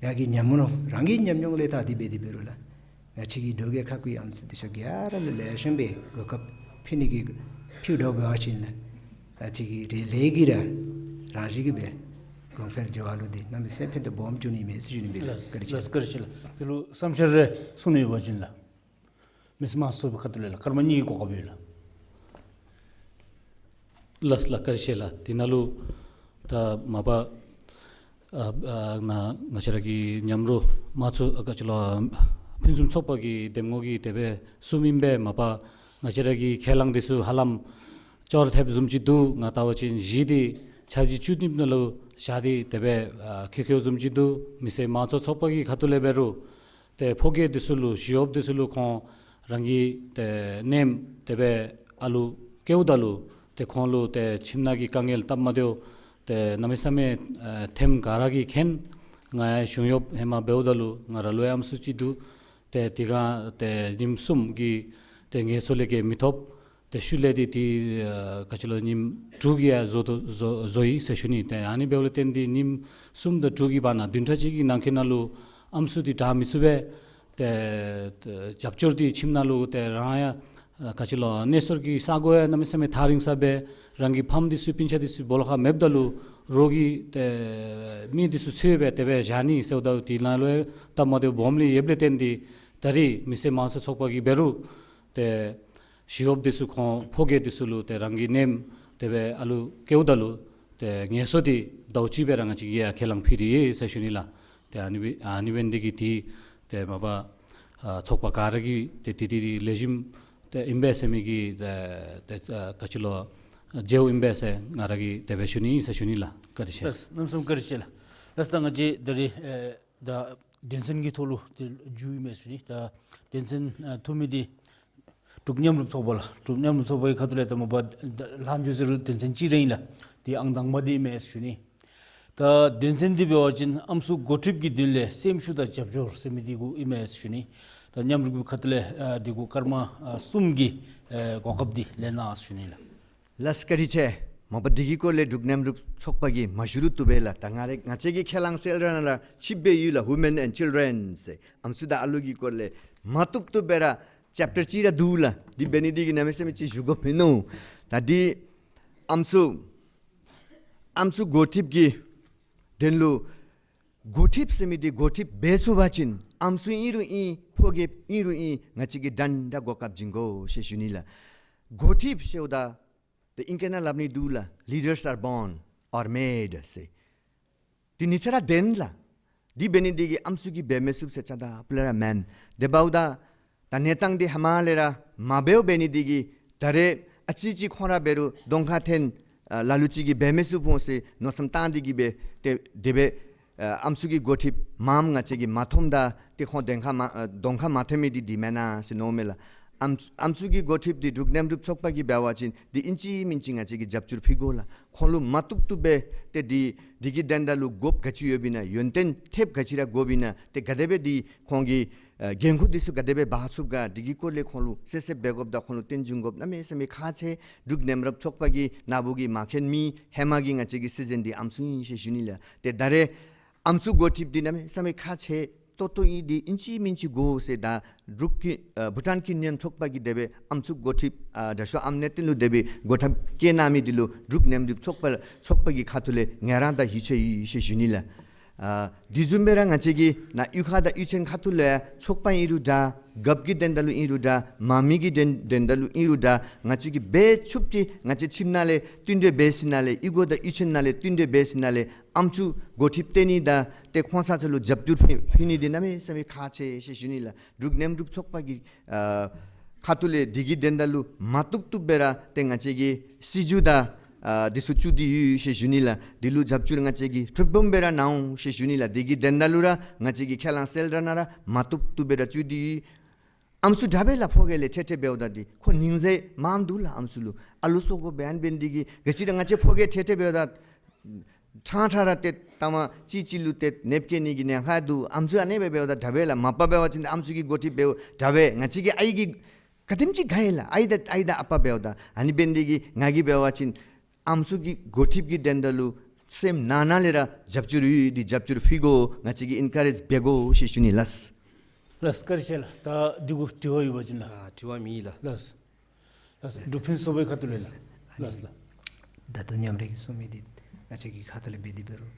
ང་གི་ཉམས་མྱོང་རང་གི་ཉམས་མྱོང་ལས་ད་དེ་འབད་དེ་འབད་རུང་ལགས། ང་བཅས་ཀྱི་འབྲུག་རྒྱལ་ཁབ་ཀྱི་ཨམ་སྲུ་དེ་ཚུ་ག་ར་ལུ་ལེགས་ཤོམ་སྦེ་གོ་སྐབས་ཕུལ་ནི་གི་ཕུལཝ་ད་འབད་བ་ཅིན་ལགས། ང་བཅས་ཀྱི་རེ་ལས་ཀྱི་ར་རང་བཞིན་གྱིས་སྦེ་གོང་འཕེལ་འགྱོ་བ་ལུ་དེ་གནམ་མེད་ས་མེད་ཕན་ཐོགས་སྦོམ་འབྱུང་ནི་མས་ཟེར་ཞུ་ནི་ཨིན་པས་ལགས། ལགས་བཀའ་དྲིན་ཆེ། ལགས་བཀའ་དྲིན་ཆེ་ལགས། དེ་ལུ་བསམ་འཆར་རེ་གསུང་ནི་ཡོད་པ་ཅིན་ལགས། མི་སེར་དམངས་གཙོའི་ཁ་ཐུག་ལས་ལགས། སྐར་མ་གཉིས་ཀྱི་གོ་སྐབས་ཡོད་ལགས། ལགས་ལགས་བཀའ་དྲིན་ཆེ་ལགས། དེ་ནང་ལུ་ད་མ་པ་ཨ་ཨ་ང་ང་བཅས་ར་གི་མཉམ་རོགས་དམངས་གཙོ་ཨ་ག་ཅི་ལོ་ཕུན་སུམ་ཚོགས་པ་གི་འདེམས་ངོ་གི་དེ་སྦེ་གསུངམ་ཨིན་པས། མ་པ་ང་བཅས་ར་གི་ཁས་བླངས་དེ་ཚུ་ཧ་ལམ་ཅོག་ར་འཐདཔ་བཟུམ་ཅིག་འདུག། ང་བལྟ་བ་ཅིན་གཞི་དེ་འཆར་གཞི་བཅུ་གཉིས་ནང་ལུ་བཞག་སྟེ་དེ་སྦེ་ཨ་བཀལ་བཀལཝ་བཟུམ་ཅིག་འདུག། མི་སེར་དམངས་གཙོ་ཚོགས་པ་གི་ཁ་ཐུག་ལས་འབད་རུང་ཏེ་ཕོ་སྐྱེས་དེ་ཚུ་ལུ་ཞི་གཡོགཔ་དེ་ཚུ་ལུ་ཁོང་རང་གི་ཏེ་ནེམ་དེ་སྦེ་ཨ་ལུ་སྐྱེཝ་ད་ལུ་ཏེ་ཁོང་ལུ་ཏེ་ཁྱིམ་ནང་གི་དཀའ་ངལ་སྟབས་མ་བདེཝ་ཏེ་གནམ་མེད་ས་མེད་ཨ་ཐོནམ་ག་ར་གིས་མཁྱེན། ང་ཡང་གཞུང་གཡོགཔ་ཧེ་མ་འབདཝ་ད་ལུ་ང་ར་ལུ་ཡང་ཨམ་སྲུ་ཅིག་འདུག། ཏེ་དེ་སྒང་ཏེ་ཉིནམ་གསུམ་གྱི་ཏེ་ངལ་གསོ་ལས་བརྒལ་མི་ཐོབ། ཏེ་ཤུལ་ལས་འདི་ཏེ་ཨ་ག་ཅི་ལོ་ཉིནམ་དྲུག་གི་ཡང་བཟོ་དོ་བཟོ་བཟོ་ཡི་ཟེར་ཞུ་ནི། ཏེ་ཨ་ནི་འབདཝ་ལས་བརྟེན་ཏེ་ཉིནམ་གསུམ་དང་དྲུག་གི་བར་ན་བདུན་ཕྲག་གཅིག་གི་ནང་འཁོད་ནང་ལུ་ཨམ་སྲུ་འདི་དྲག་མི་ཚུགས་པས། ཏེ་ཏེ་རྒྱབ་སྐྱོར་འདི་ཁྱིམ་ནང་ལུ་ཏེ་རང་ཡང་ཨ་ག་ཅི་ལོ་གནས་སོར་གྱི་ས་གོ་ཡང་གནམ་མེད་ས་མེད་ཐག་རིང་ས་སྦེ་རང་གི་ཕམ་འདི་ཚུ་སྤུན་ཆ་འདི་ཚུ་སྦོ་ལོགས་ཁར་མེདཔ་ད་ལུ་རོགས་ཀྱིས་ཏེ་མི་འདི་ཚུ་འཚོལ་སྦེ་དེ་སྦེ་བཞག་ནི་ཟེརཝ་ད་དེ་ནང་ལུ་ཡང་སྟབས་མ་བདེཝ་སྦོམ་ལས་ཡོདཔ་ལས་བརྟེན་ཏེ་ད་རིས་མི་སེར་དམངས་གཙོ་ཚོགས་པ་གིས་འབད་རུང་ཏེ་ཞི་གཡོགཔ་འདི་ཚུ་ཁོང་ཕོ་སྐྱེས་འདི་ཚུ་ལུ་ཏེ་རང་གི་ནེམ་དེ་སྦེ་ཨ་ལུ་སྐྱེཝ་ད་ལུ་ཏེ་ངལ་གསོ་འདི་ཟླཝ་གཅིག་སྦེ་ར་ང་བཅས་ཀྱིས་ཡང་ཁས་བླངས་ཕུལ་ཏེ་ཡོད་ཟེར་ཞུ་ནི་ལགས། ཏེ་ཨ་ནི་སྦེ་ཨ་ནི་འབད་ནི་འདི་གིས་ཏེ་ཏེ་མ་པ་ཨ་ཚོགས་པ་ག་ར་གིས་ཏེ་ཏེ་ཏེ་ཏེ་ལེགས་ཤོམ་ཏེ་ཨིན་པས་ཟེར་མི་གི་ཏེ་ཏེ་ཨ་ག་ཅི་ལོ་མཇལཝ་ཨིན་པས་ཟེར་ང་ར་གིས་དེ་སྦེ་ཞུ་ནི་ཨིན་ཟེར་ཞུ་ནི་ལགས། བཀའ་དྲིན་ཆེ། ལགས་གནམ་མེད་ས་མེད་བཀའ་དྲིན་ཆེ་ལགས། ལགས་ད་ང་བཅས་ད་རིས་ཨེ་ད་དོན་ཚན་གྱི་ཐོག་ལུ་ཏེ་མཇུག་ཨིན་མས་ཟེར་ཞུ་ནི། ད་དོན་ཚན་ཨ་ཐོག་མ་འདི་འབྲུག་མཉམ་རུབ་ཚོགས་པ་ལགས། འབྲུག་མཉམ་རུབ་ཚོགས་པ་གི་ཁ་ཐུག་ལས་ད་མ་པ་ད་ལྷག་འགྱོ་ཟེར་རུང་དོན་ཚན་གཅིག་ར་ཨིན་ལགས། འདི་ཨང་དང་པ་འདི་ཨིན་མས་ཟེར་ཞུ་ནི། ད་དོན་ཚན་འདི་འབད་བ་ཅིན་ཨམ་སྲུ་འགོ་ཁྲིདཔ་གི་དོན་ལས་སེམས་ཤུགས་དང་རྒྱབ་སྐྱོར་ཟེར་མི་འདི་གུ་ཨིན་མས་ཟེར་ཞུ་ནི། ད་མཉམ་རུབ་ཀྱི་ཁ་ཐུག་ལས་ཨ་འདི་གུ་སྐར་མ་ཨ་གསུམ་གྱི་ཨེ་གོ་སྐབས་འདི་ལེན་གནང་ཟེར་ཞུ་ནི་ལགས། ལགས་བཀའ་དྲིན་ཆེ། མ་པ་འདི་གི་སྐོར་ལས་འབྲུག་མཉམ་རུབ་ཚོགས་པ་གིས་མ་ཞུ་རུང་བཏུབ་པས་ལགས། ད་ང་ར་ང་བཅས་ཀྱི་ཁས་བླངས་གསལ་བསྒྲགས་ནང་ལུ་ཅིག་སྦེ་ཡོད་ལགས། Women and Children ཟེར་ཨམ་སྲུ་དང་ཨ་ལུ་གི་སྐོར་ལས་མ་བཏུབ་བཏུབ་སྦེ་ར་ཅེབ་ཊར་ཅིག་ར་འདུག་ལགས། འདི་འབད་ནི་འདི་གིས་གནམ་མེད་ས་མེད་ཅིག་ཞུ་དགོཔ་མིན་ནུག། ད་འདི་ཨམ་སྲུ་ཨམ་སྲུ་འགོ་ཁྲིདཔ་གི་དོན་ལུ་འགོ་ཁྲིདཔ་ཟེར་མི་འདི་འགོ་ཁྲིདཔ་འབད་ཚུགས་པ་ཅིན་ཨམ་སྲུ་ཨིན་རུང་ཨིན་ཕོ་སྐྱེས་ཨིན་རུང་ཨིན་ང་བཅས་ཀྱིས་འདྲན་འདྲ་གོ་སྐབས་བྱིན་དགོ་ཟེར་ཞུ་ནི་ལགས། འགོ་ཁྲིདཔ་ཟེརཝ་ད་ཏེ་ཨིང་སྐད་ནང་སླབ་ནི་འདུག་ལགས། Leaders are born or made ཟེར། འདི་གཉིས་ཆ་ར་བདེན་ལགས། འདི་འབད་ནི་འདི་གིས་ཨམ་སྲུ་གིས་འབད་མི་ཚུགས་ཟེར་རྐྱངམ་ཅིག་ལས་ར་མེན། དེ་འབདཝ་ད་ད་གནས་སྟངས་འདི་ཧེ་མ་ལས་ར་མ་འབདཝ་འབད་ནི་འདི་གིས་ད་རེས་ཨ་ཙི་ཅིག་ཁོང་ར་འབད་རུང་གདོང་ཁར་འཐོན་ཨ་ལ་ལུ་ཅིག་གིས་འབད་མི་ཚུགས་འོང་ཟེར་མནོ་བསམ་བཏང་སྟེ་གིས་སྦེ་ཏེ་དེ་སྦེ་ཨ་ཨམ་སྲུ་གི་འགོ་ཁྲིདཔ་མངམ་ང་བཅས་ཀྱིས་མ་མཐོངམ་ད་ཏེ་ཁོང་གདོང་ཁར་མ་ཨ་གདོང་ཁར་མ་འཐོན་མི་འདི་འདི་མེན་ན་ཟེར་མནོཝ་མས་ལགས། ཨམ་ཨམ་སྲུ་གི་འགོ་ཁྲིདཔ་འདི་འབྲུག་མཉམ་རུབ་ཚོགས་པ་གིས་འབད་བ་ཅིན་འདི་ཨིན་ཅི་མིན་ཅི་ང་བཅས་ཀྱིས་རྒྱབ་སྐྱོར་ཕུལ་དགོ་ལགས། ཁོང་ལུ་མ་བཏུབ་བཏུབ་སྦེ་ཏེ་འདི་འདི་གི་དོན་དག་ལུ་དགོཔ་ག་ཅི་ཡོདཔ་ཨིན་ན་ཡོན་ཏན་ཐེབས་ག་ཅི་ར་དགོཔ་ཨིན་ན་ཏེ་ག་དེ་སྦེ་འདི་ཁོང་གི་ཨ་འགན་ཁུར་འདི་ཚུ་ག་དེ་སྦེ་འབག་ཚུགས་ག་འདི་གི་སྐོར་ལས་ཁོང་ལུ་གསལ་གསལ་སྦེ་དགོཔ་དང་ཁོང་ལུ་སྟོན་བྱིན་དགོཔ་གནམ་མེད་ས་མེད་ཁག་ཆེ། འབྲུག་མཉམ་རུབ་ཚོགས་པ་གིས་ནཱ་བུ་གིས་མ་མཁྱེན་མི་ཧེ་མ་གི་ང་བཅས་ཀྱི་སྲིད་འཛིན་འདི་ཨམ་སྲུ་ཨིན་ཟེར་ཞུ་ནི་ལགས། ཏེ་ད་རེས་ཨམ་སྲུ་འགོ་ཁྲིདཔ་འདི་གནམ་མེད་ས་མེད་ཁག་ཆེ། ཏོག་ཏོ་ཨིན། འདི་ཨིན་ཅི་མིན་ཅི་དགོ་ཟེར་ད་འབྲུག་ཀི་ཨ་བྷུ་ཊཱན་ཀིན་ཡཱན་ཚོགས་པ་གིས་དེ་སྦེ་ཨམ་སྲུ་འགོ་ཁྲིདཔ་ཨ་དྲག་ཤོས་ཨམ་ནེ་ཏིན་ལུ་དེ་སྦེ་འགོ་ཁྲིདཔ་བཀལ་གནང་མི་འདི་ལུ་འབྲུག་ནེམ་རུབ་ཚོགས་པ་ཚོགས་པ་གི་ཁ་ཐུག་ལས་ངལ་རངས་དང་ཡིད་ཆེས་ཡོད་ཟེར་ཞུ་ནི་ལགས། ཨ་དེ་བཟུམ་སྦེ་ར་ང་བཅས་ཀྱི་ནཱ་གཡུས་ཁ་དང་གཡུས་ཚན་ཁ་ཐུག་ལས་ཚོགས་པ་ཨིན་རུང་འདྲ། རྒཔོ་གི་དོན་དག་ལུ་ཨིན་རུང་འདྲ། མང་མི་གི་དོན་དོན་དག་ལུ་ཨིན་རུང་འདྲ། ང་བཅས་ཀྱིས་འབད་ཚུགསཔ་ཅིག་ང་བཅས་ཁྱིམ་ནང་ལས་བསྟུན་གྲོས་འབད་ཞིནམ་ལས་གཡུས་སྒོ་དང་གཡུས་ཚན་ནང་ལས་བསྟུན་གྲོས་འབད་ཞིནམ་ལས་ཨམ་སྲུ་འགོ་ཁྲིདཔ་བཏོན་ནི་དང་ཏེ་ཁོང་ཚུ་ལུ་རྒྱབ་སྐྱོར་ཕུལ་ཕུལ་ནི་འདི་གནམ་མེད་ས་མེད་ཁག་ཆེ་ཟེར་ཞུ་ནི་ལགས། འབྲུག་ནེམ་རུབ་ཚོགས་པ་གི་ཨ་ཁ་ཐུག་ལས་འདི་གི་དོན་དག་ལུ་མ་བཏུབ་བཏུབ་སྦེ་ར་ཏེ་ང་བཅས་ཀྱིས་སྲིད་བྱུས་དང་ཨ་འདི་ཚུ་བཙུགས་ཏེ་ཡོད་ཟེར་ཞུ་ནི་ལགས། འདི་ལུ་རྒྱབ་སྐྱོར་ང་བཅས་ཀྱིས་གྲུབ་སྦོམ་སྦེ་ར་གནང་འོང་ཟེར་ཞུ་ནི་ལགས། འདི་གི་དོན་དག་ལུ་ར་ང་བཅས་ཀྱིས་ཁས་བླངས་གསལ་བསྒྲགས་ནང་ར་མ་བཏུབ་བཏུབ་སྦེ་ར་བཙུགས་ཏེ་ཡོད། ཨམ་སྲུ་དྲག་པས་ལགས། ཕོ་རྒས་ལས་ཁྲེ་ཁྲེ་འབདཝ་ད་འདི་ཁོ་སྙིང་རྗེ་མངམ་འདུག་ལགས། ཨམ་སྲུ་ལུ་ཨ་ལོ་གསོ་དགོ་པས། ཨ་ནི་འབད་ནི་འདི་གིས་ག་ཅི་ར་ང་བཅས་ཕོ་རྒས་ཁྲེ་ཁྲེ་འབདཝ་ད་ཕྲང་ཕྲང་ར་ཏེ་ལྟ་མ་གཅིག་གཅིག་ལུ་ཏེ་ནདཔ་བཀལ་ནི་གི་ཉེན་ཁ་འདུག། ཨམ་སྲུ་ཨ་ནི་སྦེ་འབདཝ་ད་དྲག་པས་ལགས། མ་པ་འབད་བ་ཅིན་ཨམ་སྲུ་གི་འགོ་ཁྲིདཔ་འབདཝ་དྲག་པས། ང་བཅས་ཀྱི་ཨའི་གི་ག་དེམ་ཅིག་དགའ་ཡི་ལགས། ཨའི་དང་ཨའི་དང་ཨ་པ་འབདཝ་ད། ཨ་ནི་འབད་ནི་འདི་གིས་ང་གིས་འབད་བ་ཅིན་ཨམ་སྲུ་གི་འགོ་ཁྲིདཔ་གི་དོན་དག་ལུ་སེམས་ནང་ན་ལས་ར་རྒྱབ་སྐྱོར་ཡོད། འདི་རྒྱབ་སྐྱོར་ཕུལ་དགོ། ང་བཅས་ཀྱིས་ཨེན་ཀ་རེཇ་འབད་དགོ་ཟེར་ཞུ་ནི་ལགས། ལགས་སོ། བཀའ་དྲིན་ཆེ་ལགས། ད་འདི་གུ་དྲི་བ་ཡོད་པ་ཅིན་ལགས། ཨ་དྲི་བ་མེད་ལགས། ལགས་སོ། ལགས་སོ། འབྲུག་ཕུན་སུམ་ཚོགས་པའི་ཁ་ཐུག་ལས་ལགས། ལགས་སོ་ལགས། ད་ལྟོ་མཉམ་རུབ་ཀྱིས་གསུངས་མི་འདི་ང་བཅས་ཀྱི་ཁ་ཐུག་ལས་འབད་དེ་འབད་རུང་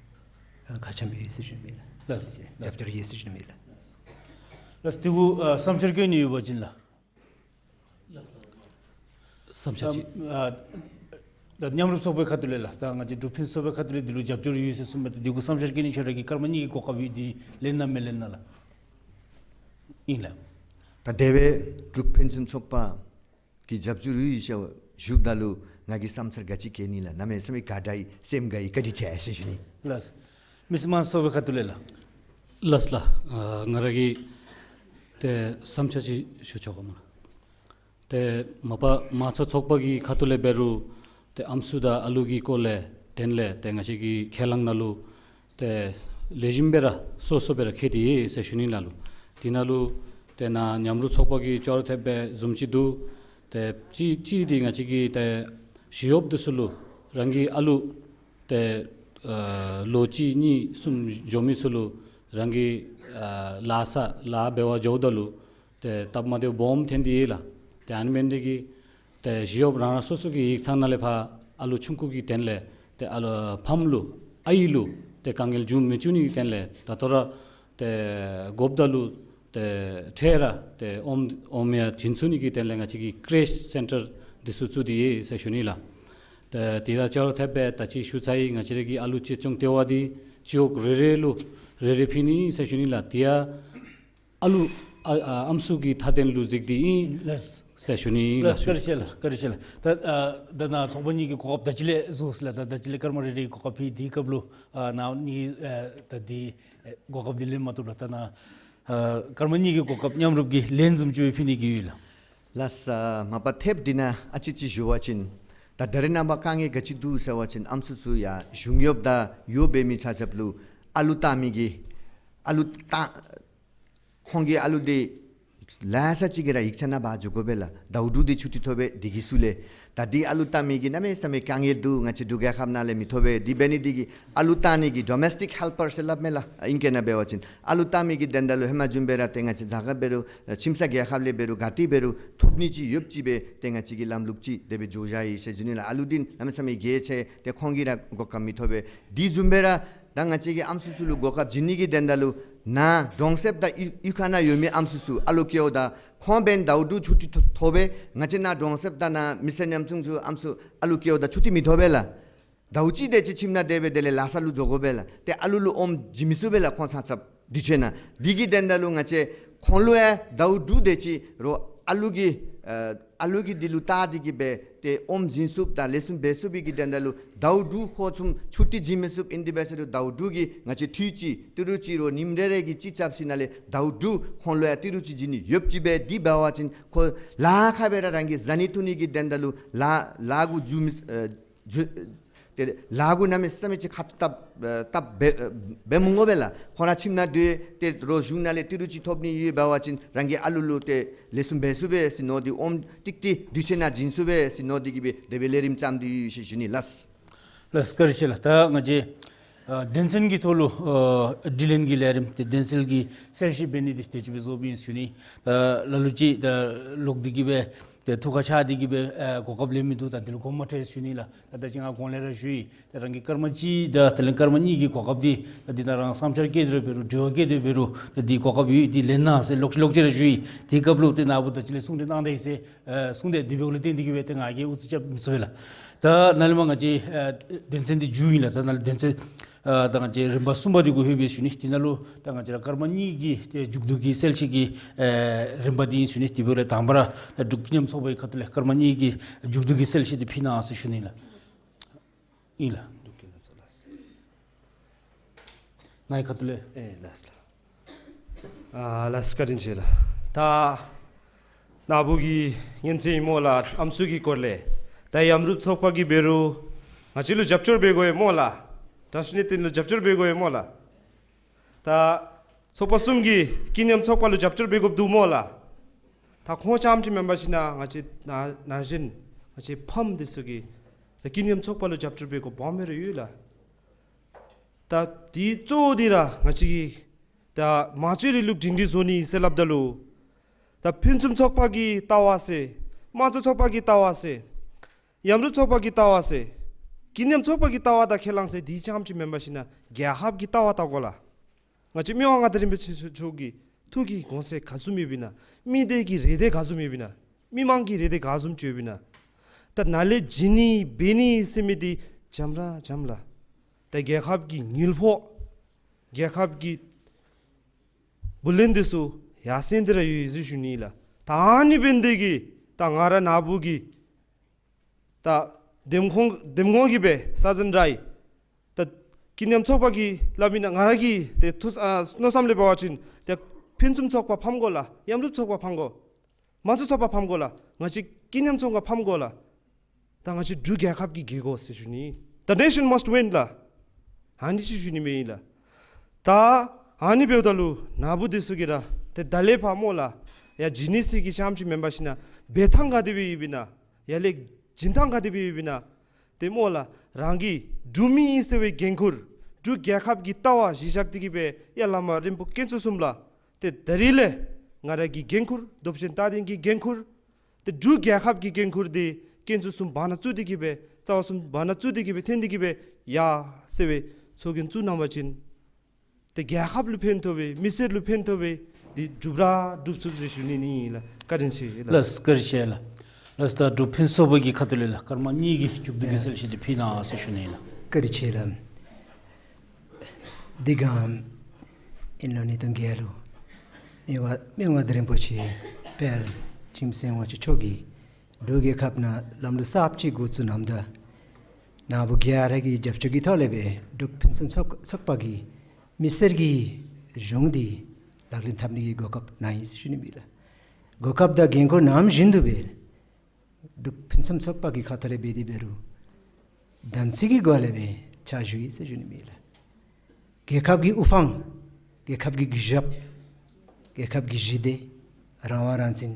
ཨ་ཁག་ཆེ་བའི་ཡོད་ཟེར་ཞུ་ནི་མེད་ལགས། ལགས་སོ། རྒྱབ་སྐྱོར་ཡོད་ཟེར་ཞུ་ནི་མེད་ལགས། ལགས་སོ། འདི་གུ་ཨ་བསམ་འཆར་བཀོད་ནི་ཡོད་པ་ཅིན་ལགས། བསམ་འཆར་ཅིག། ཨ་ད་མཉམ་རུབ་ཚོགས་པའི་ཁ་ཐུག་ལས་ལགས། ད་ང་བཅས་འབྲུག་ཕུན་སུམ་ཚོགས་པའི་ཁ་ཐུག་ལས་འདི་ལུ་རྒྱབ་སྐྱོར་ཡོད་ཟེར་གསུངམ་མས། ད་འདི་གུ་བསམ་འཆར་བཀོད་ནི་ཁྱོད་ར་གི་སྐར་མ་གཉིས་ཀྱི་གོ་སྐབས་ཡོད། འདི་ལེན་ན་མི་ལེན་ན་ལགས། ཨིན་ལགས། ད་དེ་སྦེ་འབྲུག་ཕུན་སུམ་ཚོགས་པ་གི་རྒྱབ་སྐྱོར་ཡོད་ཟེར་ཞུཝ་ད་ལུ་ང་གིས་བསམ་འཆར་ག་ཅི་བཀོད་ནི་ལགས། གནམ་མེད་ས་མེད་དགའ་དྲགས་ཡི། སེམས་དགའ་ཡི། བཀའ་དྲིན་ཆེ་ཟེར་ཞུ་ནི། ལགས་སོ། མི་སེར་དམངས་གཙོའི་ཁ་ཐུག་ལས་ལགས། ལགས་སོ་ལགས། ཨ་ང་ར་གིས་ཏེ་བསམ་འཆར་ཅིག་ཞུ་ཆོག་ག་མ་ལགས། ཏེ་མ་པ་དམངས་གཙོ་ཚོགས་པ་གི་ཁ་ཐུག་ལས་འབད་རུང་ཏེ་ཨམ་སྲུ་དང་ཨ་ལུ་གི་སྐོར་ལས་དོན་ལས་ཏེ་ང་བཅས་ཀྱི་ཁས་བླངས་ནང་ལུ་ཏེ་ལེགས་ཤོམ་སྦེ་ར་སོ་སོ་སྦེ་ར་བཀོད་དེ་ཡོད་ཟེར་ཞུ་ནི་ནང་ལུ། དེ་ནང་ལུ་ཏེ་ནཱ་མཉམ་རུབ་ཚོགས་པ་གིས་ཅོག་ར་འཐདཔ་སྦེ་བཟུམ་ཅིག་འདུག། ཏེ་གཅིག་གཅིག་འདི་ང་བཅས་ཀྱི་ཏེ་ཞི་གཡོགཔ་འདི་ཚུ་ལུ་རང་གི་ཨ་ལུ་ཏེ་ཨ་ལོ་གཅིག་གཉིས་གསུམ་འགྱོ་མི་ཚུ་ལུ་རང་གི་ཨ་ལཱ་ས་ལཱ་འབད་བར་འགྱོཝ་ད་ལུ་ཏེ་སྟབས་མ་བདེཝ་སྦོམ་ཐོན་ཏེ་ཡོད་ལགས། ཏེ་ཨ་ནི་འབད་ནི་འདི་གིས་ཏེ་ཞི་གཡོགཔ་རང་རང་སོ་སོ་གི་ཡིག་ཚང་ནང་ལས་ཕར་ཨ་ལུ་ཆུང་ཀུ་གི་དོན་ལས་ཏེ་ཨ་ལུ་ཕམ་ལུ་ཨའི་ལུ་ཏེ་དཀའ་ངལ་འབྱུང་མི་བཅུག་ནི་གི་དོན་ལས་ད་ལྟོ་ར་ཏེ་དགོཔ་ད་ལུ་ཏེ་འཕྲལ་ར་ཏེ་ཨོམ་ཨོམ་ཡང་བྱིན་ཚུགས་ནི་གི་དོན་ལས་ང་བཅས་ཀྱིས་ཀྲེཤ་སེན་ཊར་འདི་ཚུ་བཙུགས་ཏེ་ཡོད་ཟེར་ཞུ་ནི་ལགས། ཏེ་དེ་དང་ཅོག་ར་འཐདཔ་སྦེ་ད་ཅི་ཞུ་ཚར་ཡི། ང་བཅས་ར་གི་ཨ་ལུ་གཅེས་སྐྱོང་ལྟེ་བ་འདི་སྤྱི་འོག་རེ་རེ་ལུ་རེ་རེ་ཕུལ་ནི་ཟེར་ཞུ་ནི་ལགས། དེ་ཡང་ཨ་ལུ་ཨ་ཨ་ཨམ་སྲུ་གི་མཐའ་དོན་ལུ་གཟིགས་ཏེ་ཨིན་ལགས། ཟེར་ཞུ་ནི་ལགས། ལགས་སོ། བཀའ་དྲིན་ཆེ་ལགས། བཀའ་དྲིན་ཆེ་ལགས། ད་ཨ་ད་ནཱ་ཚོགས་པ་གཉིས་ཀྱི་གོ་སྐབས་ད་ཅི་ལས་བཟུང་ཟེར་ལགས། ད་ད་ཅི་ལས་སྐར་མ་རེ་རེའི་གོ་སྐབས་ཕུལ། དེའི་སྐབས་ལུ་ཨ་ནཱ་གཉིས་ཨ་ད་འདི་ཨེ་གོ་སྐབས་འདི་ལེན་མ་བཏུབ་ལགས། ད་ནཱ་ཨ་སྐར་མ་གཉིས་ཀྱི་གོ་སྐབས་མཉམ་རུབ་ཀྱིས་ལན་བཟུམ་ཅིག་སྦེ་ཕུལ་ནི་གི་ཡོད་ལགས། ལགས་སོ། མ་པ་ཐེབས་འདི་ནང་ཨ་ཙི་ཅིག་ཞུ་བ་ཅིན་ད་ད་རེས་ནངས་པ་དཀའ་ངལ་ག་ཅི་འདུག་ཟེར་བ་ཅིན་ཨམ་སྲུ་ཚུ་ཡང་གཞུང་གཡོགཔ་དང་གཡོགཔ་འབད་མི་ཆ་ཁྱབ་ལུ་ཨ་ལུ་བཏང་མི་གི་ཨ་ལུ་བཏང་ཁོང་གི་ཨ་ལུ་འདི་ལེ་ཤ་ཅིག་གིས་ར་ཡིག་ཚང་ནང་འབག་འགྱོ་དགོ་པས་ལགས། ཟླཝ་དྲུག་འདི་ཆུ་ཊི་ཐོབ་པས། འདི་གི་ཚུ་ལས་ད་འདི་ཨ་ལུ་བཏང་མི་གི་གནམ་མེད་ས་མེད་དཀའ་ངལ་འདུག། ང་བཅས་འབྲུག་རྒྱལ་ཁབ་ནང་ལས་མི་ཐོབ་པས། འདི་འབད་ནི་འདི་གིས་ཨ་ལུ་བཏང་ནི་གི་ཌོ་མེསི་ཊིཀ་ཧེལ་པར་ཟེར་སླབ་མས་ལགས། ཨིང་སྐད་ནང་འབད་བ་ཅིན་ཨ་ལུ་བཏང་མི་གི་དོན་དག་ལུ་ཧེ་མ་བཟུམ་སྦེ་ར་ཏེ་ང་བཅས་རྒྱལ་ཁབ་འབད་རུང་ཁྱིམ་ཚང་རྒྱལ་ཁབ་ལས་འབད་རུང་ག་ཏེ་འབད་རུང་ཐོབ་ནི་ཅིག་ཡོདཔ་ཅིག་སྦེ་ཏེ་ང་བཅས་ཀྱི་ལམ་ལུགས་ཅིག་དེ་སྦེ་འགྱོ་བཞག་ཡི་ཟེར་ཞུ་ནི་ལགས། ཨ་ལུ་འདི་གནམ་མེད་ས་མེད་གལ་ཆེ། ཏེ་ཁོང་གིས་ར་གོ་སྐབས་མི་ཐོབ་པས། འདི་བཟུམ་སྦེ་ར་ད་ང་བཅས་ཀྱིས་ཨམ་སྲུ་ཚུ་ལུ་གོ་སྐབས་བྱིན་ནི་གི་དོན་དག་ལུ་ནཱ་གྲོང་གསེབ་དང་གཡུས་གཡུས་ཁ་ནང་ཡོད་མི་ཨམ་སྲུ་ཚུ་ཨ་ལུ་སྐྱེཝ་ད་ཁོང་འབདན་ཟླཝ་དྲུག་ཆུ་ཊི་ཐོབ་ཐོབ་པས། ང་བཅས་ནཱ་གྲོང་གསེབ་དང་ནཱ་མི་སེར་ཉམ་ཆུང་ཚུ་ཨམ་སྲུ་ཨ་ལུ་སྐྱེཝ་ད་ཆུ་ཊི་མི་ཐོབ་པས་ལགས། ཟླཝ་གཅིག་དེ་ཅིག་ཁྱིམ་ནང་དེ་སྦེ་དེ་ལས་ལཱ་ས་ལུ་འགྱོ་དགོ་པས་ལགས། ཏེ་ཨ་ལུ་ལུ་ཨོམ་བྱིན་མི་ཚུགས་པས་ལགས། ཁོང་ཚང་ཚབ་དུས་ཚོད་ནང་འདི་གི་དོན་དག་ལུ་ང་བཅས་ཁོང་ལུ་ཡང་ཟླཝ་དྲུག་དེ་ཅིག་རོགས་ཨ་ལུ་གི་ཨ་ཨ་ལུ་གི་འདི་ལུ་བལྟ་སྟེ་གི་སྦེ་ཏེ་ཨོམ་བྱིན་ཚུགསཔ་དང་ལེགས་ཤོམ་འབད་ཚུགས་པའི་གི་དོན་དག་ལུ་ཟླཝ་དྲུག་ཁོང་ཚུ་ཆུ་ཊི་བྱིན་མི་ཚུགས། ཨིན་དེ་འབད་ས་ལུ་ཟླཝ་དྲུག་གི་ང་བཅས་དུས་ཅིག་ཏི་རུ་ཅིག་རོགས་ཉིནམ་རེ་རེ་གི་ཅིག་རྐྱབ་ཞིནམ་ལས་ཟླཝ་དྲུག་ཁོང་ལུ་ཡང་ཏི་རུ་ཅིག་བྱིན་ནི་ཡོདཔ་ཅིག་སྦེ་འདི་འབད་བ་ཅིན་ཁོ་ལཱ་ཁག་སྦེ་ར་རང་གིས་བཟའ་ནི་འཐུང་ནི་གི་དོན་དག་ལུ་ལཱ་ལཱ་གུ་འགྱོ་མི་ཨ་འགྱོ་ཏེ་ལཱ་གུ་གནམ་མེད་ས་མེད་ཅིག་ཁ་ཐུག་བཏབ་ཨ་བཏབ་འབད་ཨ་འབད་མི་དགོ་པས་ལགས། ཁོང་ར་ཁྱིམ་ནང་སྡོད་དེ་རོགས་གཞུང་ནང་ལས་ཏི་རུ་ཅིག་ཐོབ་ནི་ཡོད་འབད་བ་ཅིན་རང་གི་ཨ་ལུ་ལུ་ཏེ་ལེགས་ཤོམ་འབད་ཚུགས་པས་ཟེར་མནོ་སྟེ་ཨོམ་ཀྲིག་ཀྲི་དུས་ཚོད་ནང་བྱིན་ཚུགས་པས་ཟེར་མནོ་སྟེ་གི་སྦེ་དེ་སྦེ་ལས་རིམ་བརྩམས་ཏེ་ཡོད་ཟེར་ཞུ་ནི་ལགས། ལགས་སོ། བཀའ་དྲིན་ཆེ་ལགས། ད་ང་བཅས་ ཨ་དོན་ཚན་གྱི་ཐོག་ལུ་ཨ་དྲི་ལན་གྱི་ལས་རིམ་ཏེ་དོན་ཚན་གྱི་གསལ་བཤད་འབད་ནི་འདི་དེ་ཅིག་སྦེ་བཟོཝ་ཨིན་ཞུ་ནི། ད་ལ་ལུ་ཅིག་ད་ལོག་སྟེ་གི་སྦེ་ཏེ་ཐུགས་ཁར་ཆགས་ཏེ་གི་སྦེ་ཨ་གོ་སྐབས་ལེན་མི་འདུག། ད་འདི་ལུ་དགོངསམ་མ་ཁྲེལ་ཞུ་ནི་ལགས། ད་ད་ཅི་ང་གོང་ལས་ར་ཞུ་ཡི། ད་རང་གི་སྐར་མ་གཅིག་དང་དེ་ལས་སྐར་མ་གཉིས་ཀྱི་གོ་སྐབས་འདི་ད་འདི་ནང་རང་བསམ་འཆར་བཀོད་དེ་ར་འབད་རུང་འབྲེལ་བ་བཀོད་དེ་འབད་རུང་ད་འདི་གོ་སྐབས་ཡོད། འདི་ལེན་གནང་ཟེར་ལོག་ལོག་ཅི་ར་ཞུ་ཡི། དེའི་སྐབས་ལུ་ཏེ་ནཱ་བུ་ད་ཅི་ལས་གསུང་གྲོས་གནང་ད་ཡི་ཟེར་ཨ་གསུངས་ཏེ་དེ་འབདཝ་ལས་བརྟེན་ཏེ་གི་སྦེ་ཏེ་ང་གིས་ཨུ་ཚུགས་རྐྱབ་མི་ཚུགས་པས་ལགས། ད་ནཱ་ལས་མར་ང་བཅས་ཨ་དོན་ཚན་འདི་མཇུག་ཨིན་ལགས། ད་ནཱ་ལས་དོན་ཚན་ཨ་ད་ང་བཅས་རིམ་པ་གསུམ་པ་འདི་གུ་ལྷོད་པའི་ཞུ་ནི། དེ་ནང་ལུ་ད་ང་བཅས་ར་སྐར་མ་གཉིས་ཀྱི་ཏེ་མཇུག་བསྡུ་གི་གསལ་བཤད་ཀྱི་ཨ་རིམ་པ་འདི་ཨིན་ཞུ་ནི། དེ་འབདཝ་ལས་དང་པ་ར་ད་འབྲུག་ཀུན་མཉམ་ཚོགས་པའི་ཁ་ཐུག་ལས་སྐར་མ་གཉིས་ཀྱི་མཇུག་བསྡུ་གི་གསལ་བཤད་འདི་ཕུལ་གནང་ཟེར་ཞུ་ནི་ལགས། ཨིན་ལགས། ནཱ་གི་ཁ་ཐུག་ལས། ཨེ་ལགས་ལགས། ཨ་ལགས་བཀའ་དྲིན་ཆེ་ལགས། ད་ནཱ་བུ་གི་སྙན་གསན་ཨིན་སྨོ་ལགས། ཨམ་སྲུ་གི་སྐོར་ལས། ད་ཡམ་རུབ་ཚོགས་པ་གིས་འབད་རུང་ང་བཅས་ལུ་རྒྱབ་སྐྱོར་འབད་དགོ་ཡི་སྨོ་ལགས། དྲག་ཤོས་གཉིས་ལུ་རྒྱབ་སྐྱོར་འབད་དགོ་ཡི་སྨོ་ལགས། ད་ཚོགས་པ་གསུམ་གྱིས་ཀུན་མཉམ་ཚོགས་པ་ལུ་རྒྱབ་སྐྱོར་འབད་དགོཔ་འདུག་སྨོ་ལགས། ད་ཁོང་རྐྱངམ་ཅིག་མེན་པར་ཞིན་ན་ང་བཅས་ན་ན་གཞོན་ང་བཅས་ཕམ་འདི་ཚུ་གིས་ད་ཀུན་མཉམ་ཚོགས་པ་ལུ་རྒྱབ་སྐྱོར་འབད་དགོཔ་སྦོམ་སྦེ་ར་ཡོད་ལགས། ད་དེ་གཙོ་བོ་འདི་ར་ང་བཅས་ཀྱིས་ད་དམངས་གཙོའི་རིང་ལུགས་སྒྲིང་སྒྲི་བཟོ་ནི་ཟེར་སླབ་ད་ལུ་ད་ཕུན་སུམ་ཚོགས་པ་གི་ལྟ་བ་ཟེར། དམངས་གཙོ་ཚོགས་པ་གི་ལྟ་བ་ཟེར། ཡམ་རུབ་ཚོགས་པ་གི་ལྟ་བ་ཟེར། ཀུན་མཉམ་ཚོགས་པ་གི་ལྟ་བ་དང་ཁས་བླངས་ཟེར་དེ་རྐྱངམ་ཅིག་མེན་པར་ཞིན་ན་རྒྱལ་ཁབ་ཀྱི་ལྟ་བ་ལྟ་དགོ་ལགས། ང་བཅས་མི་དབང་མངའ་བདག་རིན་པོ་ཆེ་མཆོག་གི་ཐུགས་ཀྱི་དགོངས་ཚུལ་ག་བཟུམ་ཡོདཔ་ཨིན་ན། མི་སྡེ་གི་རེ་འདོད་ག་བཟུམ་ཡོདཔ་ཨིན་ན། མི་མང་གི་རེ་འདོད་ག་བཟུམ་ཅིག་ཡོདཔ་ཨིན་ན། ད་ནཱ་ལས་བྱིན་ནི་འབད་ནི་ཟེར་མི་འདི་འཇམ་ར་འཇམ་ལགས། ད་རྒྱལ་ཁབ་ཀྱི་དངུལ་ཕོགས་རྒྱལ་ཁབ་ཀྱི་བུ་ལོན་འདི་ཚུ་ཡར་སེང་སྟེ་ར་ཡོད་ཟེར་ཞུ་ནི་ལགས། ད་ཨ་ནི་འབད་ནི་འདི་གིས་ད་ང་ར་ནཱ་བུ་གིས་ད་འདེམས་ཁོངས་འདེམས་ཁོངས་ཀྱི་སྦེ་ས་འཛིན་ར་ཡི། ད་ཀུན་མཉམ་ཚོགས་པ་གིས་སླབ་ཨིན་ན། ང་ར་གི་ཏེ་ཐུགས་ཨ་མནོ་བསམ་ལས་འབད་བ་ཅིན་ཏེ་ཕུན་སུམ་ཚོགས་པ་ཕམ་དགོ་ལགས། ཡམ་རུབ་ཚོགས་པ་ཕམ་དགོ། དམངས་གཙོ་ཚོགས་པ་ཕམ་དགོ་ལགས། ང་བཅས་ཀུན་མཉམ་ཚོགས་པ་ཕམ་དགོ་ལགས། ད་ང་བཅས་འབྲུག་རྒྱལ་ཁབ་ཀྱིས་རྒྱལ་དགོ་ཟེར་ཞུ་ནི། The nation must win ལགས། ཨ་ནི་ཅིག་ཞུ་ནི་མེན་ན་ལགས། ད་ཨ་ནི་འབདཝ་ད་ལུ་ནཱ་བུ་འདི་ཚུ་གིས་ར་ཏེ་ད་ལས་ཕར་སྨོ་ལགས། ཡར་བྱིན་ནི་ཟེར་གྱི་རྐྱངམ་ཅིག་མེན་པར་ཞིན་ན་འབད་ཐངས་ག་དེ་སྦེ་ཡོདཔ་ཨིན་ན། ཡར་ལས་བྱིན་ཐངས་ག་དེ་སྦེ་ཡོདཔ་ཨིན་ན། ཏེ་སྨོ་ལགས། རང་གི་འབྲུག་མི་ཨིན་ཟེར་བའི་འགན་ཁུར། འབྲུག་རྒྱལ་ཁབ་ཀྱི་ལྟ་བ་གཞི་བཞག་སྟེ་གི་སྦེ་ཡར་ལས་མར་རིམ་པ་བསྐྱེད་རྫོགས་ཚུགསཔ་ལགས། ཏེ་ད་རིས་ལས་ང་ར་གི་འགན་ཁུར་སྟོབས་ཆེན་རྟ་མགྲིན་གྱི་འགན་ཁུར། ཏེ་འབྲུག་རྒྱལ་ཁབ་ཀྱི་འགན་ཁུར་འདི་བསྐྱེད་རྫོགས་ཚུགསཔ་བར་ན་བཙུགས་ཏེ་གི་སྦེ་རྩ་བ་གསུམ་བར་ན་བཙུགས་ཏེ་གི་སྦེ་འཐེན་ཏེ་གི་སྦེ་ཡར་སོང་སྦེ་ཚོགས་རྒྱན་བཙུགས་གནང་བ་ཅིན་ཏེ་རྒྱལ་ཁབ་ལུ་ཕན་ཐོགས་པའི་མི་སེར་ལུ་ཕན་ཐོགས་པའི་འདི་འགྲུབ་ར་འགྲུབ་ཚུགས་ཟེར་ཞུ་ནི་ཨིན་ལགས། བཀའ་དྲིན་ཆེ་ལགས། ལགས་བཀའ་དྲིན་ཆེ་ལགས། ལགས་ད་འབྲུག་ཕུན་སུམ་ཚོགས་པ་གི་ཁ་ཐུག་ལས་ལགས་སྐར་མ་གཉིས་ཀྱི་མཇུག་བསྡུ་གི་གསལ་བཤད་འདི་ཕུལ་གནང་ཟེར་ཞུ་ནི་ལགས། བཀའ་དྲིན་ཆེ་ལགས། འདི་ག་ཨིན་ལོ་ཉིས་སྟོང་བརྒྱད་ལུ་མི་དབང་མི་དབང་མངའ་བདག་རིན་པོ་ཆེ་དཔལ་ཁྲི་སྲོང་ལྡེའུ་བཙན་མཆོག་གིས་འབྲུག་རྒྱལ་ཁབ་ནང་ལམ་ལུགས་གསརཔ་ཅིག་འགོ་བཙུགས་གནངམ་ད་ནཱ་བུ་ག་ར་གི་རྒྱབ་སྐྱོར་གྱི་ཐོག་ལས་སྦེ་འབྲུག་ཕུན་སུམ་ཚོགས་ཚོགས་པ་གིས་མི་སེར་གྱི་གཞུང་འདི་ལག་ལེན་འཐབ་ནི་གི་གོ་སྐབས་གནང་ཡི་ཟེར་ཞུ་ནི་ཨིན་ལགས། གོ་སྐབས་དང་འགན་ཁུར་གནང་བཞིན་དུ་སྦེ་འབྲུག་ཕུན་སུམ་ཚོགས་པ་གི་ཁ་ཐུག་ལས་འབད་དེ་འབད་རུང་དམ་ཚིག་གི་སྒོ་ལས་སྦེ་ཕྱག་ཞུ་ཡི་ཟེར་ཞུ་ནི་ཨིན་ལགས། རྒྱལ་ཁབ་ཀྱི་དབུ་འཕང་རྒྱལ་ཁབ་ཀྱི་གུས་ཞབས་རྒྱལ་ཁབ་ཀྱི་ཞི་བདེ་རང་དབང་རང་བཙན་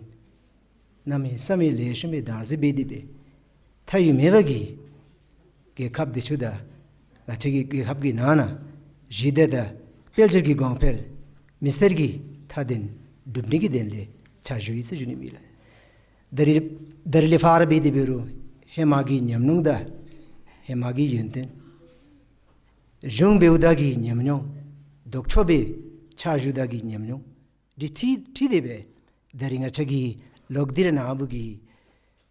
གནམ་མེད་ས་མེད་ལེགས་ཤོམ་སྦེ་བདག་འཛིན་འབད་དེ་སྦེ་མཐའ་དབུས་མེད་པ་གི་རྒྱལ་ཁབ་འདི་ཚུ་དང་ང་བཅས་ཀྱི་རྒྱལ་ཁབ་ཀྱི་ནང་ན་ཞི་བདེ་དང་དཔལ་འབྱོར་གྱི་གོང་འཕེལ་མི་སེར་གྱི་མཐའ་དོན་སྒྲུབ་ནི་གི་དོན་ལས་ཕྱག་ཞུ་ཡི་ཟེར་ཞུ་ནི་ཨིན་ལགས། ད་རིས་ད་རིས་ལས་ཕར་འབད་དེ་འབད་རུང་ཧེ་མ་གི་ཉམས་མྱོང་དང་ཧེ་མ་གི་ཡོན་ཏན་གཞུང་འབདཝ་ད་གི་ཉམས་མྱོང་ལྡོག་ཕྱོགས་སྦེ་ཕྱག་ཞུཝ་ད་གི་ཉམས་མྱོང་འདི་འཁྲིལ་འཁྲིལ་ཏེ་སྦེ་ད་རིས་ང་བཅས་ཀྱིས་ལོག་སྟེ་ར་ནཱ་བུ་གིས་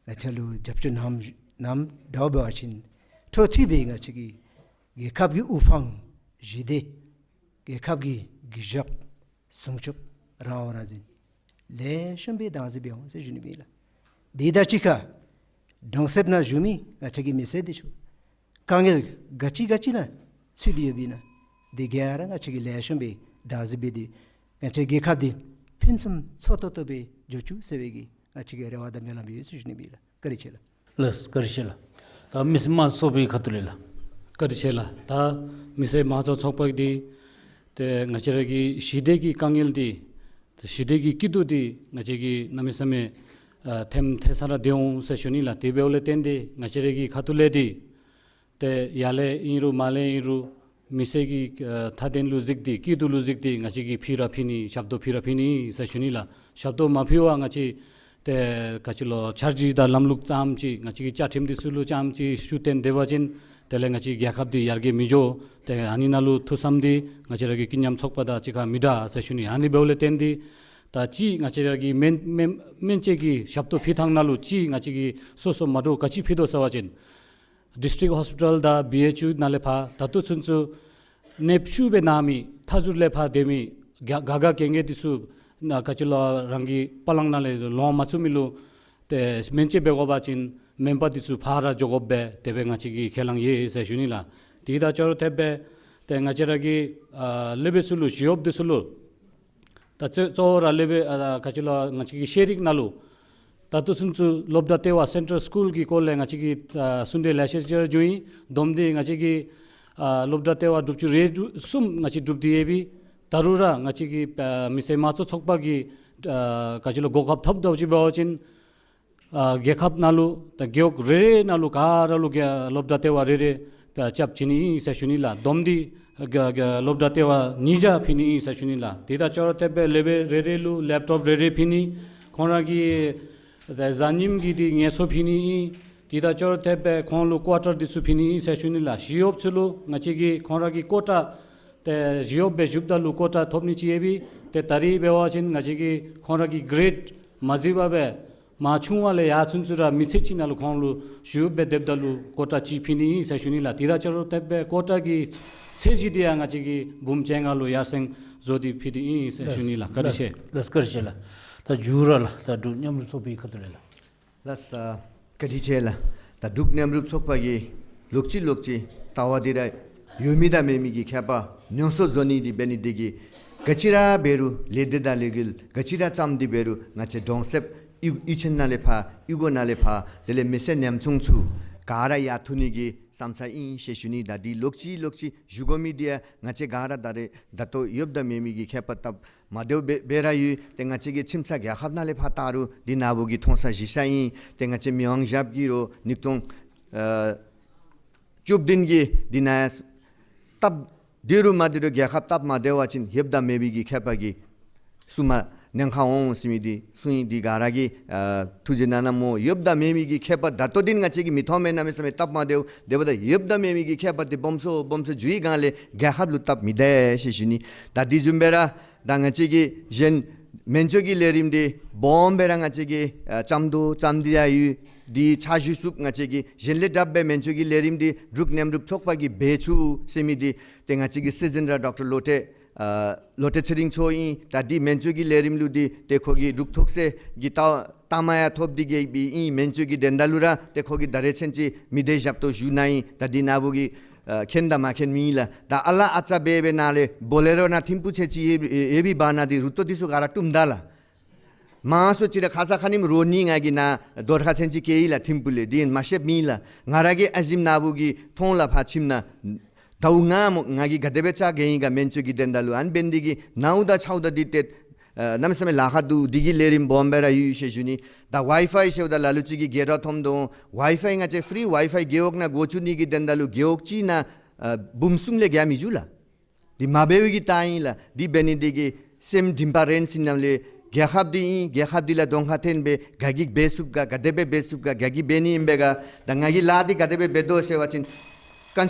ང་བཅས་ལུ་རྒྱབ་སྐྱོར་གནངམ་གནངམ་འདྲཝ་འབད་བ་ཅིན་འཕྲོ་མཐུད་སྦེ་ང་བཅས་ཀྱི་རྒྱལ་ཁབ་ཀྱི་དབུ་འཕང་ཞི་བདེ་རྒྱལ་ཁབ་ཀྱི་གུས་ཞབས་སྲུང་སྐྱོབ་རང་དབང་རང་བཙན་ལེགས་ཤོམ་སྦེ་བདག་འཛིན་འབད་འོང་ཟེར་ཞུ་ནི་ཨིན་ལགས། དེ་དང་གཅིག་ཁར་གྲོང་གསེབ་ནང་བཞུགས་མི་ང་བཅས་ཀྱི་མི་སེར་འདི་ཚུ་དཀའ་ངལ་ག་ཅི་ག་ཅི་ནང་ཚུད་དེ་ཡོདཔ་ཨིན་ན་དེ་ག་ར་ང་བཅས་ཀྱིས་ལེགས་ཤོམ་སྦེ་བདག་འཛིན་འབད་དེ་ང་བཅས་རྒྱལ་ཁབ་འདི་ཕུན་སུམ་ཚོགས་ཏོག་ཏོ་སྦེ་འགྱོ་བཅུག་ཟེར་བའི་གི་ང་བཅས་ཀྱི་རེ་བ་དང་སྨོན་ལམ་ཡོད་ཟེར་ཞུ་ནི་ཨིན་ལགས། བཀའ་དྲིན་ཆེ་ལགས། ལགས་བཀའ་དྲིན་ཆེ་ལགས། ད་མི་སེར་དམངས་གཙོ་ཚོགས་པའི་ཁ་ཐུག་ལས་ལགས། བཀའ་དྲིན་ཆེ་ལགས། ད་མི་སེར་དམངས་གཙོ་ཚོགས་པ་འདི་ཏེ་ང་བཅས་ར་གི་ཞི་བདེ་གི་དཀའ་ངལ་འདི་ཏེ་ཞི་བདེ་གི་སྐྱིད་སྡུག་འདི་ང་བཅས་ཀྱིས་གནམ་མེད་ས་མེད་ཨ་ཐེམ་ཐེ་ས་ར་སྡོད་འོང་ཟེར་ཞུ་ནི་ལགས། དེ་འབདཝ་ལས་བརྟེན་ཏེ་ང་བཅས་ར་གི་ཁ་ཐུག་ལས་འདི་ཏེ་ཡར་ལས་ཨིན་རུང་མར་ལས་ཨིན་རུང་ མི་སེར་གྱི་ཨ་མཐའ་དོན་ལུ་གཟིགས་ཏེ་སྐྱིད་སྡུག་ལུ་གཟིགས་ཏེ་ང་བཅས་ཀྱིས་ཕུལ་ར་ཕུལ་ནི་ཞབས་ཏོག་ཕུལ་ར་ཕུལ་ནི་ཟེར་ཞུ་ནི་ལགས། ཞབས་ཏོག་མ་ཕུལ་བར་ང་བཅས་ཏེ་ག་ཅི་ལོ་འཆར་གཞི་དང་ལམ་ལུགས་ཙམ་ཅིག་ང་བཅས་ཀྱི་བཅའ་ཁྲིམས་འདི་ཚུ་ལུ་ཙམ་ཅིག་ཤུགས་བཏོན་སྡོད་པ་ཅིན་དེ་ལས་ང་བཅས་རྒྱལ་ཁབ་འདི་ཡར་རྒྱས་མི་འགྱོ། ཏེ་ཨ་ནི་ནང་ལུ་ཐུགས་བསམ་འདི་ང་བཅས་ར་གི་ཀུན་མཉམ་ཚོགས་པ་དང་གཅིག་ཁར་མི་འདྲ་ཟེར་ཞུ་ནི། ཨ་ནི་འབདཝ་ལས་བརྟེན་ཏེ་ད་ཅི་ང་བཅས་ར་གི་སྨན་སྨན་སྨན་བཅོས་ཀྱི་ཞབས་ཏོག་ཕུལ་ཐངས་ནང་ལུ་ཅི་ང་བཅས་ཀྱིས་སོ་སོ་མ་འདྲཝ་ག་ཅི་ཕུལ་དོ་ཟེར་བ་ཅིན་ཌིསི་ཊིག་ཧོསི་པི་ཊལ་དང་བི་ཨེཆ་ཡུ་ནང་ལས་ཕར་ད་ལྟོ་ཚུན་ཚོད་ནདཔ་ཤུགས་སྦེ་ན་མི་མཐའ་ཟུར་ལས་ཕར་སྡོད་མི་ག་ག་ག་གེ་གེ་འདི་ཚུ་ན་ག་ཅི་ལོ་རང་གི་པ་ལང་ནང་ལས་ལོང་མ་ཚུགས་མི་ལུ་ཏེ་སྨན་བཅོས་འབད་དགོ་པ་ཅིན་སྨན་པ་འདི་ཚུ་ཕར་ར་འགྱོ་དགོཔ་སྦེ་དེ་སྦེ་ང་བཅས་ཀྱིས་ཁས་བླངས་ཡོད་ཟེར་ཞུ་ནི་ལགས། དེ་དང་ཅོག་ར་འཐདཔ་སྦེ་ཏེ་ང་བཅས་ར་གི་ཨ་སློབ་དཔོན་ཚུ་ལུ་ཞི་གཡོགཔ་འདི་ཚུ་ལུ་ད་གཙོ་གཙོ་བོ་ར་སློབ་དཔོན་ཨ་ག་ཅི་ལོ་ང་བཅས་ཀྱི་ཤེས་རིག་ནང་ལུ་ད་ལྟོ་ཚུན་ཚོད་སློབ་གྲྭ་ལྟེ་བ་སེན་ཊར་སི་ཀུལ་གྱི་སྐོར་ལས་ང་བཅས་ཀྱིས་ཨ་གསུང་གྲོས་ལེ་ཤ་ཅིག་ར་བྱུང་ཡི། བསྡོམས་ཏེ་ང་བཅས་ཀྱི་ཨ་སློབ་གྲྭ་ལྟེ་བ་དྲུག་ཅུ་རེ་དྲུག་གསུམ་ང་བཅས་གྲུབ་སྟེ་ཡོད་པས། ད་རུང་ར་ང་བཅས་ཀྱི་ཨ་མི་སེར་དམངས་གཙོ་ཚོགས་པ་གིས་ཨ་ག་ཅི་ལོ་གོ་སྐབས་ཐོབ་ཐོབ་ཅིག་འབད་བ་ཅིན་ཨ་རྒྱལ་ཁབ་ནང་ལུ་ད་རྒེད་འོག་རེ་རེ་ནང་ལུ་ག་ར་ལུ་རྒྱ་སློབ་གྲྭ་ལྟེ་བ་རེ་རེ་ཨ་རྐྱབ་བྱིན་ནི་ཨིན་ཟེར་ཞུ་ནི་ལགས། བསྡོམས་ཏེ་རྒྱ་རྒྱ་སློབ་གྲྭ་ལྟེ་བ་ཉིས་བརྒྱ་ཕུལ་ནི་ཨིན་ཟེར་ཞུ་ནི་ལགས། དེ་དང་ཅོག་ར་འཐདཔ་སྦེ་སློབ་དཔོན་རེ་རེ་ལུ་ལེབ་ཊོབ་རེ་རེ་ཕུལ་ནི། ཁོང་ར་གི་ཨ་གཟའ་ཉིམ་གྱི་འདི་ངལ་གསོ་ཕུལ་ནི་ཨིན། དེ་དང་ཅོག་ར་འཐདཔ་སྦེ་ཁོང་ལུ་ཀུའར་ཊར་འདི་ཚུ་ཕུལ་ནི་ཨིན་ཟེར་ཞུ་ནི་ལགས། ཞི་གཡོགཔ་ཚུ་ལུ་ང་བཅས་ཀྱིས་ཁོང་ར་གི་ཀོ་ཊ་ཏེ་ཞི་གཡོགཔ་སྦེ་བཞུགསཔ་ད་ལུ་ཀོ་ཊ་ཐོབ་ནི་ཅིག་ཡོད་པས། ཏེ་ད་རིས་འབད་བ་ཅིན་ང་བཅས་ཀྱིས་ཁོང་ར་གི་གེ་རེཌ་མ་བརྩི་བར་སྦེ་མ་ཆུང་བ་ལས་ཡར་ཚུན་ཚོད་ར་མི་ཚེ་གཅིག་ནང་ལུ་ཁོང་ལུ་ཞི་གཡོགཔ་སྦེ་སྡོདཔ་ད་ལུ་ཀོ་ཊ་གཅིག་ཕུལ་ནི་ཨིན་ཟེར་ཞུ་ནི་ལགས། དེ་དང་ཅོག་ར་འཐདཔ་སྦེ་ཀོ་ཊ་གི་ཚད་གཞི་འདི་ཡང་ང་བཅས་ཀྱིས་འབུམ་བཅོ་ལྔ་ལུ་ཡར་སེང་བཟོ་སྟེ་ཕུལ་ཏེ་ཨིན་ཟེར་ཞུ་ནི་ལགས། བཀའ་དྲིན་ཆེ། ལགས་བཀའ་དྲིན་ཆེ་ལགས། ད་མཇུག་ར་ལགས་ད་འབྲུག་མཉམ་རུབ་ཚོགས་པའི་ཁ་ཐུག་ལས་ལགས། ལགས་སོ། བཀའ་དྲིན་ཆེ་ལགས། ད་འབྲུག་མཉམ་རུབ་ཚོགས་པ་གི་ལོག་ཅི་ལོག་ཅི་ལྟ་བ་འདི་ར་ཡོད་མི་དང་མེད་མི་གི་ཁྱད་པར་ཉམས་གསོ་བཟོ་ནི་འདི་འབད་ནི་འདི་གིས་ག་ཅི་ར་འབད་རུང་ལས་སྡེ་དང་ལས་འགུལ་ག་ཅི་ར་བརྩམས་ཏེ་འབད་རུང་ང་བཅས་གྲོང་གསེབ་གཡུས་གཡུས་ཚན་ནང་ལས་ཕར་གཡུས་སྒོ་ནང་ལས་ཕར་དེ་ལས་མི་སེར་ཉམ་ཆུང་ཚུ་ག་ར་ཡར་འཐུ་ནི་གི་བསམ་ས་ཨིན་ཟེར་ཞུ་ནི། ད་འདི་ལོག་ཅི་ལོག་ཅི་ཞུ་དགོ་མི་འདི་ཡང་ང་བཅས་ག་ར་ད་རེས་ད་ལྟོ་ཡོདཔ་དང་མེད་མི་གི་ཁྱད་པར་སྟབས་མ་བདེཝ་འབད་འབད་ར་ཡོད། ཏེ་ང་བཅས་ཀྱི་ཁྱིམ་ཚང་རྒྱལ་ཁབ་ནང་ལས་ཕར་བལྟ་རུང་འདི་ནཱ་བུ་གིས་མཐོང་ས་གཟིགས་ས་ཨིན། ཏེ་ང་བཅས་མི་དབང་ཞབས་ཀྱིས་རུང་ཉིས་སྟོང་ཨ་བཅུ་བདུན་གྱི་འདི་ནང་སྟབས་བདེ་རུང་མ་བདེ་རུང་རྒྱལ་ཁབ་སྟབས་མ་བདེ་བ་ཅིན་ཡོདཔ་དང་མེད་མི་གི་ཁྱད་པར་གྱིས་བསུ་མ་ཉེན་ཁ་འོང་ཟེར་མི་འདི་གསུངས་ཡི། འདི་ག་ར་གིས་ཨ་ཐུགས་རྗེ་གནང་གནངམ་སྨོ། ཡོདཔ་དང་མེད་མི་གི་ཁྱད་པར་ད་ལྟོ་འདི་ང་བཅས་ཀྱིས་མི་མཐོང་མས། གནམ་མེད་ས་མེད་སྟབས་མ་བདེཝ་འབདཝ་ད་ཡོདཔ་དང་མེད་མི་གི་ཁྱད་པར་འདི་སྦོམ་སུ་སྦོམ་སུ་འགྱོ་བའི་སྒང་ལས་རྒྱལ་ཁབ་ལུ་སྟབས་མི་བདེ་ཟེར་ཞུ་ནི། ད་འདི་བཟུམ་སྦེ་ར་ད་ང་བཅས་ཀྱི་གཞན་སྨན་བཅོས་ཀྱི་ལས་རིམ་འདི་སྦོམ་སྦེ་ར་ང་བཅས་ཀྱིས་ཨ་བརྩམ་དོ་བརྩམ་སྟེ་ཡང་ཡོད། འདི་ཆ་བཞག་ཚུགས་ང་བཅས་ཀྱིས་གཞན་ལས་དྲགཔ་སྦེ་སྨན་བཅོས་ཀྱི་ལས་རིམ་འདི་འབྲུག་མཉམ་རུབ་ཚོགས་པ་གིས་འབད་ཚུགས་ཟེར་མི་འདི་ཏེ་ང་བཅས་ཀྱི་སྲིད་འཛིན་ར་ཌོག་ཊར་བློ་གྲོས་ཨ་བློ་གྲོས་ཚེ་རིང་མཆོག་ཨིན། ད་འདི་སྨན་བཅོས་ཀྱི་ལས་རིམ་ལུ་འདི་ཏེ་ཁོ་གིས་འབྲུག་ཐོག་ཚད་ཀྱི་ལྟ་བ་མ་ཡང་ཐོབ་སྟེ་གི་སྦེ་ཨིན། སྨན་བཅོས་ཀྱི་དོན་དག་ལུ་ར་ཏེ་ཁོ་གིས་ད་རེས་ཚུན་ཚོད་མི་སྡེ་ཞབས་ཏོག་ཞུ་གནང་ཡི། ད་འདི་ནཱ་བུ་གིས་ཨ་མཁྱེན་དང་མ་མཁྱེན་མེད་ལགས། ད་ཨ་ལ་ཨ་ཙ་འབད་འབད་ནཱ་ལས་བོ་ལེ་རོ་ནང་ཐིམ་ཕུག་ཚད་ཅིག་ཡོད་ཡོད་པའི་བར་ན་འདི་རུ་ཏོ་འདི་ཚུ་ག་ར་བཏུམ་ད་ལགས། མང་སུ་ཅིག་ར་ཁ་ཙ་ཁ་ཉིནམ་རོ་ནི་ང་གིས་ནཱ་རྡོ་ཁ་ཚན་ཅིག་བཀལ་ཡི་ལགས་ཐིམ་ཕུག་ལས། འདི་མ་ཤེསཔ་མེད་ལགས། ང་ར་གི་ཨ་ཞིམ་ནཱ་བུ་གི་མཐོང་ལགས། ཕར་ཁྱིམ་ནང་ཟླཝ་ལྔ་སྨོ་ང་གིས་ག་དེ་སྦེ་ལྕགས་བཀལ་ཡི་ག་སྨན་བཅོས་ཀྱི་དོན་དག་ལུ། ཨ་ནི་འབད་ནི་འདི་གིས་ནཝ་དང་ཚཝ་དང་འདི་ཏེ་ཨ་གནམ་མེད་ས་མེད་ལཱ་ཁག་འདུག། འདི་གི་ལས་རིམ་སྦོམ་སྦེ་ར་ཡོད་ཟེར་ཞུ་ནི། ད་ཝའི་ཕའི་ཟེརཝ་ད་ལ་ལུ་ཅིག་གིས་རྒྱལ་དྲགས་མཐོངམ་འདུག། ཝའི་ཕའི་ང་བཅས་ཕི་རི་ཝའི་ཕའི་རྒེད་འོག་ནང་འགོ་བཙུགས་ནི་གི་དོན་དག་ལུ་རྒེད་འོག་གཅིག་ནང་ཨ་འབུམ་གསུམ་ལས་བརྒལ་མི་འགྱོ་ལགས། འདི་མ་འབད་བའི་གི་རྟགས་ཨིན་ལགས། འདི་འབད་ནི་འདི་གིས་སེམས་མགྲིན་པ་རན་ཟེར་ནམ་ལས་རྒྱལ་ཁབ་འདི་ཨིན། རྒྱལ་ཁབ་འདི་ལུ་གདོང་ཁར་འཐོན་སྦེ་ག་གིས་འབད་ཚུགས་ག་ག་དེ་སྦེ་འབད་ཚུགས་ག་ག་གིས་འབད་ནི་ཨིན་པས་ག། ད་ང་གིས་ལཱ་འདི་ག་དེ་སྦེ་འབད་དོ་ཟེར་བ་ཅིན་ཀན་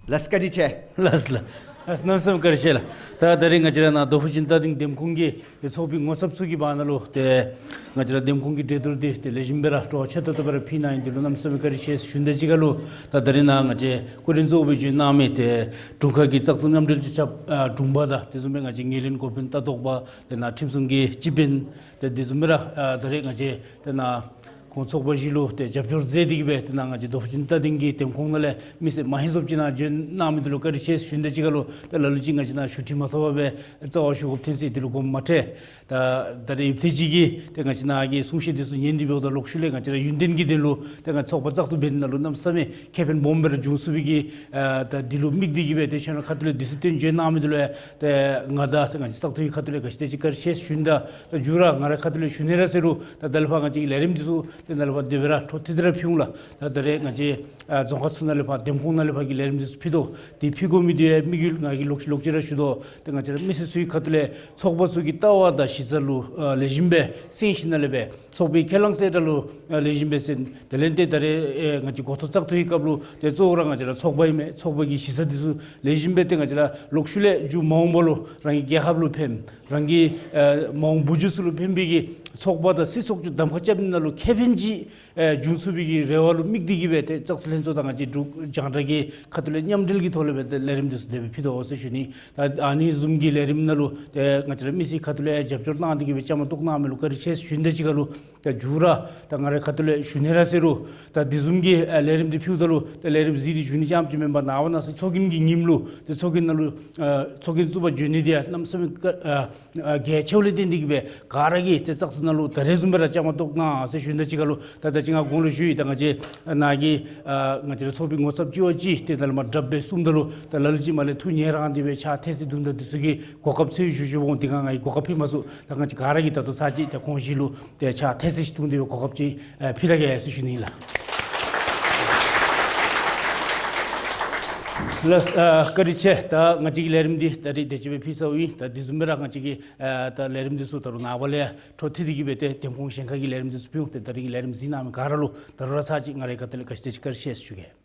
ལགས་བཀའ་དྲིན་ཆེ། ལགས་ལགས། ལགས་གནམ་མེད་ས་མེད་བཀའ་དྲིན་ཆེ་ལགས། ད་ད་རིས་ང་བཅས་ར་ནཱ་རྡོ་ཕུ་ཅིན་ཏ་སྡིངས་འདེམས་ཁོངས་ཀྱི་ཏེ་ཚོགས་པའི་ངོ་ཚབ་ཚུ་གི་བར་ན་ལུ་ཏེ་ང་བཅས་ར་འདེམས་ཁོངས་ཀྱི་གྲོས་བསྡུར་འདི་ཏེ་ལེགས་ཤོམ་སྦེ་ར་སྤྲོ་བ་ཆེ་ཏོག་ཏོ་སྦེ་ར་ཕུལ་གནང་ཡི། འདི་ལུ་གནམ་མེད་ས་མེད་བཀའ་དྲིན་ཆེ་ཞུ་ནི་དང་གཅིག་ཁར་ལུ་ད་ད་རིས་ནཱ་ང་བཅས་སྐུ་མགྲོན་གཙོ་བོ་སྦེ་བྱོན་གནང་མི་ཏེ་དྲུང་ཁག་གི་བཙག་འཐུ་མཉམ་འབྲེལ་སྤྱི་ཁྱབ་ཨ་དྲུང་པ་དང་དེ་བཟུམ་སྦེ་ང་བཅས་ངོས་ལེན་འགོ་དཔོན་ལྟ་རྟོག་པ་ཏེ་ནཱ་ཁྲིམས་སྲུང་གི་སྤྱི་དཔོན་ཏེ་དེ་བཟུམ་སྦེ་ར་ཨ་ད་རིས་ང་བཅས་ཏེ་ནཱ་ཁོང་ཚོགས་པ་བཞི་ལུ་ཏེ་རྒྱབ་སྐྱོར་མཛད་དེ་གིས་སྦེ་ཏེ་ནཱ་ང་བཅས་རྡོ་ཕུ་ཅིན་ཏ་སྡིངས་ཀྱི་འདེམས་ཁོངས་ནང་ལས་མི་སེར་མང་ཧེང་སོངམ་ཅིག་ནཱ་བྱོན་གནང་མི་འདི་ལུ་བཀའ་དྲིན་ཆེ་ཞུ་ནི་དང་གཅིག་ཁར་ལུ་ཏེ་ལ་ལུ་ཅིག་ང་བཅས་ནཱ་ཞུ་ཁྲི་མ་ཐོབ་པར་སྦེ་རྩ་བ་ཞུ་དགོཔ་ཐོན་ཅི། འདི་ལུ་དགོངསམ་མ་ཁྲེལ། ད་ད་རེས་ཡུདཔ་ཐེངས་ཅིག་གི་ཏེ་ང་བཅས་ནཱ་གི་གསུང་བཤད་འདི་ཚུ་ཉན་ཏེ་འབདཝ་ད་ལོག་ཤུལ་ལས་ང་བཅས་ར་ཡུན་བརྟན་གྱི་དོན་ལུ་ཏེ་ང་ཚོགས་པ་བཙག་འཐུ་འབད་ནི་ནང་ལུ་གནམ་མེད་ས་མེད་ཁེ་ཕན་སྦོམ་སྦེ་ར་འབྱུང་ཚུགས་པའི་གི་ཨ་ད་འདི་ལུ་དམིགས་ཏེ་གིས་སྦེ་ཏེ་ཁྱོད་ར་ཁ་ཐུག་ལས་དུས་ཚོད་བཏོན་བྱོན་གནང་མི་འདི་ལུ་ཡང་ཏེ་ང་དང་ཏེ་ང་བཅས་བཙག་འཐུ་གི་ཁ་ཐུག་ལས་ག་ཅི་དེ་ཅིག་བཀའ་དྲིན་ཆེ་ཞུ་ནི་དང་ད་མཇུག་ར་ང་ར་ཁ་ཐུག་ལས་ཞུ་ནི་ར་ཟེར་རུང་ད་ད་ལས་ཕར་ང་བཅས་ཀྱི་ལས་རིམ་འདི་ཚུ་ དེ་ནང་ལས་ཕར་དེ་སྦེ་ར་འཕྲོ་མཐུད་དེ་ར་ཕུལ་འོང་ལགས། ད་ད་རེས་ང་བཅས་ཨ་རྫོང་ཁག་ཚུ་ནང་ལས་ཕར་འདེམས་ཁོངས་ནང་ལས་ཕར་གྱི་ལས་རིམ་འདི་ཚུ་ཕུལ་དོ། དེ་ཕུལ་དགོ་མི་འདི་ཡང་དམིགས་ཡུལ་ང་གིས་ལོག་ལོག་ཅི་ར་ཞུ་དོ། ཏེ་ང་བཅས་ར་མི་སེར་ཚུའི་ཁ་ཐུག་ལས་ཚོགས་པ་ཚུ་གི་ལྟ་བ་དང་གཞི་རྩ་ལུ་ཨ་ལེགས་ཤོམ་སྦེ་གསན་ཞིནམ་ལས་སྦེ་ཚོགས་པའི་ཁས་བླངས་གསལ་བསྒྲགས་ལུ་ཨ་ལེགས་ཤོམ་སྦེ་གསན། དེ་ལས་ཏེ་ད་རེས་ཨེ་ང་བཅས་འགོ་ཐོག་བཙག་འཐུ་གི་སྐབས་ལུ་ཏེ་གཙོ་བོ་ར་ང་བཅས་ར་ཚོགས་པ་ཨིན་མས། ཚོགས་པ་གི་གཞི་རྩ་འདི་ཚུ་ལེགས་ཤོམ་སྦེ་ཏེ་ང་བཅས་ར་ལོག་ཤུལ་ལས་མཇུག་མ་འོངས་པ་ལུ་རང་གི་རྒྱལ་ཁབ་ལུ་ཕན་རང་གི་ཨེ་མ་འོངས་བུ་རྒྱུད་ཚུ་ལུ་ཕན་པའི་གི་ཚོགས་པ་དང་སྲིད་ཚོགས་ཚུ་གདམ་ཁ་རྐྱབ་ནི་ནང་ལུ་ཁེ་ཕན་ཅིག་ཨེ་འབྱུང་ཚུགས་པའི་གི་རེ་བ་ལུ་དམིགས་ཏེ་གིས་སྦེ་ཏེ་བཙག་འཐུ་ལྷན་ཚོགས་དང་ང་བཅས་འབྲུག་རྒྱང་བསྒྲགས་ཀྱི་ཁ་ཐུག་ལས་མཉམ་འབྲེལ་གྱི་ཐོག་ལས་སྦེ་ཏེ་ལས་རིམ་འདི་ཚུ་དེ་སྦེ་ཕུལ་དོ་ཟེར་ཞུ་ནི། ད་ཨ་ནི་བཟུམ་གྱི་ལས་རིམ་ནང་ལུ་ཏེ་ང་བཅས་ར་མི་སེར་ཁ་ཐུག་ལས་རྒྱབ་སྐྱོར་གནང་སྟེ་གིས་སྦེ་བཅའ་མར་གཏོགས་གནང་མི་ལུ་བཀའ་དྲིན་ཆེ་ཟེར་ཞུ་ནི་དང་གཅིག་ཁར་ལུ་ད་མཇུག་ར་ད་ང་རའི་ཁ་ཐུག་ལས་ཞུ་ནི་ར་ཟེར་རུང་ད་དེ་བཟུམ་གྱི་ཨེ་ལས་རིམ་འདི་ཕུལཝ་ད་ལུ་ད་ལས་རིམ་གཟིགས་ཏེ་ཞུ་ནི་རྐྱངམ་ཅིག་མེན་པར་ནངས་པ་གནངས་ཚེ་ཚོགས་རྒྱན་གྱི་ཉིནམ་ལུ་ཏེ་ཚོགས་རྒྱན་ནང་ལུ་ཨེ་ཚོགས་རྒྱན་བཙུགས་པར་འབྱོན་ནི་འདི་ཡང་གནམ་མེད་ས་མེད་ཨ་ཨ་གལ་ཆེཝ་ལས་བརྟེན་ཏེ་གིས་སྦེ་ག་ར་གིས་ཏེ་བཙག་འཐུ་ནང་ལུ་ད་རེས་བཟུམ་སྦེ་ར་བཅའ་མར་གཏོགས་གནང་ཟེར་ཞུ་ནི་དང་གཅིག་ཁར་ལུ་ད་ད་ཅི་ང་གོང་ལུ་ཞུ་ཡི། ད་ང་བཅས་ཨ་ནཱ་གི་ཨ་ང་བཅས་ར་ཚོགས་པའི་ངོ་ཚབ་ཅིག་བ་ཅིན་ཏེ་ད་ལས་མར་དྲགཔ་སྦེ་གསུངམ་ད་ལུ་ད་ལ་ལུ་ཅིག་མར་ལས་ཐུགས་ཉེ་རང་སྟེ་སྦེ་ཕྱག་འཐས་ཏེ་འདུག། ད་འདི་ཚུ་གི་གོ་སྐབས་ཚུ་ཞུ་ཞུ་འོང་། དེ་སྒང་ང་གིས་གོ་སྐབས་ཕུལ་མ་ཚུགས། ད་ང་བཅས་ག་ར་གིས་ད་ལྟོ་ཚར་ཅིག་ད་གོང་བཞིན་ལུ་ཏེ་ཕྱག་འཐས་ཏེ་ཞིནམ་ཏེ་སྦེ་གོ་སྐབས་ཅིག་ཨེ་ཕུལ་ད་གེ་ཟེར་ཞུ་ནི་ལགས། ལགས་ཨ་བཀའ་དྲིན་ཆེ། ད་ང་བཅས་ཀྱི་ལས་རིམ་འདི་ད་རིས་དེ་ཅིག་སྦེ་ཕུལ་ཚརཝ་ཨིན། ད་དེ་བཟུམ་སྦེ་ར་ང་བཅས་ཀྱི་ཨ་ད་ལས་རིམ་འདི་ཚུ་ད་རུང་ནངས་པ་ལས་འཕྲོ་མཐུད་དེ་གིས་སྦེ་ཏེ་འདེམས་ཁོངས་གཞན་ཁ་གི་ལས་རིམ་འདི་ཚུ་ཕུལ་འོང་། ཏེ་ད་རིས་ཀྱི་ལས་རིམ་གཟིགས་གནང་མི་ག་ར་ལུ་ད་རུང་ར་ཚར་ཅིག་ང་རའི་ཁ་ཐུག་ལས་བཀྲིན་ཆེ་བཀྲིན་ཆེ་ཟེར་ཞུ་གེ།